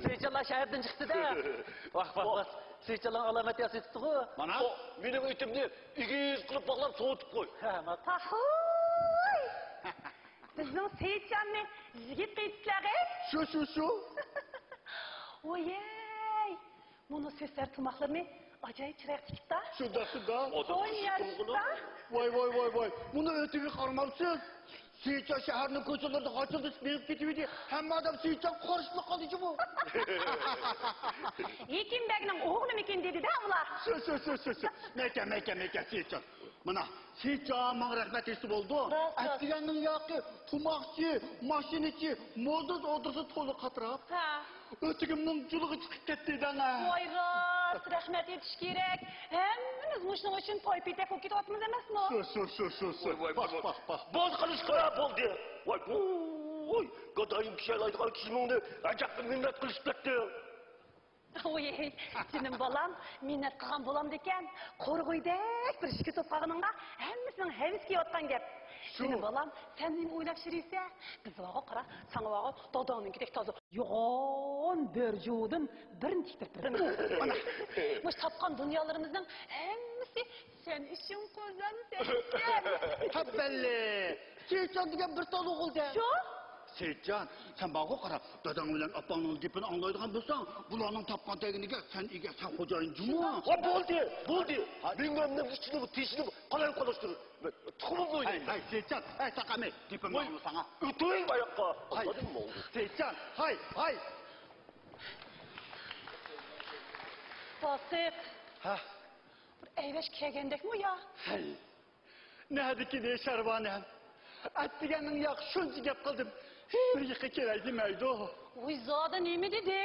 سېيىتجانلار شەھەردىن چىقتى-دە. ۋاھ، ۋاھ، ۋاھ. سېيىتجانلارنىڭ ئالامەت ياسىتىپتىغۇ. مانا. ئو، مېنىڭ ئېتىمنى ئېگىز قىلىپ باغلاپ سوۋۇتۇپ قوي. ھە، ما-، پاھوي! بىزنىڭ سېيىتجاننى يىگىت قىلىپسىلەرغۇ؟ شۇ، شۇ، شۇ. ۋويەي! مۇنۇ سۆسەر تۇماقلىرىنى ئاجايىپ چىرايلىق تىكىپتا. شۇنداق، شۇنداق. قويۇشتا. ۋاي، ۋاي، ۋاي، ۋاي. مۇنۇ ئۆتۈكىگە قارىمامسىز؟ سېيىتجان شەھەرنىڭ كوچىلىرىدا غاچىلدىشىپ مېڭىپ كېتىۋىدى. ھەممە ئادەم سېيىتجان قارشىلىق قىلدى جۇمۇ. ھېكىم بەگنىڭ ئوغلىمىكىن دېدى-دە بۇلار. شۇ، شۇ، شۇ، شۇ، شۇ. مەكە، مەكە، مەكە، سېيىتجان. مانا، سېيىتجان ماڭا رەھمەت ئېيتسا بولىدۇ. راست، راست. ئەتىگەننىڭ ياقى تۇماقچى، ماشىنىچى، مودا سودىسى تولا قاتراپ. ھە. ئۆتۈكۈمنىڭ جۇلىغا چىقىپ كەتتى دەڭە. ۋاي راست، رەھمەت ئېيتىش كېرەك. ھەممىمىز مۇشۇنىڭ ئۈچۈن پاي-پېتەك بولۇپ كېتىۋاتىمىز ئەمەسمۇ؟ شۇ، شۇ، شۇ، شۇ، شۇ. ۋاي، ۋاي، پاھ، ۋاي، پاھ، پاھ. بولدى قىلىشقا بولدى. ۋاي، ۋوي، گادايىم كىشەنلەيدىغان كىشىنىڭ ئەجەب بىر مىننەت قىلىشىپ كەتتى. ۋوي، جېنىم بالام، مىننەت قىلغان بولامدىكەن؟ قورۇغۇيدەك بىر ئىشكە توپ قالغىنىڭغا ھەممىسىنىڭ ھەۋىسى كېلىۋاتقان گەپ. شۇ. جېنىم بالام، سەن نېمە ئويلاپ يۈرىسەن؟ بىز بارغۇ قارا، ساڭا بارغۇ، داداڭنىڭكىدەك تازا يوغان بۆرە جۇۋىدىن بىرنى تىكتۈرۈپ بېرىمىز. مانا، مۇشۇ تاپقان دۇنيالىرىمىزنىڭ ھەممىسى سەن ئۈچۈن قوزام، سەن ئۈچۈن. تەبەللى! سېيىتجان دېگەن بىر تال ئوغۇل-دە. شۇ؟ سېيىتجان، سەن بارغۇ قارا، داداڭ بىلەن ئاپاڭنىڭ گېپىنى ئاڭلايدىغان بولساڭ، بۇلارنىڭ تاپقان تەگىنىگە سەن ئىگە، سەن خوجايىن جۇمۇ. ھە، بولدى، بولدى. ھە. مېڭەمنىڭ ئىچىنىمۇ، تېشىنىمۇ قالايمىقانلاشتۇرۇپ، تۇخۇمۇمنى ھەي، ئوينايمەن. ھەي، سېيىتجان، ھەي، تاقامەي، گېپىمنى ئاڭلىساڭا. ئۆتۈڭ ئاياققا. ھەي، سېيىتجان، ھەي، ھەي. باسىت. ھە. بىر ئەيۋەش كەلگەندەكمۇ يا؟ ھەي. نەدىكىنى شەرۋانەم. ئەتىگەننىڭ ياقى شۇنچە گەپ قىلدىم. ھېي، بىر يىقا كېلەي دېمەيدۇ. ۋۇي، زادى نېمە دېدى؟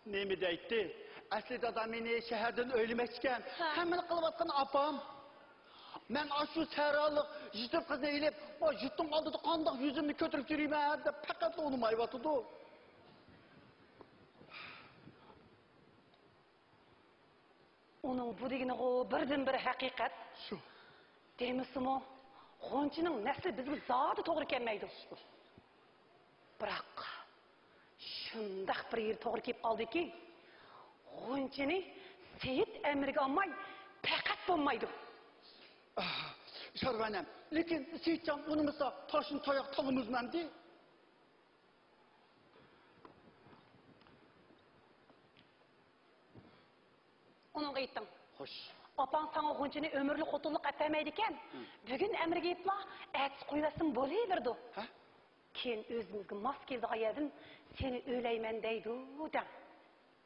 نېمە دەيتتى؟ ئەسلى دادام مېنى شەھەردىن ئۆيلىمەكچىكەن. ھە. ھەممىنى قىلىۋاتقان ئاپام. مەن ئاشۇ سەھرالىق يېتىم قىزنى ئېلىپ، ما يۇرتنىڭ ئالدىدا قانداق يۈزۈمنى كۆتۈرۈپ يۈرىمەن دەپ پەقەتلا ئويلىمايۋاتىدۇ. ئۇنىڭ بۇ دېگىنىغۇ بىردىنبىر ھەقىقەت. شۇ. دېمىسىمۇ، غۇنچىنىڭ نەسلى بىزگە زادى توغرا كەلمەيدۇ. بىراق، شۇنداق بىر يېرى توغرا كېلىپ قالدىكى، غۇنچىنى سېيىت ئەمرىگە ئالماي پەقەت بولمايدۇ. ئاھ، شارۋانەم، لېكىن سېيىتجان ئۇنىمىسا، تاشنى تاياق تاللىمىزمۇ ئەمدى؟ ئۇنىڭغا ئېيتىڭ. خوش. ئاپاڭ ساڭا غۇنچىنى ئۆمۈرلۈك خوتۇنلۇق ئەتەمەيدىكەن. ھە. بۈگۈن ئەمرىگە ئېيتلا، ئەتىسى قويۇۋەتسىمۇ بولۇۋېرىدۇ. ھە؟ كېيىن ئۆزىمىزگە ماس كېلىدىغان يەردىن سېنى ئۆيلەيمەن دەيدۇ دەڭ.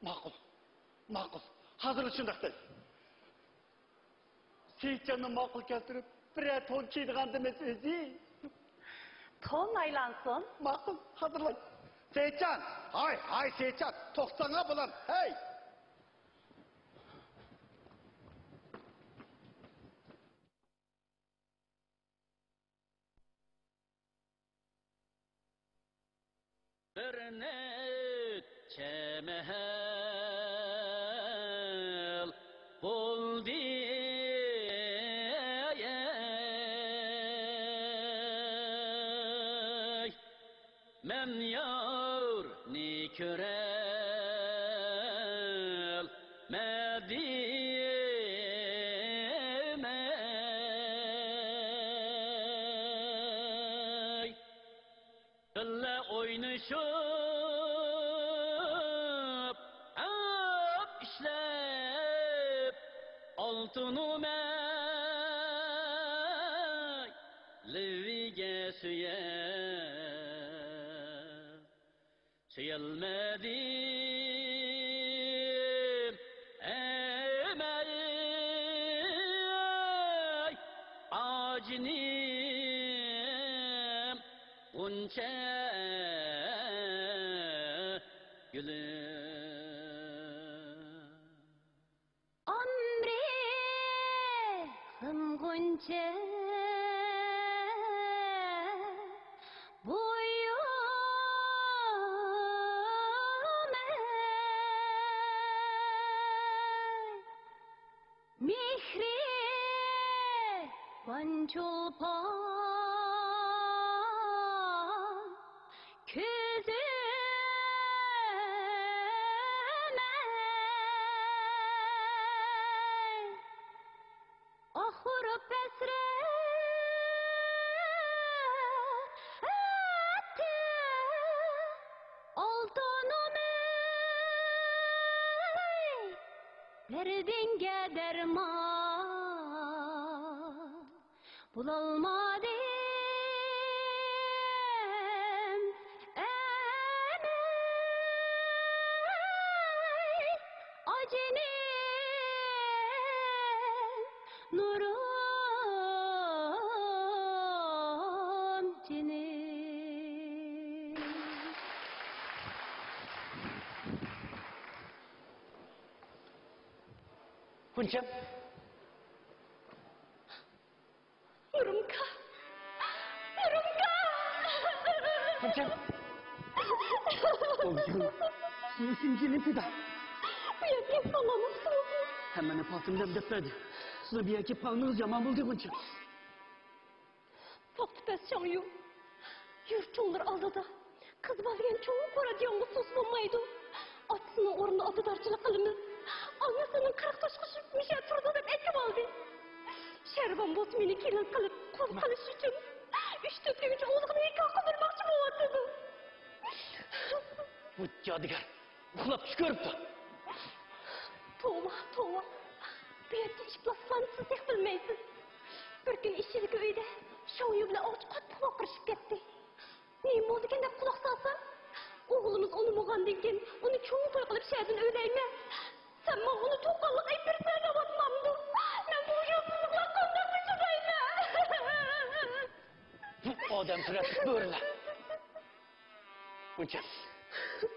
ماقۇل. ماقۇل. ھازىرلا شۇنداق دەي. سېيىتجاننى ماقۇل كەلتۈرۈپ، بىرەر تون كىيىدىغاندىمىز ئۆزى. تون ئايلانسۇن. ماقۇل، ھازىرلاي. سېيىتجان! ھاي، ھاي، سېيىتجان! توختاڭا بالام، ھەي! بىر نەچچە مەھەل بولدى، مەن يارنى كۆرەلمەدىم. بىللە ئوينىشىپ، ئەپ ئىشلەپ، ئالتۇنۇم ئەي، لېۋىگە سۆيە، سۆيەلمەدىم ئەمەي، ئاجىنىم. غۇنچە گۈلى. ئامرېغىم غۇنچە بويۇم ئەي، مېھرىبان چولپان كۆزۈم ئەي، ئاغرىپ ھەسرەتتە ئالتۇنۇم ئەي، دەردىڭگە دەرمان بولالمىدىم ئەمەي، ئاجىنىم، نۇرۇم، جېنىم. غۇنچەم. رۇمكا! رۇمكا! غۇنچەم! غۇنچەم! سېنى سىنجىلىپ پىدا! بۇ يەرگە كېلىپ قالغانمۇ قىسمىتىم؟ ھەممىنى پاتىمدىن دەپ بەردى. سىزنىڭ بۇ يەرگە كېلىپ قالغىنىڭىز يامان بولدى، غۇنچەم. ساختىپەز شاڭيۇ. يۇرت چوڭلىرى ئالدىدا قىز بالا دېگەن چوڭ قورا يالغۇز تۇرسا بولمايدۇ. ئاتىسىنىڭ ئورنىدا ئاتىدارچىلىق قىلىمىز. ئانىسىنىڭ قىرىق تاشقا چۈشۈپ مۈشە تۇرىدۇ دەپ ئېيتىۋالدى. شەرۋان بولسا مېنى كېلىن قىلىپ، قۇل قىلىش ئۈچۈن ئۈچ تۆت ئۆگىچە ئوغلىغا نىكاھ قىلدۇرماقچى بولۇۋاتىدۇ. بۇ جادۇگەر ئۇخلاپ چۈش كۆرۈپتۇ. توۋا، توۋا. بۇ يەردىكى ئىپلاس خانىسىنى تېخى بىلمەيسىز. بىر كۈنى ئىچىدىكى ئۆيدە شاڭيۇ بىلەن ئاۋچى قاتتىق ۋارقىرىشىپ كەتتى. نېمە بولدىكىن دەپ قۇلاق سالسام، ئوغلىمىز ئۇنىمىغاندىن كېيىن ئۇنى چوڭ توي قىلىپ شەھەردىن ئۆيلەيمەن. سەن ماڭا ئۇنى تۇغقانلىق ئېلىپ بېرىسەن دەۋاتمامدۇ؟ مەن بۇ يولسىزلىقلارغا قانداق چىدايمەن؟ بۇ ئادەم سۈرەتلىك بۆرىلەر. ئۇنچە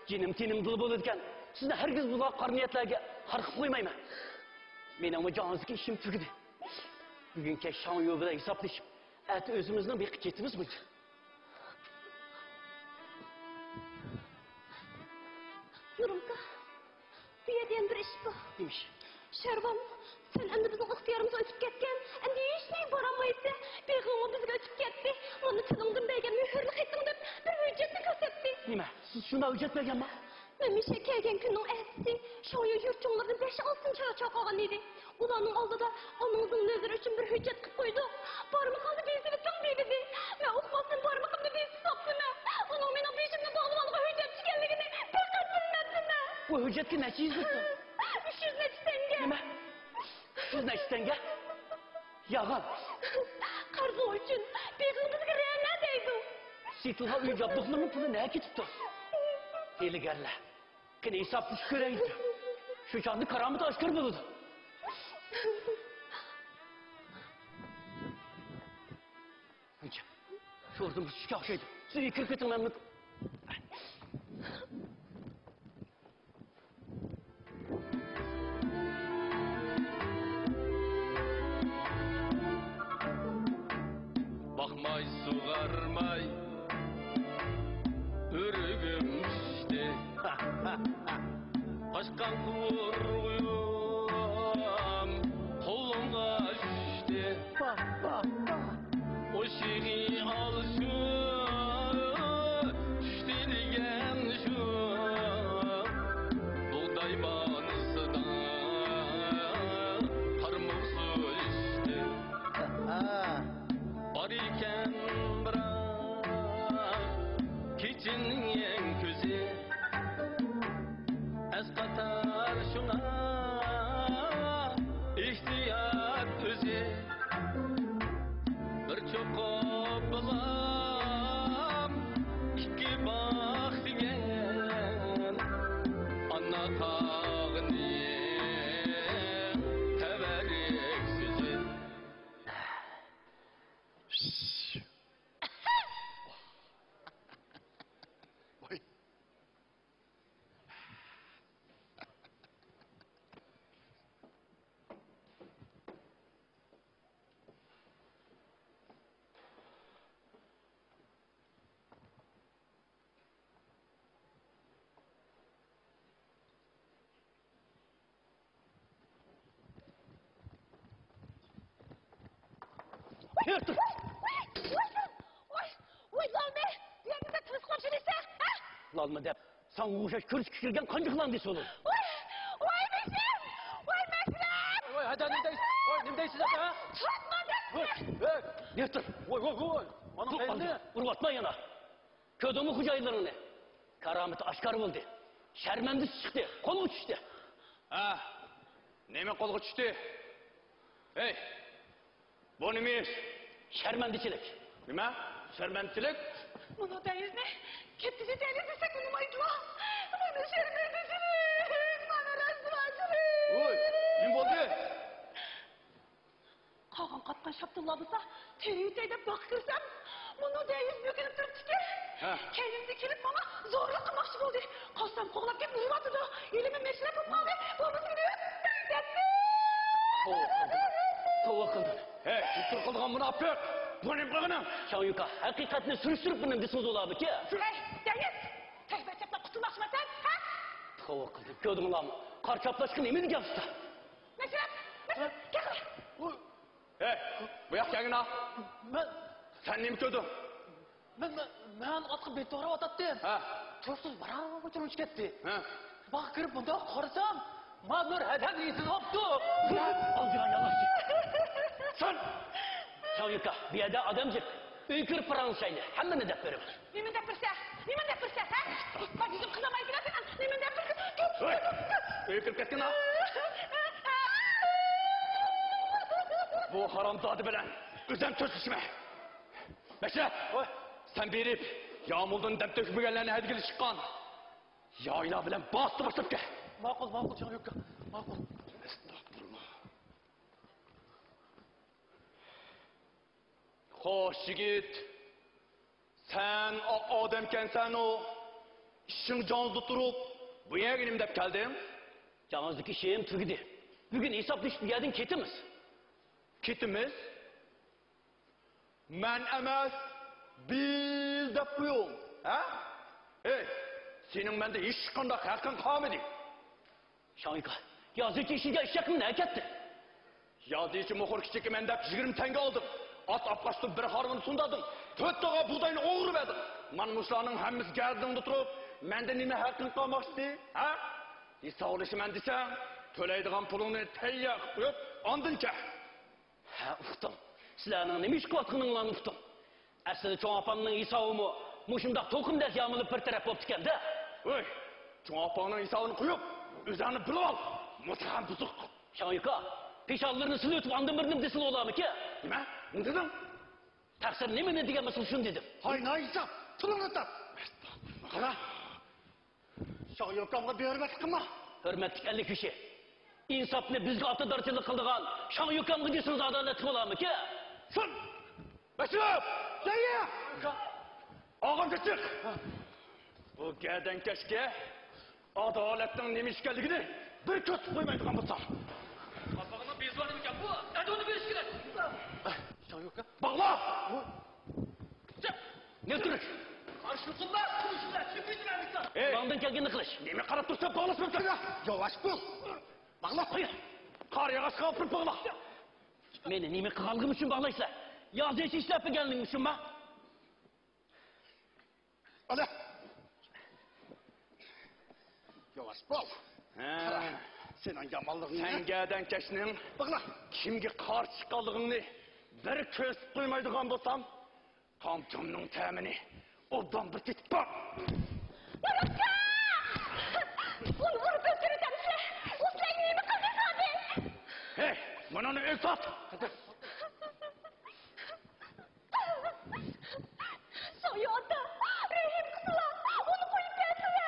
جېنىم تېنىم دۇل بولىدىكەن، سىزنى ھەرگىز بۇلار قارا نىيەتلەرگە ھارقىپ قويمايمەن. مېنىڭمۇ جانىڭىزدىكى ئىشىم تۈگىدى. بۈگۈن كەچ شاڭيۇ بىلەن ھېسابلىشىپ، ئەتە ئۆزىمىزنىڭ بېقىپ كېتىمىز، غۇنچە. يۇرۇڭكا، بۇ يەردە يەنە بىر ئىش بار. نېمە ئىش؟ شەرۋان، سەن ئەمدى بىزنىڭ ئىختىيارىمىز ئۆتۈپ كەتكەن. ئەمدى ھېچنېمە بارالمايسەن. بېغىڭمۇ بىزگە ئۆتۈپ كەتتى. مانا تىلىڭدىن بەرگەن مۆھۈرلۈك خېتىڭ دەپ بىر ھۆججەتنى كۆرسەتتى. نېمە؟ سىز شۇنداق ھۆججەت بەرگەنما؟ مەن مۇشۇ كەلگەن كۈننىڭ ئەتىسى شاڭيۇ يۇرت چوڭلىرىدىن بەش-ئالتە تانە چالا چاقىرغان ئىدى. ئۇلارنىڭ ئالدىدا ئانىڭىزنىڭ نۆۋىرى ئۈچۈن بىر ھۆججەت قىلىپ قويدۇق. بارمىقىڭنى بېسىۋېتىڭ دېدى. مەن ئۇقماستىن بارمىقىمنى بېسىپ ساپتىمەن. ئۇنىڭ مېنىڭ بېشىمنى باغلىۋالغان ھۆججەت ئىكەنلىكىنى بىر قەت بىلمەپتىمەن. بۇ ھۆججەتكە نەچچە يۈز دېدىڭ؟ ئۈچ يۈز نەچچە تەڭگە. نېمە؟ ئۈچ يۈز نەچچە تەڭگە؟ يالغان. قەرزىڭ ئۈچۈن بېغىڭ بىزگە رەنە دەيدۇ. سېتىلغان ئۆي جابدۇقلىرىنىڭ پۇلى نەگە كېتىپتۇ؟ ھىيلىگەرلەر. قېنى ھېسابلىشىپ كۆرەيلى. شۇ چاغدا كارامىتى ئاشكارا بولىدۇ. غۇنچە، شۇ ئورۇن بىر چۈشكە ئوخشايدۇ. سىز ئۆيگە كىرىپ كېتىڭ، مەن. باقماي، سۇغارماي، ئۆرۈگۈم چۈشتى. قاچقان قۇرغۇيۇم قولۇمغا چۈشتى. ئوشىقى ئالشۇ چۈشتى دېگەن شۇ. بۇغداي بانىسىدا قارمۇق سۇ ئىچتى. بار ئىكەن بىراق كېچىنىڭ كۆزى. ئەسقاتار شۇڭا ئېھتىيات ئۆزى. بىر چوقۇپ بولام، ئىككى باق دېگەن ئانا تاغنىڭ تەۋەررۈك سۆزى. ۋاي. يۈر، تۇر. ۋاي، ۋاي، ۋاي، ۋاي، ۋاي، ۋاي، لالمى، بۇ يەردە تىرىسقىلاپ يۈرسەن، ھە؟ لالما دەپ، ساڭا ئوخشاش كۆرۈشكە كىرگەن قانچە قىلان دېسە بولىدۇ؟ ۋاي، ۋاي، مەسىلەن، ۋاي، مەسىلەن. ۋاي، ھەدە، نېمە دەيسىز؟ ۋاي، نېمە دەيسىز، ھە؟ تۇرما دەيمەن. ۋاي، ۋاي. يۈر، تۇر. ۋاي، ۋاي، ۋاي. ئۇرۇۋاتما يەنە. كۆردۈڭمۇ خوجايىنلىرىڭنى؟ كارامىتى ئاشكارا بولدى. شەرمەندىسى چىقتى، قولغا چۈشتى. ھە، نېمە قولغا چۈشتى؟ ھەي، بۇ نېمە ئىش؟ شەرمەندىچىلىك. نېمە؟ شەرمەندىچىلىك؟ مانا دەيزنى كەتكۈزۈۋېتەيلى دېسەك ئۇنىمايدىلا. مانا شەرمەندىچىلىك، مانا رەسۋاچىلىك. ۋوي، نېمە بولدى؟ قالغان قاتقان شاپتۇللار بولسا تېرىۋېتەي دەپ باغقا كىرسەم، مۇنۇ دەيز بۆكۈنۈپ تۇرۇپتىكەن. ھە. كەينىمدىن كېلىپ ماڭا زورلۇق قىلماقچى بولدى. قالسام قوغلاپ كېلىپ ئۇرۇۋاتىدۇ. ھېلىمۇ مەشرەپ بولۇپ قالدى. بولمىسا مېنى ئۆلتۈرۈپ كەتتى. توۋا قىلدىم. توۋا قىلدىم. ھەي، تۇتۇر قىلغان مۇناپىق! بۇ نېمە قىلغىنىڭ؟ شاڭيۈكا، ھەقىقەتنى سۈرۈشتۈرۈپ مېنىڭ دېسىڭىز بولامدىكى؟ ھەي، دەيز! تەكبىر چاپلاپ قۇتۇلماقچىمەن سەن، ھە؟ توۋا قىلدىم. كۆردۈڭلارمۇ؟ قار چاپلاشقا نېمە دېگەن ئۇستا؟ مەشرەپ! مەشرەپ! كەل قىلە! ھەي، بۇ ياققا كەلگىنە! مەن، سەن نېمە كۆردۈڭ؟ مەن، مەن، مەن ئاتقا بېتى توغراۋاتاتتىم. ھە. تۇيۇقسىز بارا-بارا ئۇچۇپ كەتتى. ھە. باغقا كىرىپ مۇنداق قارىسام، مانا بىر ھەدەم ئېسىلىۋاپتۇ. ئالدىغان يالغۇزچى. سەن! شاڭيۈكا، بۇ يەردە ئادەم جىق. ئۆيگە كىرىپ پاراڭلىشايلى. ھەممىنى دەپ بېرىمەن. نېمىنى دەپ بېرىسەن؟ نېمىنى دەپ بېرىسەن، ھە؟ بار يۈزۈم قىزارماي كېلەتتىڭ، نېمىنى دەپ بېرىسەن؟ ھەي! ئۆيگە كىرىپ كەتكىن، ھە؟ بۇ ھارامزادە بىلەن ئۆزۈم سۆزلىشىمەن. مەشرەپ! ۋاي! سەن بېرىپ، يامۇلدىن دەم تۆكمىگەنلەرنى ھەيدىگىلى چىققان يايلار بىلەن باسىتىپ باشلاپ كەل. ماقۇل، ماقۇل، جاڭيۈكا، ماقۇل. ئەستەغپۇرۇللا. خوش، يىگىت. سەن ئا-، ئادەمكەنسەنۇ، ئىشىڭ جانسىز تۇرۇپ، بۇ يەرگە نېمە دەپ كەلدىڭ؟ جانسىزدىكى ئىشىم تۈگىدى. بۈگۈن ھېسابلىشىپ بۇ يەردىن كېتىمىز. كېتىمىز. مەن ئەمەس، بىل دەپ قويۇڭ، ھە؟ ئەي، سېنىڭ مەندە ھېچقانداق ھەققىڭ قالمىدى. شاڭيۈكا، يازىچى ئىشىگە ئىششەقمۇ نەگە كەتتى؟ يازىچى موخور كىچىكى مەن دەپ يىگىرمە تەڭگە ئالدىڭ. ئات ئاپقاچتىن بىر ھارۋىنى سۇندادىڭ. تۆت تاغا بۇغداينى ئوغرىۋەردىڭ. مانا مۇشۇلارنىڭ ھەممىسى گەدىنىڭدە تۇرۇپ، مەندە نېمە ھەققىڭ قالماقچىدى، ھە؟ ھېسابلىشىمەن دېسەڭ، تۆلەيدىغان پۇلۇڭنى تەييار قىلىپ قويۇپ، ئاندىن كەل. ھە، ئۇقتۇم. سىلەرنىڭ نېمە ئىش قىلىۋاتقىنىڭلارنى ئۇقتۇم. ئەسلىدە چوڭ ئاپامنىڭ ھېسابىمۇ مۇشۇنداق توقۇمدەك يامىلىپ بىر تەرەپ بوپتىكەن-دە. ۋوي، چوڭ ئاپاڭنىڭ ھېسابىنى قويۇپ، ئۆزۈڭنى بىلىۋال. مۇتلەق بۇزۇق. شاڭيۈكا، پېشانىلىرىنى سىلىۋېتىپ ئاندىن بىر نېمە دېسىلا بولارمىكىن؟ نېمە؟ نېمە دېدىڭ؟ تەقسىر نېمىنى دېگەن بولسا شۇنى دېدىم. ھاي، ناھېساب، پۇلۇڭنى تاپ. قارا. شاڭيۈكامغا بىھۆرمەتلىك قىلما. ھۆرمەتلىك ئەللىك كىشى. ئىنساپنى بىزگە ئاتىدارچىلىق قىلىدىغان شاڭيۈكامغا دېسىڭىز ئادالەتلىك بولارمىكىن؟ شۇن! بەشىرىپ! جايى! ئاغام چىق! بۇ گەدەنكەشكە ئادالەتنىڭ نېمە ئىش ئىكەنلىكىنى بىر كۆرسىتىپ قويمايدىغان بولسام. قاپىقىنىڭ بېزى بار ئىكەن بۇ. ئەدىۋىنى بېرىش كېرەك. شاڭيۈكا. باغلا! نەتۈرۈش! قارشى تۇرسۇڭلار، تۇرۇشۇڭلار، چۈشۈپ كېتىمەن. ئەي! ئۇلارنىڭدىن كەلگىنىنى قىلىش. نېمە قاراپ تۇرساڭ، باغلىسىمەن سېنى. ياۋاش بول. باغلا. قار ياغاچقا ئاپىرىپ باغلا. مېنى نېمە قىلغانلىقىم ئۈچۈن باغلايسىلەر؟ يازىچى ئىشلەپ بەرگەنلىكىم ئۈچۈنمۇ؟ ئانا! ياۋاش بول. ھە. قارا، سېنىڭ يامانلىقىڭنى. سەن گەدەنكەشنىڭ باغلا. كىمگە قارشى چىققانلىقىڭنى بىر كۆرسىتىپ قويمايدىغان بولسام، قامچامنىڭ تەمىنى ئوبدان بىر تېتىپ باق. باباجان! ئۇنى ئۇرۇپ ئۆلتۈرۈۋېتەمسىلەر؟ ئۇ سىلەرگە نېمە قىلدى، سابىت؟ ھەي، مۇنۇنى ئۆزى سات! شاڭيۈ ئاتا، رەھىم قىلسىلا، ئۇنى قويۇپ بەرسىلە.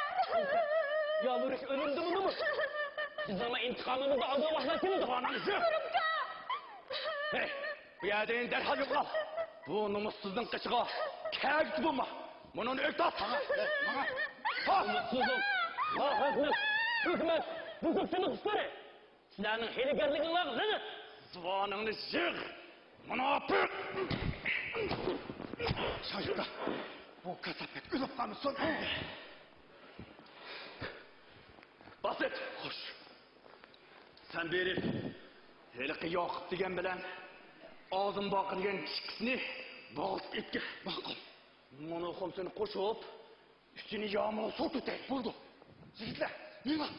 يالۋۇرۇش ئۆلۈمدىنمۇ؟ بىزنىڭ ئىنتىقامىمىزدا ئالدىغان ۋاقىتلار كېلىدۇ. ئاناڭ يۈزى. ھەي، بۇ يەردىن دەرھال يوقال. بۇ نومۇسسىزنىڭ قېشىغا كەگۈزى بولما. مۇنۇنى ئۆكتات. ماڭا، ماڭا. ھا! نومۇسسىزنىڭ ناھەقلىك ھۆكۈمەت بۇزۇقچىلىق ئىشلىرى. سىلەرنىڭ ھىيلىگەرلىكىڭلارغا لەنەت! زۇۋانىڭنى يىغ، مۇناپىق! شايىقلار، بۇ كاساپەت ئۆلۈپ قالمىسۇن! باسىت! خوش! سەن بېرىپ، ھېلىقى ياقۇپ دېگەن بىلەن ئازىم باقى دېگەن ئىككىسىنى بوغۇزۇپ ئېلىپ كەل. ماقۇل. مۇنۇ خۇمسىنى قوشۇپ، ئۈچىنى يامۇلغا سوتۇتەي. بولدى. يىگىتلەر، مېڭىڭ.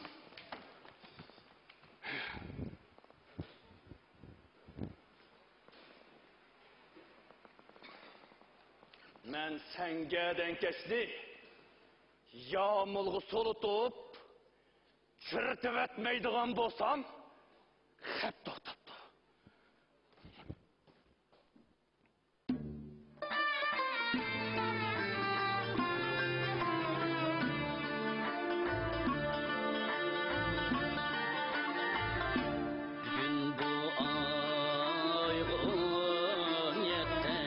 مەن سەن گەدەنكەشنى يامۇلغا سولىتىپ، چىرىتىۋەتمەيدىغان بولسام، خەپ توختاپتۇ. بۈگۈن بۇ ئايغا ئون يەتتە،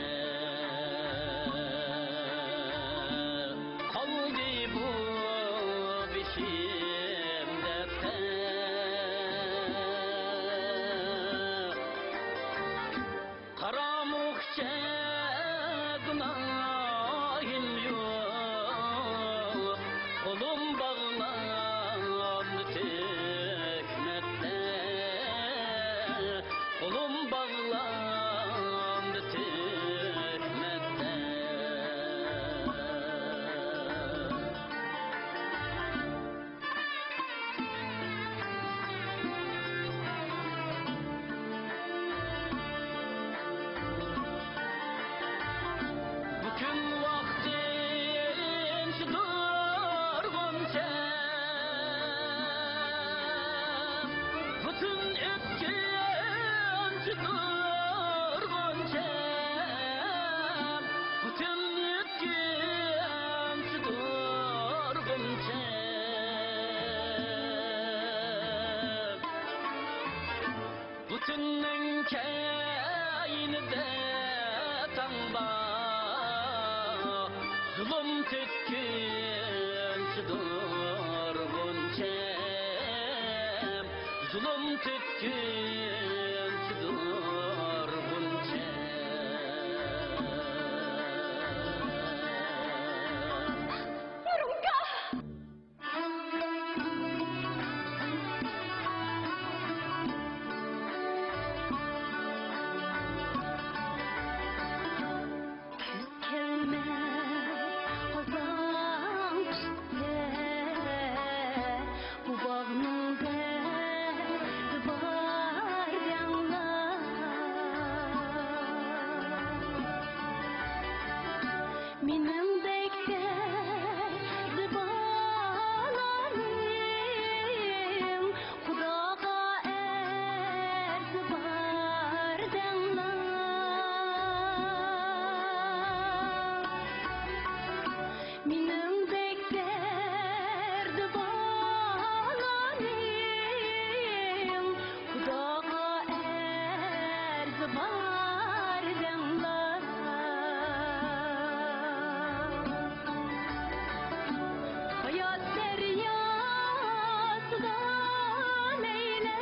قالدى بۇ بېشىم دەپتە. قارامۇخچە گۇناھىم يوق، قولۇم باغلاندى تۆھمەتتە، قولۇم باغلاندى تۆھمەتتە. پۈتۈن ۋاقتىم شۇ تۇرغۇنچە، پۈتۈن ئۆتكۈنچە تۇرغۇنچە، پۈتۈن ئۆتكۈنچە تۇرغۇنچە، پۈتۈننىڭ كەينىدە تاڭ بار، زۇلۇم تۆككۈنچە تۇرغۇنچە، زۇلۇم تۆككۈنچە تۇر مېنىڭدەك دەردى بالانىڭ، خۇداغا ئەرزى بار دەڭلار. مېنىڭدەك دەردى بالانىڭ، خۇداغا ئەرزى بار دەڭلار. ھايات دەرياسىدا مەيلى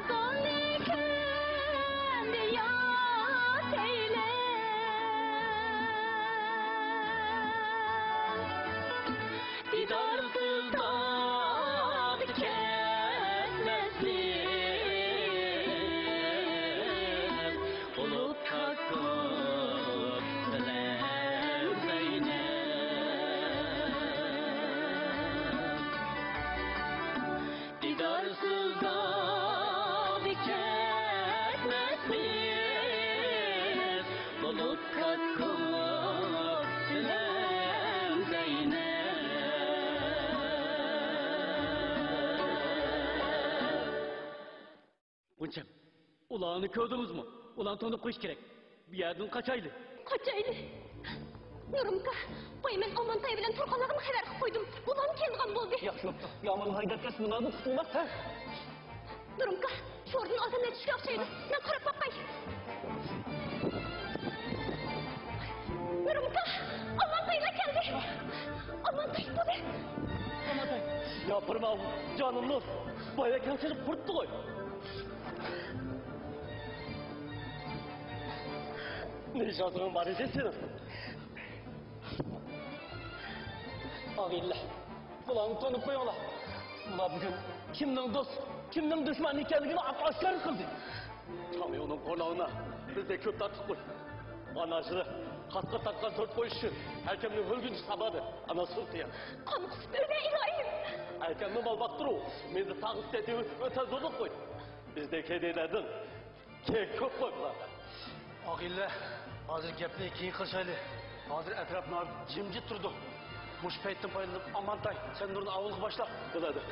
زالنى كۈندە ياسەيلى. دىدارسىز داغدا كەتمەسلىك، بولۇپ كاككۇك بىلەن زەينەپ. دىدارسىز داغدا كەتمەسمىز، بولۇپ كاككۇك بىلەن زەينەپ. غۇنچەم، ئۇلارنى كۆردىڭىزمۇ؟ ئۇلارنى تونۇپ قويۇش كېرەك. بۇ يەردىن قاچايلى. قاچايلى. نۇرۇمكا، قوي، مەن ئامانتاي بىلەن تۇرغانلارغىمۇ خەۋەر قىلىپ قويدۇم. ئۇلارمۇ كېلىدىغان بولدى. ياخشى بوپتۇ. يامۇلنى ھەيدەپ كەلسە، نېمە قىلماق، ھە؟ نۇرۇمكا، شوردىن ئادەملەر چۈشكەن ئوخشايدۇ. مەن قاراپ باقاي. نۇرۇمكا، ئامانتايلار كەلدى. ئامانتاي، بۇ نېمە؟ ئامانتاي. ياپىرماڭ، جانىم نۇر. بايا كەلسىنى قۇرۇتتى غوي. نىشانىڭ بار ئىدى سېنىڭ. ئاغىنىلەر، بۇلارنى تونۇپ قويۇڭلار. بۇلار بۈگۈن كىمنىڭ دوست، كىمنىڭ دۈشمەن ئىكەنلىكىنى ئاق-ئاشكارا قىلدى. تاڭ يولنىڭ قورالىنى بىزدەك كۆپ تارتىپ قوي. ئانا ئاجرى قاسقا تارتقان تۆت قوي ئۈچۈن ئەركەمنى ئۆلگۈنچە سابادى. ئانا سۇلتىيان. قان قۇسۇپ ئۆلە ئىلاھىم. ئەركەمنى مال باقتۇرۇ، مېنى تاغ ئۈستىدە ئۆتە زورلۇق قوي. بىزدەك ھەيدەيلەردىن كېيىن كۆپ قوي بۇلار. ئاغىنىلەر، ھازىر گەپنى كېيىن قىلىشايلى. ھازىر ئەتراپ ناھايىتى جىمجىت تۇرىدۇ. مۇشۇ پەيتتىن پايدىلىنىپ، ئامانتاي، سەن نۇرنى ئاۋۇلغا باشلا. بولىدۇ.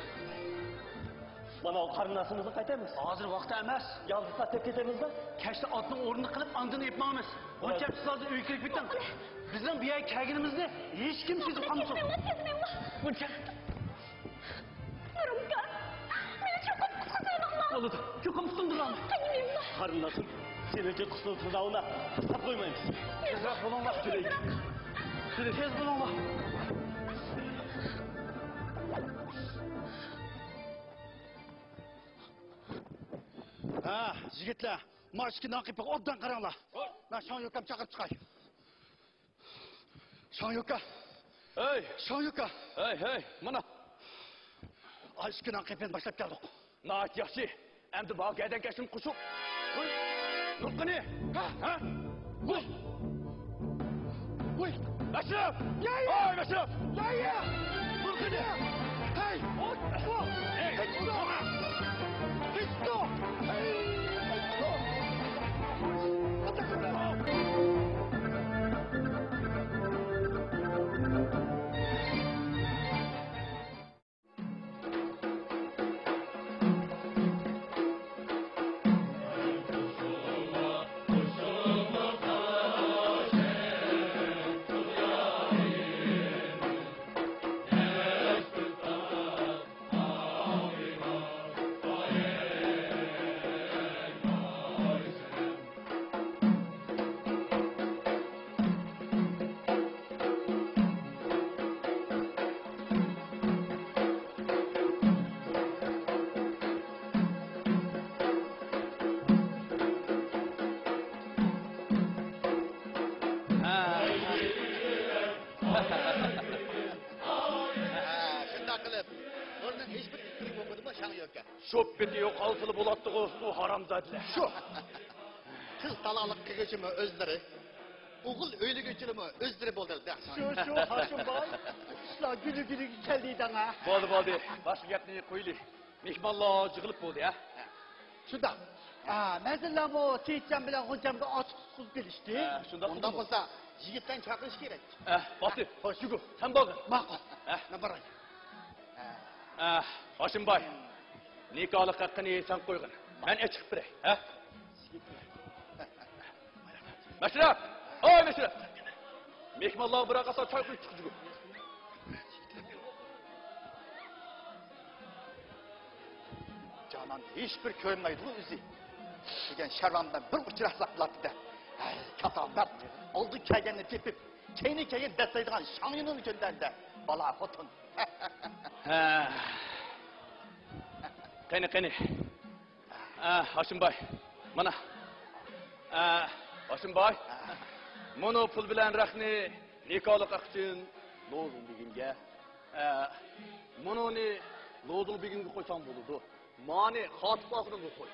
مانا ئۇ قېرىنداشىمىزنى قايتىمىز. ھازىر ۋاقتى ئەمەس. يالغۇز ساقلاپ كېتىمىزدە. كەچتە ئاتنىڭ ئورنىنى قىلىپ، ئاندىن ئېلىپ ماڭىمىز. بولىدۇ. غۇنچەم، سىز ھازىر ئۆيگە كىرىپ كېتىڭ. بىزنىڭ بۇ يەرگە كەلگىنىمىزنى ھېچكىم سېزىپ قالمىسۇن. غۇنچەم. نۇرۇمكا، مېنى چوقۇم قۇتقۇزۇۋېلىڭلار. بولىدۇ، چوقۇم قۇتۇلدۇرۇڭ. قېنى مېنىڭلا. قېرىنداشىم، سېنى جىق قۇتۇلدۇرۇپ تۇرۇۋالىمىز. تاشلاپ قويمايمىز. تېزرەك بولۇڭلار. تېز بولۇڭلار. ھە، يىگىتلەر، مانا ئىككى نان قېپىغا ئوبدان قاراڭلار. مەن شاڭ يۆكەمنى چاقىرىپ چىقاي. شاڭ يۆكە. ھەي! شاڭ يۆكە. ھەي، ھەي، مانا. ئا، ئىككى نان قېپىنى باشلاپ كەلدۇق. ناھايىتى ياخشى. ئەمدى بار گەدەن كەشتىن قوشۇپ. ھوي! نۇر قېنى؟ ھە؟ ھە؟ ھوي! ھوي! مەشرەپ! يا، يا! ھوي، مەشرەپ! يا، يا! نۇر قېنى؟ ھەي! ھوي! ھەي! ھېچ توختاما! ھېچ توختا! ھەي! ھېچ توختا! ھە، شۇنداق قىلىپ، بۇنىڭ ھېچبىر ئىتتىرى بولمىدىمۇ، شاڭ يۆكە؟ شوپپىتى يوقالسىلا بولاتتىغۇ، بۇ ھارامزادىلەر. شۇ. قىز تالاقلىق قىلغۇچىمۇ ئۆزلىرى، ئوغۇل ئۆيلىگۈچىلىرىمۇ ئۆزلىرى بولدى. شۇ، شۇ، ھاشىم باي. ئىشلار گۈلى گۈلىگە كەلدى دەڭە. بولدى، بولدى. باشقا گەپنى قويلى. مېھمانلار يىغىلىپ بولدى، ھە؟ شۇنداق. ئا، مەنزىللەرمۇ سېيىتجان بىلەن غۇنچەمگە ئاچىقسۇز بېرىشتى. ھە، شۇنداق. ئۇنداق بولسا، يىگىتلەرنى چاقىرىش كېرەك. ھە، باتۇر، ھوش. يۈگۈر، سەن بارغىن. ماقۇل. ھە. مەن باراي. ھە، ھاشىمباي، نىكاھلىق ھەققىنى سەن قويغىن. مەن ئېچىقىپ بېرەي، ھە؟ مەشرەپ! ھوي، مەشرەپ! مېھمانلارغا بىرەر قاسا چاي قۇيۇپ چىققىچىغۇ. جانان ھېچبىر كۆرۈنمەيدىغۇ ئۆزى دېگەن شەرۋان بىلەن بىر ئۇچراشساق بولاتتى-دە. ھەي، كاتاپەت! ئالدىن كەلگەننى تېپىپ، كەينىدىن كەلگەننى دەسسەيدىغان شاڭيۈننى كۆندەردى-دە، بالا خوتۇن. ھە. قېنى، قېنى. ئە، ھاشىمباي، مانا. ئە، ھاشىمباي، مۇنۇ پۇل بىلەن رەختنى نىكاھلىق ئاق ئۈچۈن لوزۇڭ بېگىمگە، ئە، مۇنۇنى لوزۇڭ بېگىمگە قويساڭ بولىدۇ. مانى خاتىپ ئاخۇنۇمغا قوي.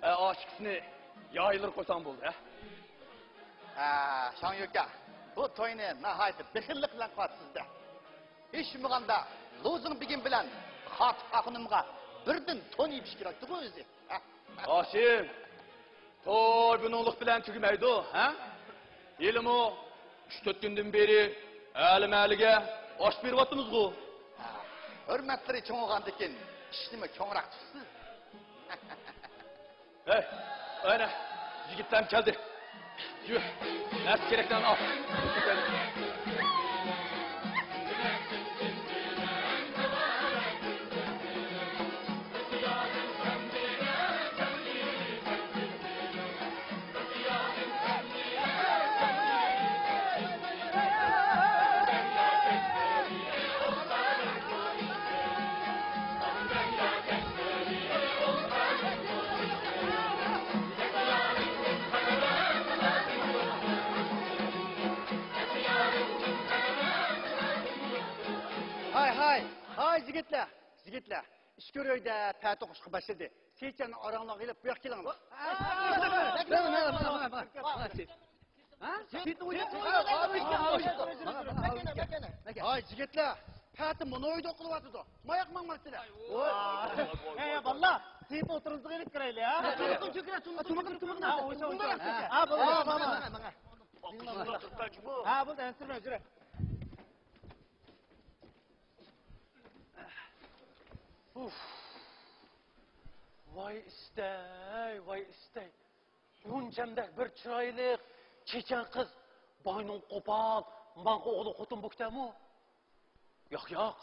ئە، ئاشىكىسىنى يايلىرى قويساڭ بولدى، ھە؟ ئە، شاڭيۈكە، بۇ توينى ناھايىتى بېخىللىق بىلەن قىلىۋاتىسىز-دە. ھېچ بولمىغاندا لوزۇڭ بېگىم بىلەن خاتىپ ئاخۇنۇمغا بىردىن تون يېپىش كېرەكتىغۇ ئۆزى. ھاشىم، توي بۇنىڭلىق بىلەن تۈگىمەيدۇ، ھە؟ ھېلىمۇ ئۈچ-تۆت كۈندىن بېرى ئەلىمەلىگە ئاش بېرىۋاتىمىزغۇ. ھە، ھۆرمەتلىرى چوڭىغاندىكىن ئىشنىمۇ چوڭراق تۇتىسىز. ھەي، ئەنە، يىگىتلەرمۇ كەلدى. يۈر، نەرسە كېرەكلەرنى ئال. ھاي، ھاي، ھاي، يىگىتلەر، يىگىتلەر. ئىچكىرى ئۆيدە پەتە ئوقۇشقا باشلىدى. سېيىتجاننى ئاراڭلارغا ئېلىپ، بۇ ياققا كېلىڭلار. ھە؟ سېيىتنىڭ ئۆيى. ھاي، يىگىتلەر، پەتە مۇنۇ ئۆيدە ئوقۇۋاتىدۇ. ماياق ماڭماقچىلار. ھەي، بالىلار، سېيىتنى ئوتتۇرىمىزغا ئېلىپ كىرەيلى، ھە؟ تۇمىقىم، تۇمىقىم، تۇمىقىم. ھە، بولدى. ھە، بولدى، ئەنسىرىمە، يۈرە. ئۇف. ۋاي ئىستەي، ۋاي ئىستەي. غۇنچەمدەك بىر چىرايلىق، چېچەن قىز باينىڭ قوپال، ماڭقا ئوغلى خوتۇن بوپتىمۇ؟ ياق، ياق.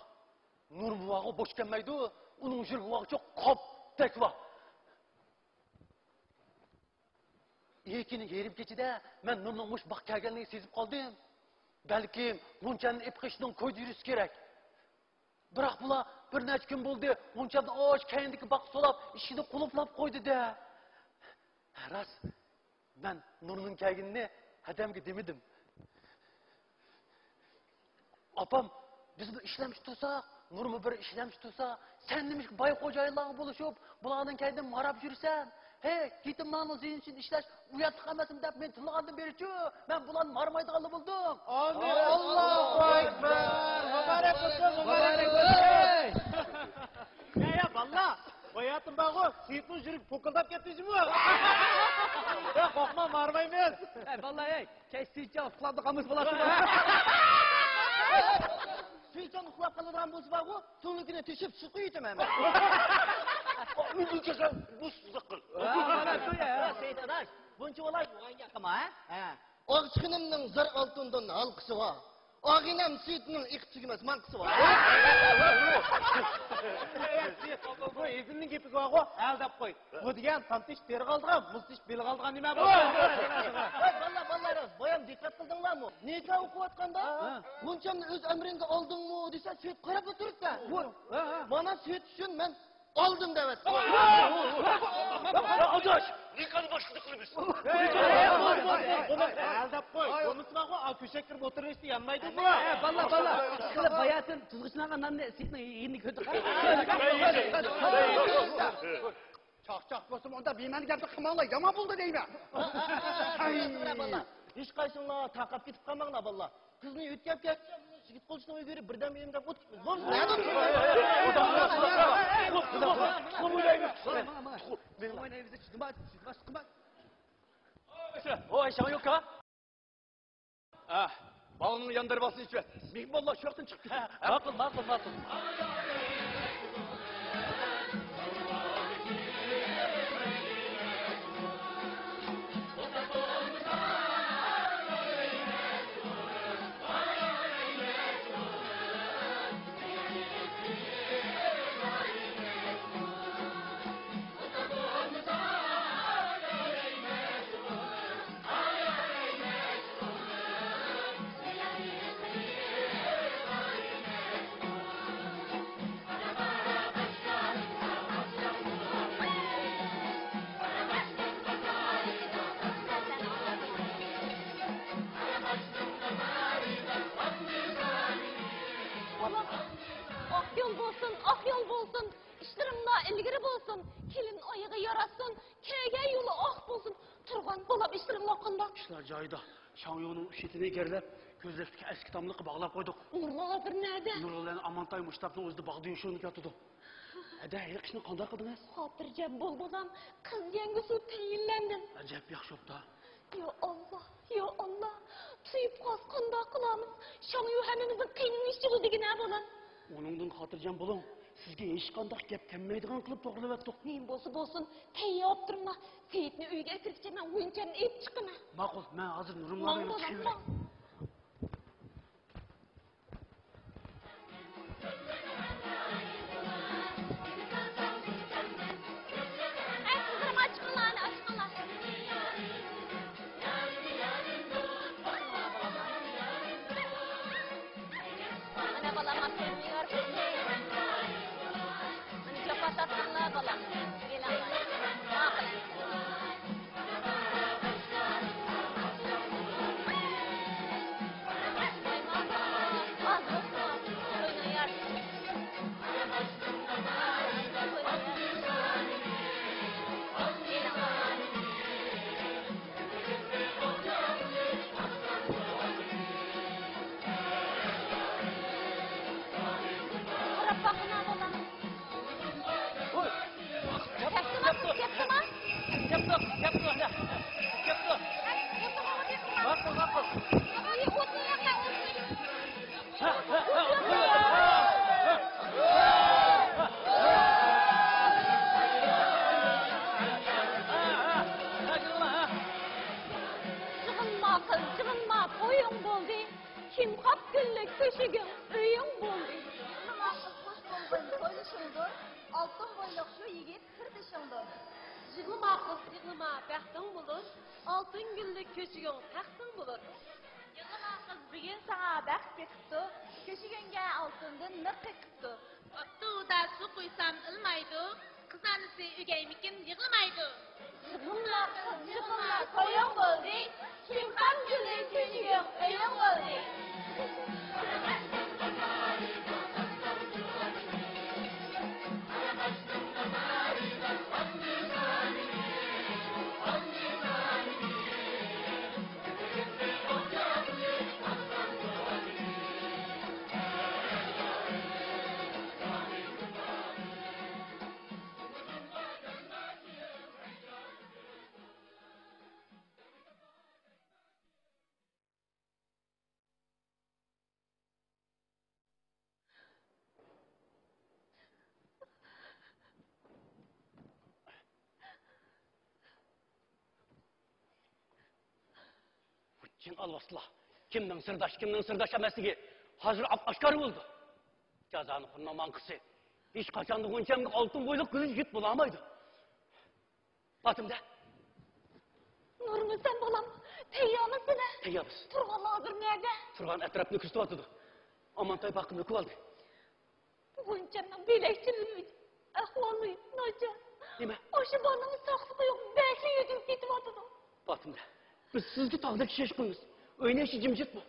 نۇرمۇ بارغۇ بوش كەلمەيدۇ. ئۇنىڭ يۈرىكى بارغۇچۇ قاپتەك بار. ئېكىنى يېرىم كېچىدە مەن نۇرنىڭ مۇشۇ باغقا كەلگەنلىكىنى سېزىپ قالدىم. بەلكىم غۇنچەمنى ئېپقېچىشنىڭ كويدا يۈرۈشى كېرەك. بىراق بۇلار بىر نەچچە كۈن بولدى، غۇنچەمنى ئاشۇ كەينىدىكى باغقا سولاپ، ئىشىكنى قۇلۇپلاپ قويدى-دە. ھە، راست، مەن نۇرنىڭ كەلگىنىنى ھەدەمگە دېمىدىم. ئاپام، بىز بىر ئىشلەمچى تۇرساق، نۇرمۇ بىر ئىشلەمچى تۇرسا، سەن نېمىشقا باي خوجايىنلارغا بولۇشۇپ، بۇلارنىڭ كەينىدىن ماراپ يۈرىسەن؟ ھەي، يېتىملارنىڭ زېھنى ئۈچۈن ئىشلەش ئۇياتلىق ئەمەسمۇ دەپ مېنى تىللىغاندىن بېرىچۇ، مەن بۇلارنى مارىمايدىغانلا بولدۇم. ئامىن. ئاللاھۇ ئەكبەر. مۇبارەك بولسۇن، مۇبارەك بولسۇن. يا، يا، بالىلار، باياتىن بارغۇ، سېيىتنىڭ يۈرىكى پوكۇلداپ كەتتى جۇمۇ. يا، قورقما، مارىمايمىز. ئەي، بالىلار، ئەي، كەچ سېيىتجان ئۇخلاپلا قالمىسا بولاتتى. سېيىتجان ئۇخلاپ قالىدىغان بولسا بارغۇ، تۈنلۈكىنى تېشىپ سۇ قۇيۇۋېتىمەن مەن. ئۆزۈڭ كەلسەڭ، بۇ سىزىق قىل. ھە، مانا شۇ يا. يا، سېيىت ئاداش، بۇنچە بولاي، يوغان گەپ قىلما، ھە؟ ھە. ئاغچىخېنىمنىڭ زەر ئالتۇندىن ھالقىسى بار. ئاغىنەم سېيىتنىڭ ئېقىپ تۈگىمەس ماڭقىسى بار. بۇ ھېزىمنىڭ گېپى بارغۇ، ھەل دەپ قوي. بۇ دېگەن تام تېشىپ تېرىغا ئالىدىغان، مۇز تېشىپ بېلىغا ئالىدىغان نېمە بۇ؟ ۋاي، بالىلار، بالىلار، بايام دىققەت قىلدىڭلارمۇ؟ نىكاھ ئوقۇۋاتقاندا، ھە. غۇنچەمنى ئۆز ئەمرىڭگە ئالدىڭمۇ دېسە، سېيىت قاراپلا تۇرۇپتۇ. ھە، ھە. مانا سېيىت ئۈچۈن مەن ئالدىم دەۋەتسە. يا ئاداش، نىكاھنى باشقىچە قىلىمىز. ھەل دەپ قوي. بولمىسا بارغۇ، ئا، كۆشەككە كىرىپ ئولتۇرۇۋېرىشتە يانمايدۇ بۇ. ھە، بالىلار، بالىلار. ئىشقىلىپ باياتىن تۇزغا چىلانغان ناننى سېيىتنىڭ يېنىگە كۆتۈرۈپ. چاقچاق بولسىمۇ ئۇنداق بىمەنە گەپنى قىلماڭلار، يامان بولدى دەيمەن. ھەي. بالىلار، ھېچقايسىڭلار تارقاپ كېتىپ قالماڭلار، بالىلار. قىزنى يۆتكەپ كەتسە، يىگىت قولچىسىنىڭ ئۆيىگە بېرىپ، بىردەم بېرىمەن دەپ ئوت-، بولمىسۇن، نەدە ئوت-، ۋوي، شاڭيۇكا. ھە، بالىنىڭ ياندىرىپ ئالسۇن ئىچىۋەت. مېھمانلار شۇ ياقتىن چىقىپ كېتىدۇ. ماقۇل، ماقۇل، ماقۇل. بالام، ئاق يول بولسۇن، ئاق يول بولسۇن، ئىشلىرىڭلار ئىلگىرى بولسۇن، كېلىن ئايىغى ياراشسۇن، كەلگەن يولى ئاق بولسۇن. تۇرغان بالام، ئىشلىرىڭلار قانداق؟ ئىشلار جايىدا. شاڭيۇنىڭ ئۈچ ئېتىنى ئېگەرلەپ، كۆزلەكتىكى ئەسكى تاملىققا باغلاپ قويدۇق. نۇرغۇن ھازىر نەدە؟ نۇرغۇنلارنى ئامانتاي مۇشتاپنىڭ ئۆزىدە باغدا يوشۇرۇنۇپ ياتىدۇ. ھەدە، ھېلىقى ئىشنى قانداق قىلدىڭىز؟ خاتىرجەم بول، بالام. قىز يەڭگۈسى تەيىنلەندىم. ئەجەب ياخشى بوپتۇ. يا ئاللا، يا ئاللا. تۇيۇپ قالسا قانداق قىلارمىز؟ شاڭيۇ ھەممىمىزنىڭ قېنىنى ئىچىدۇ دېگىنە، بالام. ئۇنىڭدىن خاتىرجەم بولۇڭ. سىزگە ھېچقانداق گەپ كەلمەيدىغان قىلىپ توغرىلىۋەتتۇق. نېمە بولسا بولسۇن، تەييار بولۇپ تۇرۇڭلار. سېيىتنى ئۆيگە ئەكىرگىچە مەن غۇنچەمنى ئېلىپ چىقىمەن. ماقۇل، مەن ھازىر نۇرۇملار ماڭ، بىلەن بالام، چىقىۋېرەي. ماڭ. ئەي، قىزلىرىم، ئاچىقىڭلار، ئاچىقىڭلار. مانا بالام، سىزنى يارىتىپ، مانا جاپا تارتقانلار بالام، كېلىڭلار. ماقۇل. يىغلىما قىز، يىغلىما، تويۇڭ بولدى. كىم خاپ گۈللۈك تۆشۈگۈڭ، ئۆيۈڭ بولدى. يىغلىما قىز، خوش بولغىن تويلىشىڭدۇر، ئالتۇن بويلۇق شۇ يىگىت سىردىشىڭدۇر. يىغلىما قىز، يىغلىما، بەختىڭ بولۇر، ئالتۇن گۈللۈك كۆشۈگۈڭ تەختىڭ بولۇر. يىغلىما قىز، بۈگۈن ساڭا بەخت بېقىپتۇ، كۆشۈگۈڭگە ئالتۇندىن نىق قېقىپتۇ. ئاپتودا سۇ قۇيسام ئىلمايدۇ، قىزانىسى ئۆگەيمىكىن يىغلىمايدۇ. يىغلىما قىز، يىغلىما، تويۇڭ بولدى، كىم خاپ گۈللۈك تۆشۈگۈڭ، ئۆيۈڭ بولدى. جىن ئالۋاستىلار. كىمنىڭ سىرداش، كىمنىڭ سىرداش ئەمەسلىكى ھازىر ئاپئاشكارا بولدى. جازانىخورنىڭ ماڭقىسى. ھېچقاچاندا غۇنچەمگە ئالتۇن بويلۇق گۈل يىگىت بولالمايدۇ. پاتىمدە. نۇرمۇسەن بالام، تەييارمۇسىلەر؟ تەييارمىز. تۇرغانلار ھازىر نەدە؟ تۇرغان ئەتراپنى كۆزىتىۋاتىدۇ. ئامانتاي پاقىمنى كۆۋالدى. غۇنچەمنىڭ بۆلەكچىلىرى ئەھۋالى ناچار. نېمە؟ ئاشۇ بالىنىڭ ساقلىقى يوق، بەكلا يۆتىلىپ كېتىۋاتىدۇ. پاتىمدە، بىز سىزگە تاغدەك ئىشەنچ قىلىمىز. ئۆينىڭ ئىچى جىمجىتمۇ؟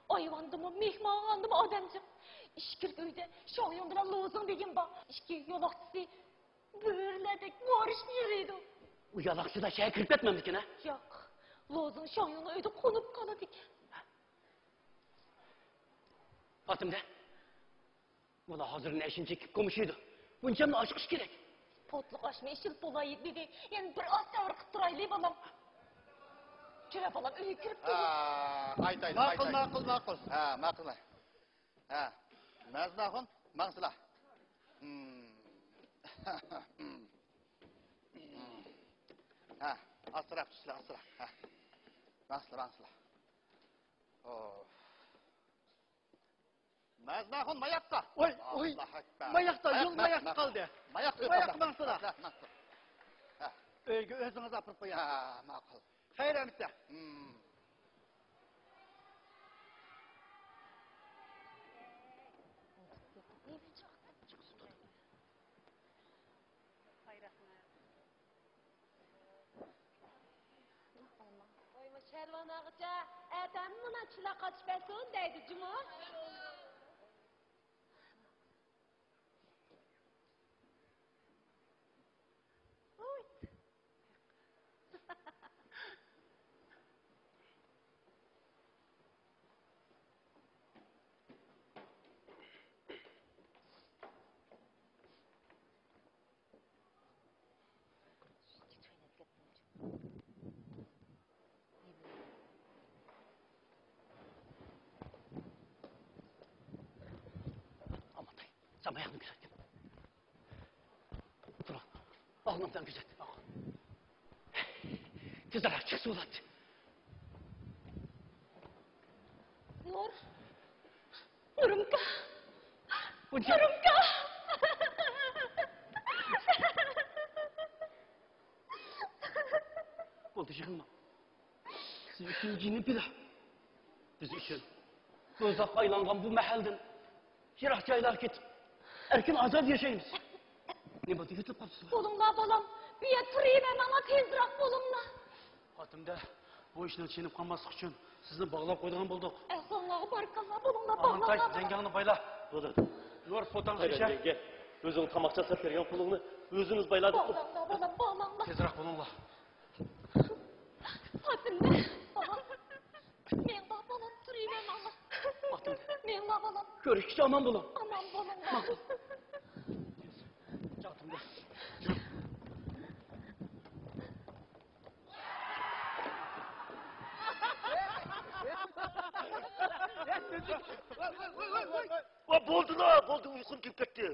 ئايۋاندىمۇ، مېھمانخانىدا ئادەمجىق. ئىچكىرىكى ئۆيدە شاڭيۇڭ بىلەن لوزۇڭ دېگەن بار. ئىككى يالاقچىسى بۆرىلەردەك مارشنى يېرىيدۇ. ئۇ يالاقچىلار شەھەرگە كىرىپ كەتمەمدىكىن، ھە؟ ياق. لوزۇڭ شاڭيۇڭنىڭ ئۆيىدە قونۇپ قالىدىكەن. پاتىمدە، مانا ھازىر نەشىنى چېكىپ قومۇشىدۇ. بۇنچە ئاشىقىش كېرەك. پوتلۇق ئاشنى ئىشلىتىپ بولاي دېدى. يەنە بىر ئاز سەۋر قىلىپ تۇرايلى، بالام. كېلە، بالام، ئۆيگە كىرىپ ھە، كېلىڭ. ئايتايلى، ماقۇل، ئايتايلى. ماقۇل، ماقۇل. ھە، ماقۇل. ھە، مەزىن ئاخۇن، ماڭسىلا. ھىم. ھە، ئاستىراق چۈشسىلە، ئاستىراق. ھە. ماڭسىلا، ماڭسىلا. ئو. مەزىن ئاخۇن ماياقتا. ۋاي، ۋاي. ئاللاھۇ ئەكبەر. ماياقتا، ماياق، يول ماياق، ماياقتا ماياق. قالدى. ماياق، ماياق ماڭسىلا. ماياق، ماياق. ھە. ئۆيگە ئۆزىڭىز ئاپىرىپ قويۇڭ. ھە، ماقۇل. خەير ئەمىسە. ھىم. ۋاي رەھمەت. ۋاي، مۇشۇ شەھرىۋان ئاغىچە ئەتەمدىن مانا چىلا قاچىپ بەرسۇن دەيدۇ جۇمۇ. ئامانتاي، سەن ماياقنى كۆزەتكىن. تۇرۇڭ. ئالدىمدىن كۆزەت. تېزرەك چىقسا بولاتتى. نۇر. نۇرۇمكا. بۇنچە. نۇرۇمكا. بولدى، يىغلىماڭ. سىز ئۈچۈن جېنىم پىدا. بىز ئۈچۈن دوزاخقا ئايلانغان بۇ مەھەلدىن يىراق جايلارغا كېتىپ، ئەركىن ئازاد ياشايمىز. نېمە بولدى، يۈتۈلۈپ قاپسىزمۇ؟ بولۇڭلار، بالام. بۇ يەردە تۇرۇۋەرمەڭلار، تېزراق بولۇڭلار. پاتىمدە، بۇ ئىشنى چېنىپ قالماسلىق ئۈچۈن سىزنى باغلاپ قويىدىغان بولدۇق. ئەھسانلارغا باركاللا، بولۇڭلار، ئامانتاي، باغلاڭلار. جەڭگەڭنى بايلا. بولىدۇ. نۇر، فوتاڭنى قايرا، شېشە. جەڭگە. ئۆزۈڭ تاماق چاسلاپ بەرگەن پۇلۇڭنى ئۆزىمىز بايلاپ. باغلاڭلار، بالام، باغلاڭلار. تېزراق بولۇڭلار. پاتىمدە، بالام. مېڭىڭلار، بالام، تۇرۇۋەرمەڭلار. پاتىمدە. مېڭىڭلار، بالام. كۆرۈشكىچە ئامان بولۇڭ. ئامان بولۇڭلار. ماقۇل. پاتىمدە. ۋە، بولدىلا، بولدى، ئۇيقۇم كېلىپ كەتتى.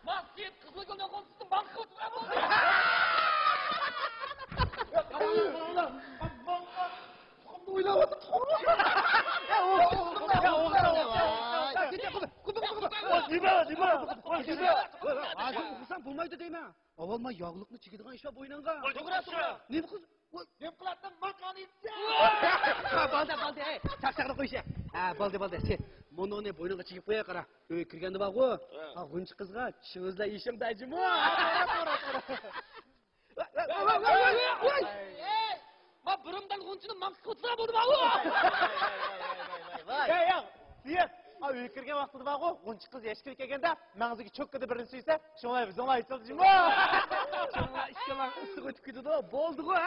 ماقسىت، قىزىلگۈلنىڭ غۇنچىسىنى ماڭا قىلىپ بەر. تۇخۇمنى ئويلاۋاتىدۇ، تۇخۇمنى. نېمە، نېمە؟ نېمە؟ ھازىر ئۇخلىساڭ بولمايدۇ دەيمەن. ئاۋۋال مانا ياغلىقنى چىگىدىغان ئىش بار بوينۇڭغا. توغرا، توغرا. نېمە قىلىسەن؟ ۋاي، نېمە قىلاتتىڭ؟ ماكانى يېتىشە! ھە، بولدى، بولدى، ھەي، چاقچاقنى قويۇشە. ھە، بولدى، بولدى، سەن مۇنۇنى بوينۇڭغا چىگىپ قويە قارا. ئۆيگە كىرگەندە بارغۇ، ھە. ھە، غۇنچە قىزغا چىشىڭىزلار يېشىڭ دەجىمۇ. ھە، توغرا، توغرا. ۋاي، ۋاي، ۋاي، ۋاي، ۋاي. ھەي، ما بۇرۇندىن غۇنچىنى ماڭسىز قوتۇزا بولدى بارغۇ. ھەي، ھەي، سىيىت، ئا، ئۆيگە كىرگەن ۋاقتىدا بارغۇ، غۇنچە قىز يەشكىلىك كەلگەندە، مەڭزىگە چوككىدە بىرنى سۆيسە، شۇڭا بىزنىڭلا ئېچىلدى جۇمۇ. شۇڭا ئىككىڭلار ئىسسىق ئۆتۈپ كېتىدۇ، بولدىغۇ، ھە؟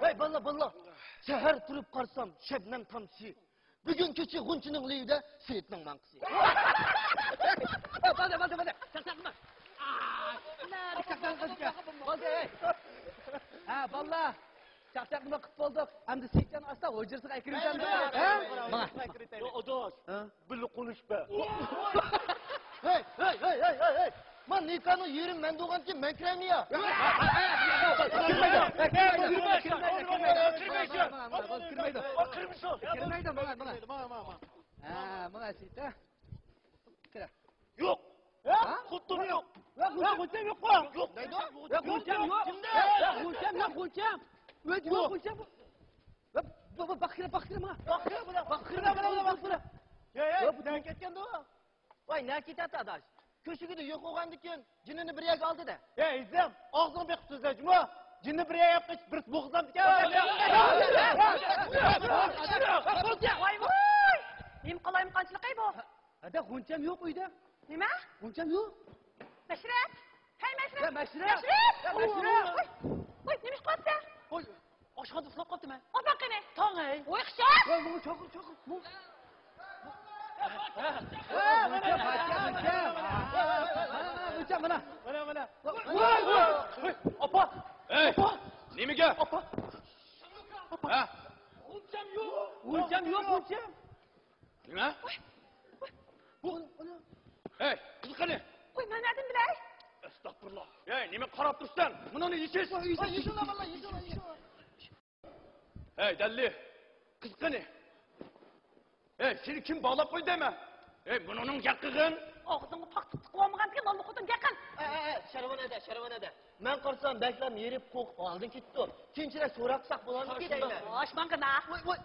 ۋاي، باللا، باللا. سەھەر تۇرۇپ قارىسام، شەبنەم تامچىسى. بۈگۈن كېچە غۇنچىنىڭ لېۋىدە سېيىتنىڭ ماڭقىسى. بولدى، بولدى، بولدى. چاقچاق قىلما. ئاي، نەدە چاقچاق قىلدىكەن؟ بولدى، ھەي. ھە، باللا. چاقچاقنى قىلىپ بولدۇق. ئەمدى سېيىتجان ئاستا ھۇجرىسىغا ئەكىرىۋېتەمدۇ. ھە؟ ماڭا. يا ئاداش، ھە؟ بىللە قونۇشۇپ بەر. ھەي، ھەي، ھەي. ما نىكانىڭ يېرىم مەن بولغانكىن مەن كىرەيمۇ يا؟ كىرمەيدۇ. كىرمەيدۇ. كىرمەيدۇ. ماڭا، ماڭا. ھە، ماڭا سېيىت، ھە. كىرە. يوق. ھە؟ خوتۇن يوق. يا، غۇنچەم يوق. يوق. دەيدۇ؟ يا، غۇنچەم يوق. كىمدە؟ يا، غۇنچەم يوق، غۇنچەم. يوق، يوق، غۇنچەم. يا، بۇ، بۇ، باققىلى، باققىلى ماڭا. باققىلى، باققىلى، باققىلى. يا، يا، يا، بۇ نەگە كەتكەندۇ؟ ۋاي، نەگە كېتەتتى ئاداش؟ كۆشىكىدە يوق بولغاندىكىن جىنىنى بىر يەرگە ئالدى دە. يا، ئىززەم، ئاغزىڭنى بېقىپ سۆزلە جۇمۇ. جىننى بىر يەرگە ئېلىپ قېچىپ، بىرسى بوغۇزلامدىكەن. ۋاي، ۋاي! نېمە قالايمىقانچىلىق ئەي بۇ؟ ھەدە، غۇنچەم يوق ئۆيدە. نېمە؟ غۇنچەم يوق. مەشرەپ! ھەي، مەشرەپ! يا، مەشرەپ! مەشرەپ! يا، مەشرەپ! ۋاي، ۋاي، نېمە ئىش قىلىۋاتىسەن؟ ۋاي، ئاشخانىدا ئۇخلاپ قاپتىمەن. ئاپاققىنى! تاڭ ھەي! ۋاي، خىشاق! ۋاي، ماڭا چاقىر، چاقىر. ماڭا. ھە، مانا، مانا. ۋاي، ۋاي، ۋاي، ئاپا! ئەي، ئاپا! نېمىگە؟ ئاپا! ئاپا! ھە؟ غۇنچەم يوق! غۇنچەم يوق، غۇنچەم! نېمە؟ بۇ، ئەي، قىز قېنى؟ ۋاي، مەن نەدىن بىلەي؟ ئەستەغپۇرۇللا! ئەي، نېمە قاراپ تۇرسەن؟ مۇنىنى يېشىش! ۋاي، يېشىڭلار، ۋاللا، يېشىڭلار، يېشىڭلار! ھەي، دەللى! قىز قېنى؟ ھەي، سېنى كىم باغلاپ قويدى دەيمەن؟ ھەي، بۇنىڭ گەپ قىلغىن! ئاغزىڭغا پاختا تىقىپ ئالمىغاندىكىن، ناللا خوتۇن گەپ قىل! ئە، ئە، ئە، شەرۋانەدە، شەرۋانەدە. مەن قارىسام، بەگلەرمۇ ھېرىپ، قورقۇپ ھالىدىن كېتىپتۇ. كېيىنچىرەك سوراپ باقساق بولامدىكىن دەيمەن. ۋاي، ماڭغىنا! ۋاي، ۋاي!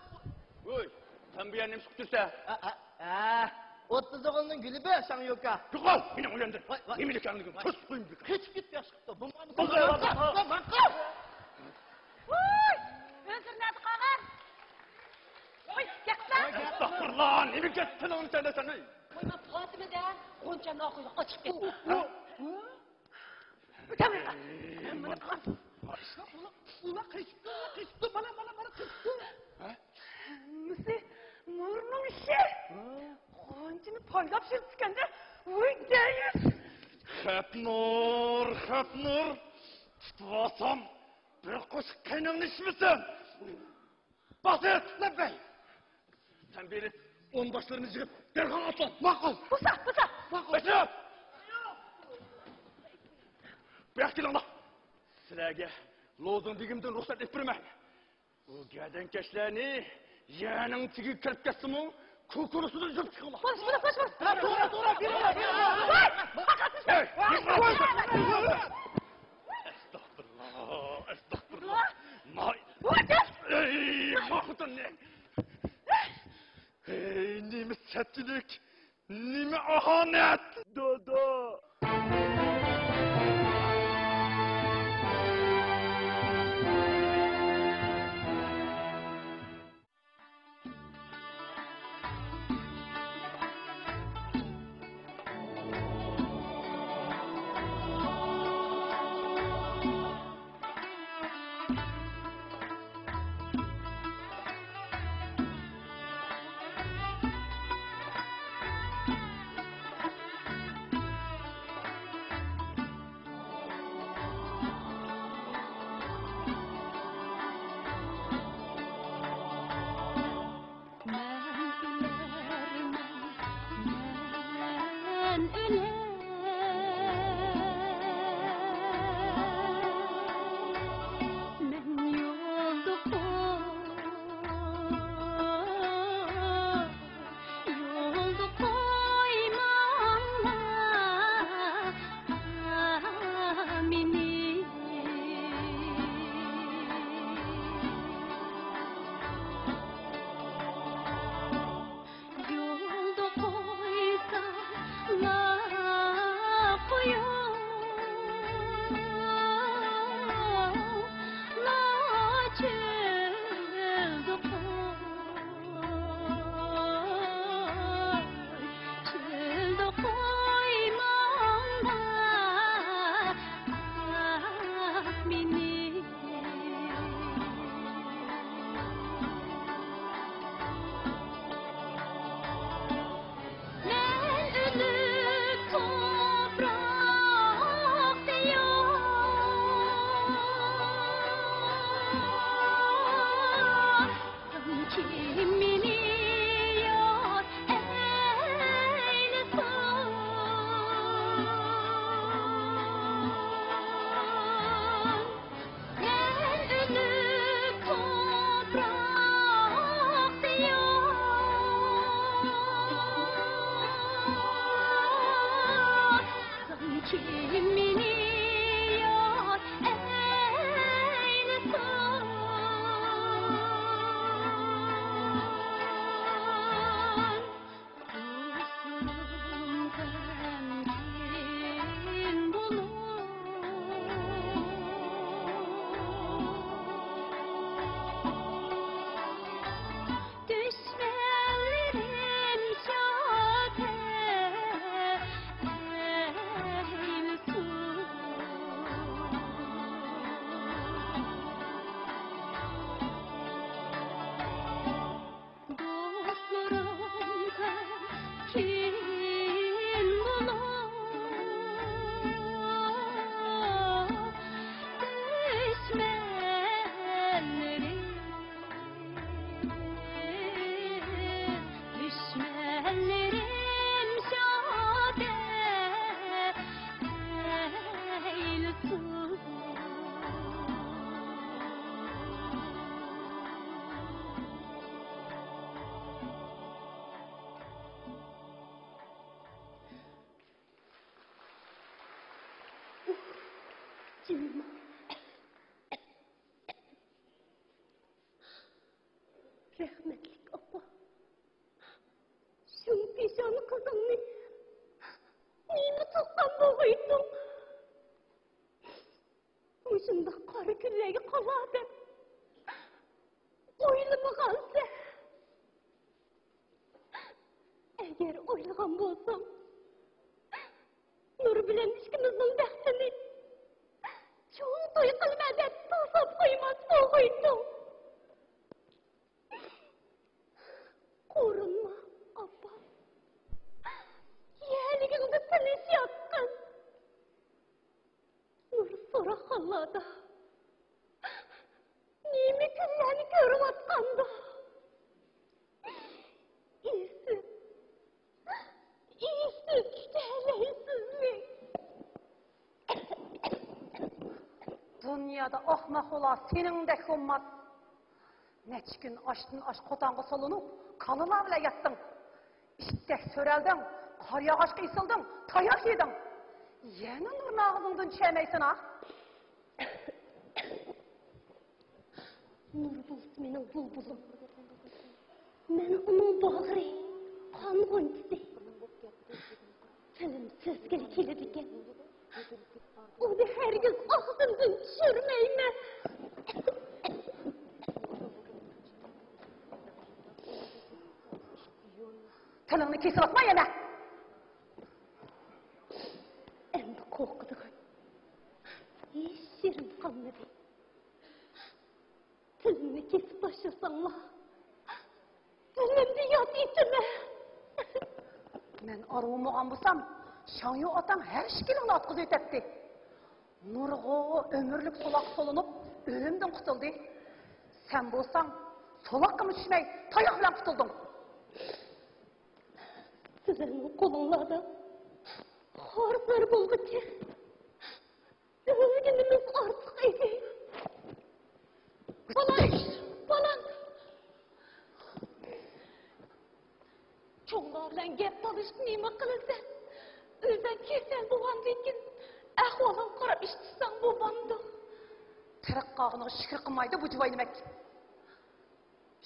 ۋوي، سەن بۇ يەرنى نېمە ئىش قىلىپ تۇرسەن؟ ئە، ئە، ئە، ئوتتۇز ئوغۇلنىڭ گۈلى بۇ، شاڭيوكا. يوقال، مېنىڭ ئۆيۈمدىن! ۋاي، ۋاي. نېمە ئىكەنلىكىڭنى كۆرسىتىپ قويۇم بىكار. قېچىپ كېتىپ ياخشى قىپتۇ. بولمامدۇ؟ بولمامدۇ؟ ۋوي! ئۆزلىرى نەدە قالغان؟ ۋوي، گەپلا! ئەستەغپۇرۇللا، نېمە گەپ تىلىڭنى چاينايسەن، ھەي؟ ۋوي، مەن پاتىمىدە غۇنچەمنى ئاخىرىغا ئاچىقىپ كەتتىم. ئۆتەمەيمەن. مانا قارا. ئۇلار قېچىپتۇ، قېچىپتۇ، مانا، مانا، مانا قېچىپتۇ. ھە؟ ھەممىسى نۇرنىڭ ئىشى. ھە؟ غۇنچىنى پايلاپ يۈرۈپتىكەن-دە، ۋوي دەيۈس! خەپنۇر، خەپنۇر! تۇتۇۋالسام، بىر قوشۇق قېنىڭنى ئىچمىسۇن! باسىت! لەببەي! سەن بېرىپ، ئونباشلىرىنى يىغىپ، دەرھال ئاتلان! ماقۇل! بوسا، بوسا! ماقۇل! بېسىپ! بۇ ياققا كېلىڭلار! سىلەرگە لوزۇڭ بېگىمدىن رۇخسەت ئېلىپ بېرىمەن. ئۇ گەدەنكەشلەرنى يەرنىڭ تېگىگە كىرىپ كەتسىمۇ، كوكۇرۇسىدىن يۈزۈپ چىقىڭلار. بولۇش، بولۇش، بولۇش، بولۇش. ھە، توغرا، توغرا، بېرىڭلار، بېرىڭلار. ۋاي! پەقەت ھەي، ئەستەغپۇرۇللا، ئەستەغپۇرۇللا. ماي. ۋاي! ئەي، ما خوتۇننى. ھەي، نېمە سەتچىلىك. نېمە ئاھانەت! دادا! مەن ئۆلەرمەن، مەن ئۆلەر. مەن يولدا قوي، يولدا قويماڭلار مېنى. يولدا قويساڭلار قويۇڭ، چۆلدە قوي، چۆلدە قويماڭلار مېنى. مەن ئۆلۈپ توپراق دىيار، رەھمەتلىك ئاپا، شۇڭ پېشانە قىزىڭنى نېمە تۇغقان بولغىيتتۇڭ؟ مۇشۇنداق قارا كۈنلەرگە قالار دەپ ئويلىمىغانسەن. ئەگەر ئويلىغان بولساڭ، نۇر بىلەن ئىككىمىزنىڭ بەختىنى چوڭ توي قىلىمەن دەپ توساپ قويماس بولغىيتتىڭ. قورۇنما، ئاپا. يەرلىكىڭدە تىنچ ياتقىن. نۇر سوراقخانىلاردا نېمە كۈنلەرنى كۆرۈۋاتقاندۇ؟ ئېسىپ، ئېسىپ كېتەلەيسىزمۇ؟ دۇنيادا ئاخماق بولا سېنىڭدەك بولماس. نەچچە كۈن ئاشتىن ئاش قوتانغا سولىنىپ، كالىلار بىلەن ياتتىڭ. ئىتتەك سۆرەلدىڭ، قار ياغاچقا ئېسىلدىڭ، تاياق يېدىڭ. يەنە نۇرنى ئاغزىڭدىن چۈشۈرمەيسەن ھا؟ نۇر بولسا مېنىڭ بۇلبۇلۇم. مەن ئۇنىڭ باغرى، قان غۇنچىسى. فىلىم سۆزگىلا كېلىدىكەن. ئۇنى ھەرگىز ئاغزىمدىن چۈشۈرمەيمەن. تىلىڭنى كېسىۋاتما يەنە. ئەمدى قورقىدىغان ھېچ يېرىم قالمىدى. تىلىمنى كېسىپ تاشلىساڭلار، دىلىمنى ياد ئېتىمەن. مەن ئارۇ بولمىغان بولسام، شاڭيۇ ئاتاڭ ھەر ئىككىلىڭنى ئاتقۇزۇۋېتەتتى. نۇرغۇ ئۆمۈرلۈك سولاققا سولىنىپ، ئۆلۈمدىن قۇتۇلدى. سەن بولساڭ، سولاققىمۇ چۈشمەي، تاياق بىلەن قۇتۇلدۇڭ. سىلەرنىڭ قولۇڭلاردا خار-زار بولغۇچە ئۆلگىنىمىز ئارتۇق ئىدى. بالام، بالام. چوڭلار بىلەن گەپ تالىشىپ نېمە قىلىسەن؟ ئۆزۈڭ كېسەل بولغاندىن كېيىن ئەھۋالىڭغا قاراپ ئىش تۇتساڭ بولمامدۇ؟ تېرىق قالغىنىغا شۈكۈر قىلمايدۇ بۇ جۇۋاينىمەك.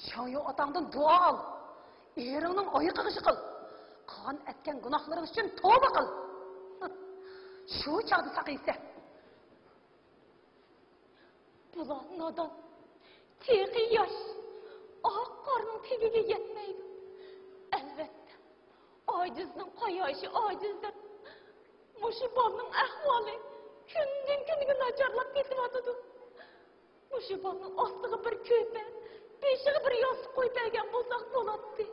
شاڭيۇ ئاتاڭدىن دۇئا ئال. ئېرىڭنىڭ ئايىغىغا يىقىل. قىلغان ئەتكەن گۇناھلىرىڭ ئۈچۈن توۋا قىل. شۇ چاغدا ساقىيىسەن. بۇلار نادان، تېخى ياش، ئاق قارنىڭ تېگىگە يەتمەيدۇ. ئەلۋەتتە، ئاجىزنىڭ قاياشى ئاجىز دەپ، مۇشۇ بالىنىڭ ئەھۋالى كۈندىن كۈنگە ناچارلاپ كېتىۋاتىدۇ. مۇشۇ بالىنىڭ ئاستىغا بىر كۆرپە، بېشىغا بىر ياستۇق قويۇپ بەرگەن بولساق بولاتتى.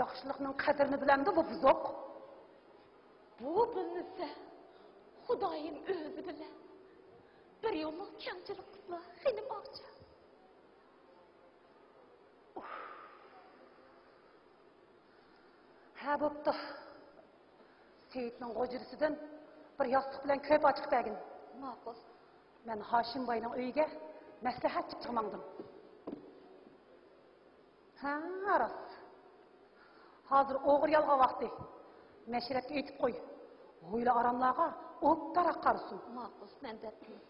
ياخشىلىقنىڭ قەدرىنى بىلەمدۇ بۇ بۇزۇق؟ بۇ بىلمىسە، خۇدايىم ئۆزى بىلە. بىر يوللۇق كەڭچىلىك قىلسىلا خېنىم ئاغىچى. ھە، بوپتۇ. سېيىتنىڭ غوجىدىسىدىن بىر ياستۇق بىلەن كۆرپە چىقىپ بەرگىن. ماقۇل. مەن ھاشىم باينىڭ ئۆيىگە مەسلىھەت چىقىپ ماڭدىم. ھە، راست. ھازىر ئوغرى يالغان ۋاقتى. مەشرەپكە ئېيتىپ قوي. ھويلا ئاراملارغا ئوبدانراق قارىسۇن. ماقۇل، مەن دەپتىمەن.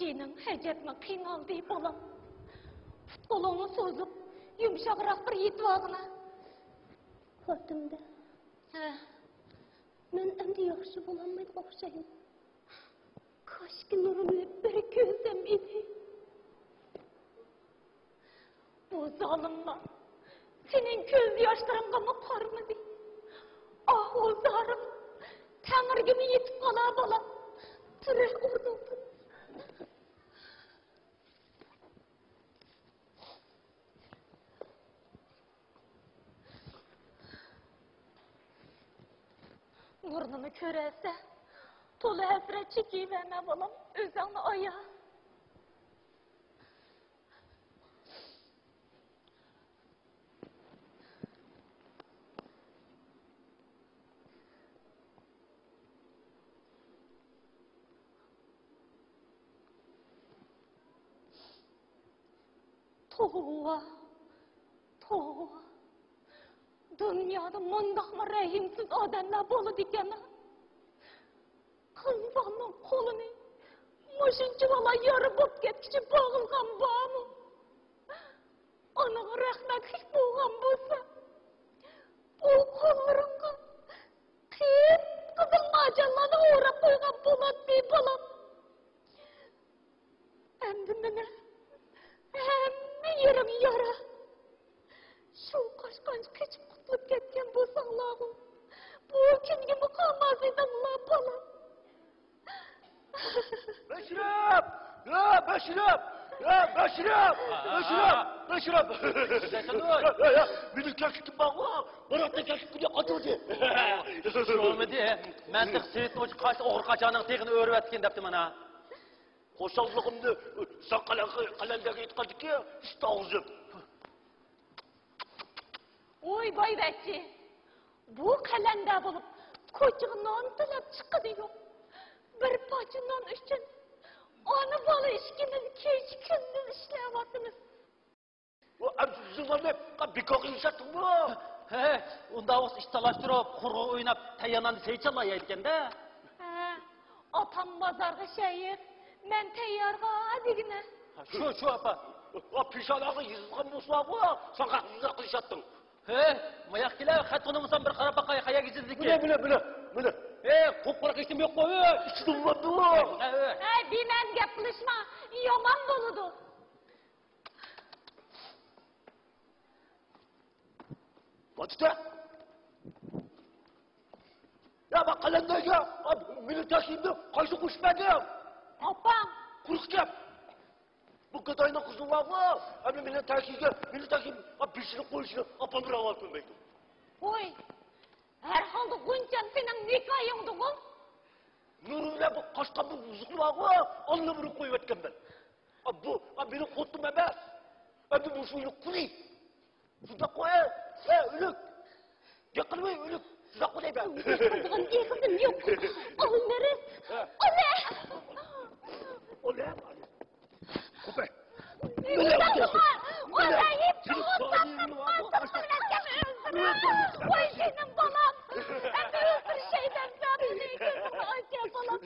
جېنىڭ ئەجەبمۇ قىينالدى، بالام. پۇت-قولۇڭنى سوزۇپ، يۇمشاقراق بىر يېتىۋالغىنا. فاتىمىدە. ھە. مەن ئەمدى ياخشى بولالمايدىغان ئوخشايمەن. كاشكى نۇرنى بىر كۆرسەم ئىدى. بۇ زالىملار سېنىڭ كۆز ياشلىرىڭغىمۇ قارىمىدى. ئاھ، ئۇ زارىم، تەڭرىگىمۇ يېتىپ قالا، بالام. تۇرە ئورنۇڭدىن. نۇرنىمۇ كۆرەلسە، تولا ھەسرەت چېكىۋەرمە، بالام، ئۆزۈڭنى ئايا. توۋا، توۋا. دۇنيادا مۇنداقمۇ رەھىمسىز ئادەملەر بولىدىكەن. قىز بالىنىڭ قولىنى مۇشۇنچىۋالا يارا بولۇپ كەتكۈچە باغلىغان بارمۇ؟ ئانىغا رەھمەتلىك بولغان بولسا، بۇ قوللىرىڭغا قىپقىزىل مارجانلارنى ئوراپ قويغان بولاتتى، بالام. ئەمدى مېنىڭ ھەممە يېرىم يارا. شۇ قاچقانچە قېچىپ قۇتۇلۇپ كەتكەن بولساڭلارغۇ، بۇ كۈنگىمۇ قالماس ئىدىڭلار، بالام. بەشىرەپ! يا بەشىرەپ! يا بەشىرەپ! بەشىرەپ! بەشىرەپ! يا، يا، يا، مېنىڭ كەكلىكىم بارغۇ، باراتتا كەكلىك كۈنى ئاتىدى. شۇمىدى؟ مەن تېخى سېيىت نوچى قاچ-، ئوغرى قاچاننىڭ تېغىنى ئۆرۈۋەتكىن دەپتىمەن ھە. خۇشاللىقىمنى سەن قەلەندەرگە ئېيتقاندىكى ئىشتا ئاغزىم. ۋوي بايۋەچچە، بۇ قەلەندەر بولۇپ، كوچىغا نان تىلەپ چىققىنى يوق. بىر پارچە نان ئۈچۈن ئانا-بالا ئىككىمىز كېچە-كۈندۈز ئىشلەۋاتىمىز. ئۇ ئەمدى ئۆزۈڭلارنى بىكارغا ئىشلەتتىڭمۇ؟ ھە، ئۇنداق بولسا ئىش تالاشتۇرۇپ، قۇرغا ئويناپ، تەييار ناننى سەيچانلا يەيدىكەن-دە. ھە، ئاپام بازارغا شەيىق، مەن تەييارغا دېگىنە. ھە، شۇ، شۇ، ئاپا. ئا، پېشانەڭگە يېزىلغان بولسىلا بۇ، ساڭا ئۇنداق قىلىشاتتىڭ. ھەي، ماياق كېلە، خەت تونۇمىسام بىر قاراپ باقاي، قايەرگە يېزىلدىكىن؟ مىنە، مىنە، مىنە، مىنە. ھەي، قۇپقۇرۇق ھېچنېمە يوققۇ، ھەي. ئىچىدە بولمامدۇ؟ ھە، ھە. ھەي، بىمەنە گەپ قىلىشما، يامان بولىدۇ. باتۇتە! يا، ما قەلەندەرگە، مېنىڭ تەكلىپىمنى قايسى قوشۇپ بەردىڭ؟ ئاپام. قۇرۇق گەپ. بۇ گاداينىڭ قىزى بارغۇ، ئەمدى مېنىڭ تەكلىپىمگە، مېنىڭ تەكلىپىمگە بېشىنى قويۇشىنى ئاپام راۋا كۆرمەيدۇ. ۋوي، ھەر ھالدا غۇنچەم سېنىڭ نىكاھىڭدىغۇ. نۇرى بىلەن بۇ قاچقان بۇ ئوزۇقنى بارغۇ، ئاللىبۇرۇن قويۇۋەتكەنمەن. ئا، بۇ، ئا، مېنىڭ خوتۇنۇم ئەمەس. ئەمدى مۇشۇ ئۆينىڭ قۇلى. شۇنداق قوي، ھە، ئۆلۈك. گەپ قىلماي ئۆلۈك. شۇنداق قوي دەيمەن. قىلىدىغان ئېغىزىم يوق. ئالمىرى. ھە. ئالە. ئالە، ئالە. قوپاي. ۋاي جېنىم بالام. ئەمدى ئۆلتۈرۈشەي دەمسە مېنى، كۆزۈڭنى ئاچ بالام.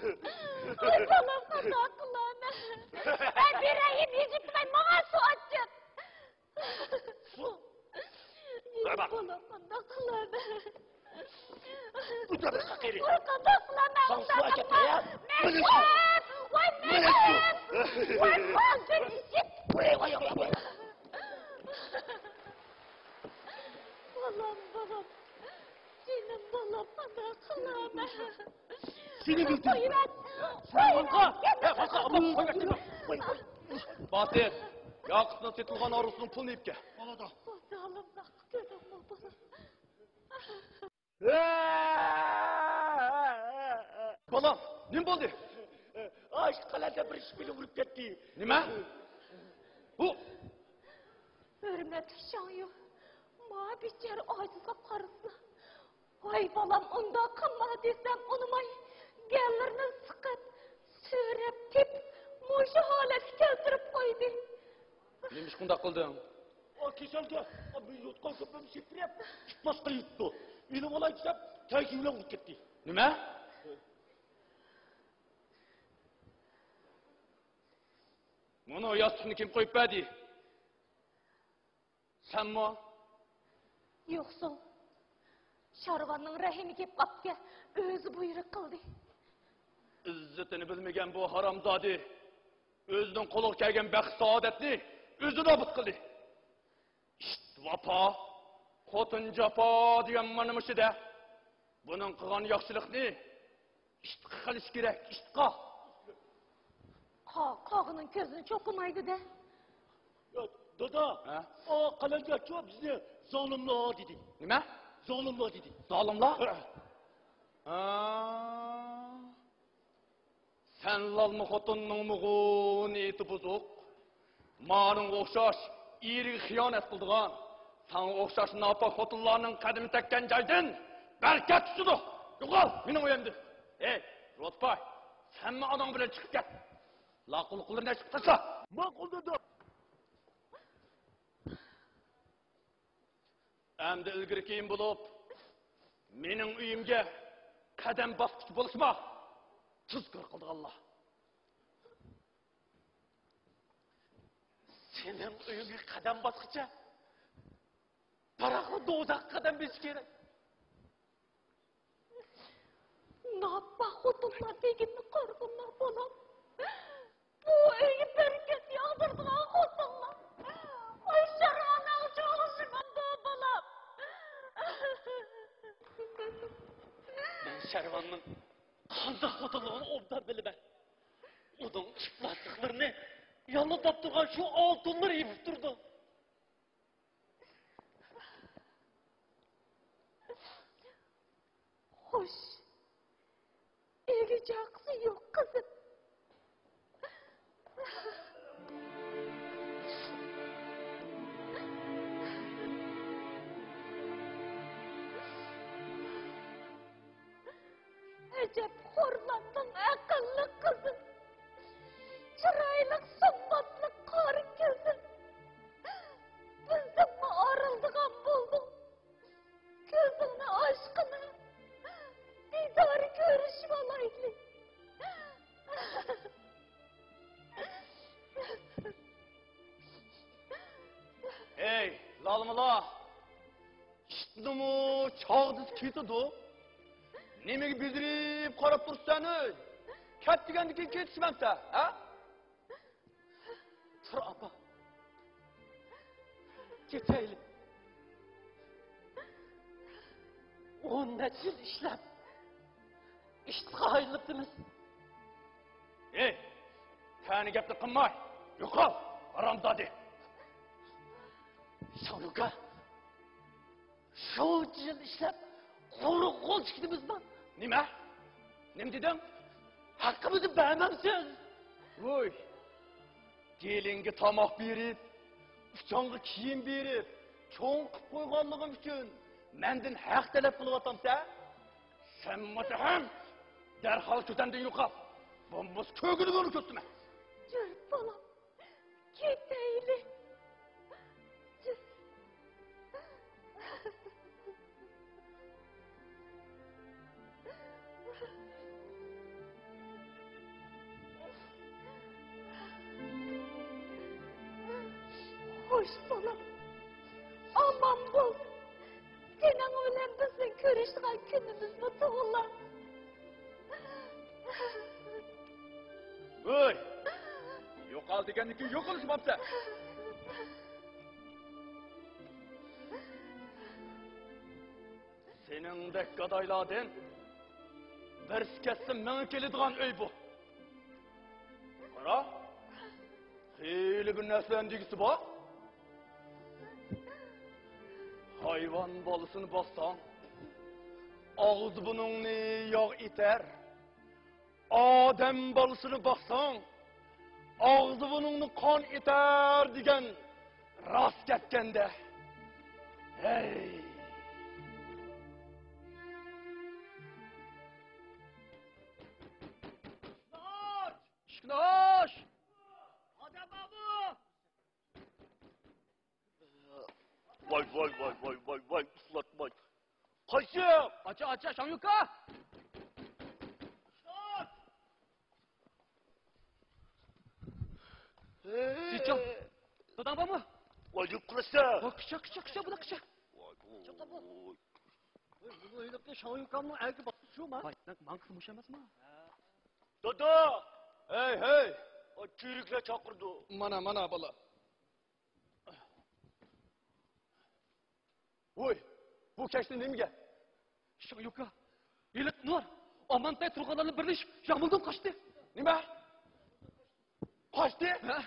ۋاي بالام، قانداق قىلىمەن؟ ئەي بىرەھىم يىگىت، ماڭا سۇ ئاچچىق. سۇ؟ يېزىپ بولۇپ قانداق قىلىمەن؟ بۇ دەرسقە قېرى. ۋاي قانداق قىلىمەن؟ ساڭا سۇ ئەكەپ بېرەي. مەشۇم! ۋاي مەشۇم! ۋاي قاندىن ئىچىپ! ۋاي، ۋاي، ۋاي، ۋاي. بالام، بالام. جېنىم بالام، قانداق قىلىمەن؟ سېنى بىلدىم. قويۇۋەت. سەن قويۇۋەت. ۋالقا! ھە، ۋالقا، ئاپام، قويۇۋەت، قويۇۋەت. باتىر، ياقۇپنىڭ سېتىلغان ھارۋىسىنىڭ پۇلىنى ئېلىپ كەل. بولىدۇ. بۇ زالىملىق كۆرۈڭمۇ بۇنى؟ بالام، نېمە بولدى؟ ئاشۇ قەلەندەر بىر ئىش بىلەن ئۇرۇپ كەتتى. نېمە؟ بۇ ھۆرمەتلىك شاڭيۇ، ما بىچارە ئاجىزغا قارىسا، ۋاي بالام، ئۇنداق قىلما دېسەم ئۇنىماي، گەللىرىنى سىقىپ، سۆرەپ تېپىپ، مۇشۇ ھالەتكە كەلتۈرۈپ قويدى. نېمىشقا ئۇنداق قىلدىڭ؟ ئا، كېسەلگە، ئا، يوتقان-سۆپۈن سېپىرىپ، ئىت باسقا يۇتتى. ئېلىۋالاي دېسەم، تەيشى بىلەن ئۇرۇپ كەتتى. نېمە؟ مانا ياستۇقنى كىم قويۇپ بەردى؟ سەنمۇ؟ يوقسۇل. شارۋاننىڭ رەھىمى كېلىپ قاپتىكەن، ئۆزى بۇيرۇق قىلدى. ئىززىتىنى بىلمىگەن بۇ ھارامزادە ئۆزىنىڭ قولىغا كەلگەن بەخت-سائادەتنى ئۆزى نابۇت قىلدى. ئىت ۋاپا، خوتۇن جاپا دېگەن مانا مۇشۇ-دە. بۇنىڭ قىلغان ياخشىلىقنى ئىتقا قىلىش كېرەك، ئىتقا. قا-، قاغىنىڭ كۆزىنى چوقۇمايدۇ-دە. يا، دادا، ھە؟ ئا، قەلەندەرچۇ بىزنى زالىملار دېدى. نېمە؟ زالىملار دېدى. زالىملار؟ ھە. ھا. سەن لالما خوتۇننىڭمۇ غۇنىيىتى بۇزۇق. مانىڭغا ئوخشاش ئېرىگە خىيانەت قىلىدىغان، ساڭا ئوخشاش ناپاك خوتۇنلارنىڭ قەدىمى تەگكەن جايدىن بەرىكەت چۈشىدۇ. يوقال مېنىڭ ئۆيۈمدىن. ھەي، روتپاي، سەنمۇ ئاناڭ بىلەن چىقىپ كەت. لاققۇلۇقلىرىنى چىقىپ تاشلا. ماقۇل دېدىم. ئەمدى ئىلگىرى كېيىن بولۇپ، مېنىڭ ئۆيۈمگە قەدەم باسقۇچى بولۇشما! تۇزكور قىلىدىغانلار! سېنىڭ ئۆيۈڭگە قەدەم باسقۇچە، بىراقلا دوزاخقا قەدەم بېسىش كېرەك. ناپاك خوتۇنلار دېگىنىنى قارىسۇنلار، بالام. بۇ ئۆيگە بەرىكەت ياغدۇرىدىغان خوتۇنلار. ئاي، شارۋاننىڭ چوغلىشىمامدۇ، بالام؟ مەن شارۋاننىڭ قانداق خوتۇنلۇقىنى ئوبدان بىلىمەن. ئۇنىڭ ئىپلاسلىقلىرىنى ياللىداپ تۇرغان شۇ ئالتۇنلىرى يېپىپ تۇرىدۇ. خوش، ئۆيگە چاقىسى يوق قىزىم. ئەجەب خورلاندىڭ ئەقىللىق قىزىم، چىرايلىق سۇمباتلىق قارا كۆزۈم، بىزدىنمۇ ئايرىلىدىغان بولدۇڭ. كۆزۈڭنى ئاچقىنا، دىدار كۆرۈشۈۋالايلى. ھەي، لالىمالا! ئىتنىمۇ چاغدىسى كېتىدۇ. نېمىگە بېدىرىپ قاراپ تۇرسەن، ئۆي؟ كەت دېگەندىن كېيىن كېتىشمەمسەن، ھە؟ تۇر، ئاپا. كېتەيلى. ئون نەچچە يىل ئىشلەپ، ئىتقا ئايلىنىپتىمىز. ھەي، تەنە گەپنى قىلماي، يوقال، ھارامزادە! شاڭيۇكا، شۇنچە يىل ئىشلەپ، قۇرۇق قول چىقتىمىزمۇ؟ نېمە؟ نېمە دېدىڭ؟ ھەققىمىزنى بەرمەمسىز؟ ۋوي! گېلىڭگە تاماق بېرىپ، ئۇچاڭغا كىيىم بېرىپ، چوڭ قىپ قويغانلىقىم ئۈچۈن مەندىن ھەق تەلەپ قىلىۋاتامسەن؟ سەن ماتا ھەم دەرھال كۆزۈمدىن يوقال. بولمىسا كۆرگۈلۈكۈڭنى كۆرسىتىمەن. يۈر، بالام، كېتەيلى. خوش، بالام، ئامان بول. سېنىڭ بىلەن بىزنىڭ كۆرۈشىدىغان كۈنىمىزمۇ تۇغۇلار. ھۆي! يوقال دېگەندىن كېيىن يوقىلىشمامسەن! سېنىڭدەك گادايلاردىن بىرسى كەتسە مىڭى كېلىدىغان ئۆي بۇ. قارا، خېلى بىر نەرسىلەرنى دېگۈسى بار. ھايۋان بالىسىنى باقساڭ، ئاغزى بۇرنۇڭنى ياغ ئېتەر. ئادەم بالىسىنى باقساڭ، ئاغزى بۇرنۇڭنى قان ئېتەر دېگەن راست گەپكەندە. ھەي! ئىشىكنى ئاچ! ئادەم بارمۇ؟ ۋاي، ۋاي، ۋاي، ۋاي، ۋاي، ۋاي، ئۇخلاتماي. قايسى؟ ئاچا، ئاچا، شاڭيۇكا! سىچاڭ، داداڭ بارمۇ؟ ۋاي، يۈك قىلىسەن. ۋاي، قىچا، قىچا، قىچا، بۇدا قىچا. ۋاي، ۋاي. ۋاي، بۇ ھېلىقى شاڭيۇكامنىڭ ئەركە باققۇچۇ ما؟ ۋاي، نەق ماڭقىسى مۇشۇ ئەمەسمۇ؟ دادا! ھەي، ھەي! ئا، تۈركلەر چاقىرىدۇ. مانا، مانا، بالا. ۋوي، بۇ كەچتە نېمىگە؟ شاڭيۇكا، ھېلىقى نۇر ئامانتاي تۇرغانلارنى بىرلىشىپ يامۇلدىن قاچتى. نېمە؟ قاچتى؟ ھە؟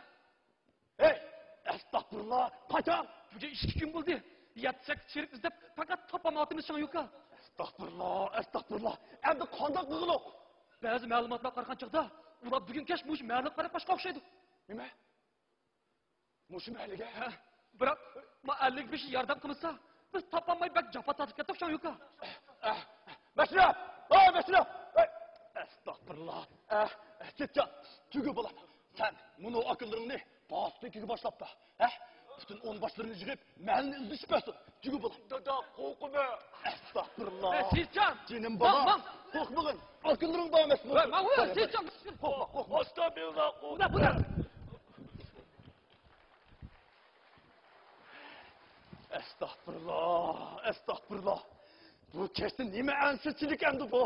ھەي، ئەستەغپۇرۇللا، قاچان؟ بۈگۈن ئىككى كۈن بولدى. يەتتە سەككىز چېرىك ئىزدەپ پەقەت تاپالمايۋاتىمىز، شاڭيۇكا. ئەستەغپۇرۇللا، ئەستەغپۇرۇللا. ئەمدى قانداق قىلغۇلۇق؟ بەزى مەلۇماتلارغا قارىغان چاغدا ئۇلار بۈگۈن كەچ مۇشۇ مەھەللىگە قاراپ قاچقان ئوخشايدۇ. نېمە؟ مۇشۇ مەھەللىگە؟ ھە، بىراق، ما ئەللىك بېشى ياردەم قىلمىسا، بىز تاپالماي بەك جاپا تارتىپ كەتتۇق، شاڭيۇكا. ئەھ، مەشرەپ! ۋاي، مەشرەپ! ۋاي، ئەستەغپۇرۇللا! ئەھ، ئەھ، چېچا، تۈگە بالا، سەن مۇنۇ ئاكىلىرىڭنى پاسپىكىگە باشلاپ بار، ھە؟ پۈتۈن ئون باشلىرىنى يىغىپ، مەھەللىنى ئىزدىشىپ بەرسۇن. تۈگە بۇلار. دادا، قورقىمەن. ئەستەغپىرۇللا. ئەي، سېيىتجان! جېنىم بالام، ماڭ، ماڭ. قورقمىغىن. ئاكىلىرىڭ بار ئەمەسمۇ؟ ۋاي، ماڭ، ۋاي، سېيىتجان! قورقما، قورقما. ئاستاغپىرۇللا، قورقما. بۇ نە، بۇ نە؟ ئەستەغپىرۇللا، ئەستەغپىرۇللا. بۇ كەچتە نېمە ئەنسىزچىلىك ئەمدى بۇ؟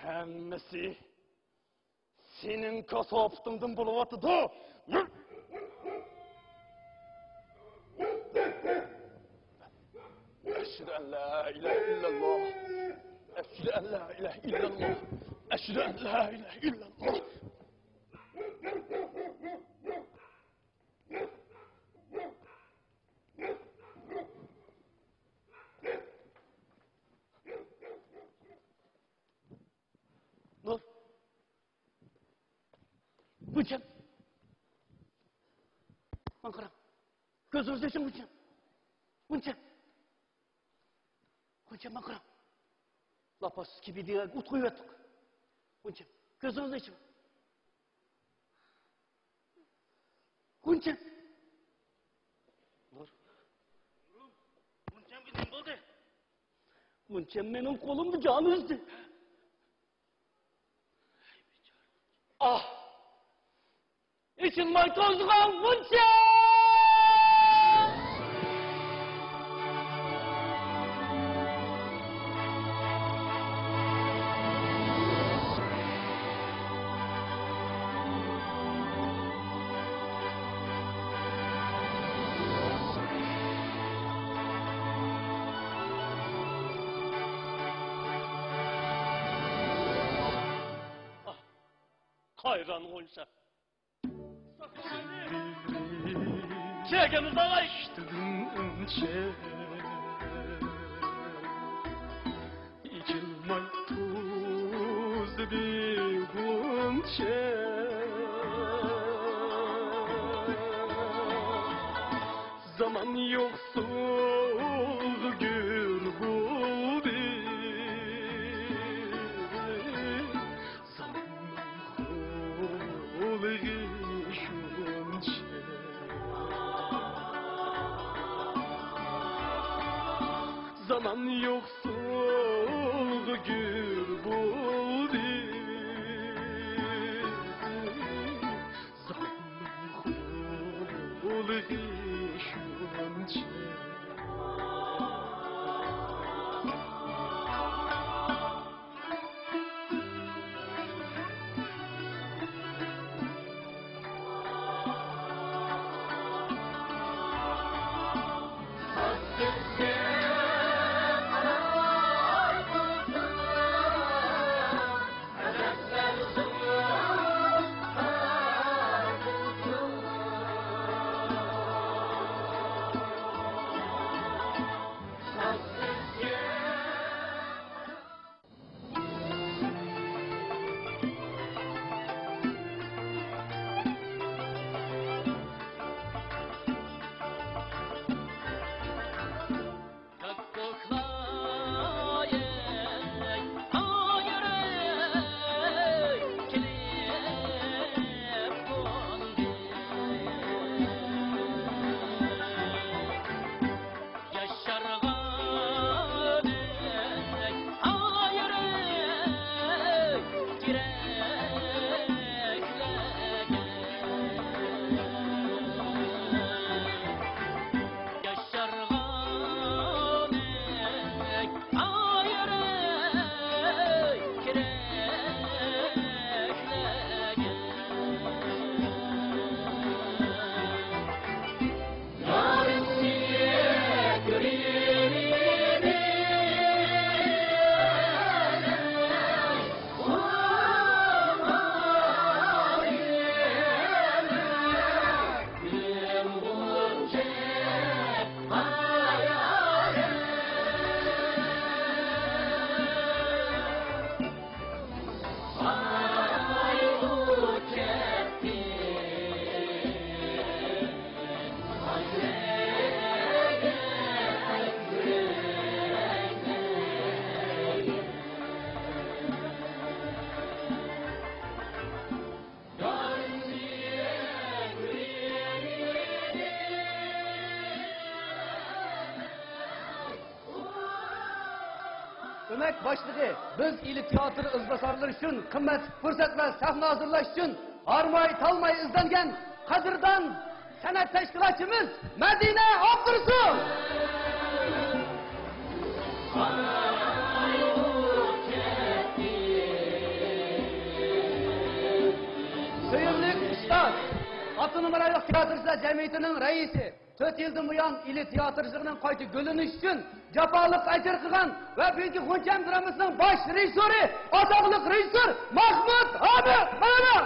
ھەممىسى سېنىڭ كاساپىتىڭدىن بولۇۋاتىدۇ. أشهد أن لا إله إلا الله. أشهد أن لا إله إلا الله. أشهد أن لا إله إلا الله. نۇر. غۇنچەم. ماڭا قاراڭ. كۆزىڭىزنى ئېچىڭ، غۇنچەم. غۇنچەم. غۇنچەم، ماڭا قاراڭ. لاپاس كىبىدىگە ئوت قويۇۋەتتۇق. غۇنچەم، كۆزىڭىزنى ئېچىڭ. غۇنچەم. نۇر. غۇنچەمگە نېمە بولدى؟ غۇنچەم مېنىڭ قولۇمدا جان ئۈزدى. ئاھ! ئېچىلماي توزغان غۇنچەم! قايران غۇنچە. چېكىمىز ئاغاي. ئېچىلماي تۇزى غۇنچە. زامان يوقسۇلغا گۈل بولدى. زاماننىڭ قولىغا شۇنچە. زامان يوقسۇلغا گۈل بولدى. زاماننىڭ قولىغا شۇنچە. باشلىقى، بىز ئىلى تىياتىر ئىزباسارلىرى ئۈچۈن قىممەتلىك پۇرسەت ۋە سەھنە ھازىرلاش ئۈچۈن ھارماي-تالماي ئىزدەنگەن قەدىردان سەنئەت تەشكىلاتچىمىز مەدىنە ئابدۇرۇسۇل. سۆيۈملۈك ئۇستاز، ئاپتونوم رايونلۇق تىياتىرچىلار جەمئىيىتىنىڭ رەئىسى، تۆت يىلدىن بۇيان ئىلى تىياتىرچىلىقنىڭ قايتا گۈللىنىشى ئۈچۈن جاپالىق ئەجىر قىلغان ۋە بۈگۈنكى غۇنچەم درامىسىنىڭ باش رېژىسسورى، ئاتاقلىق رېژىسسور ماخمۇت ھامىد مانا!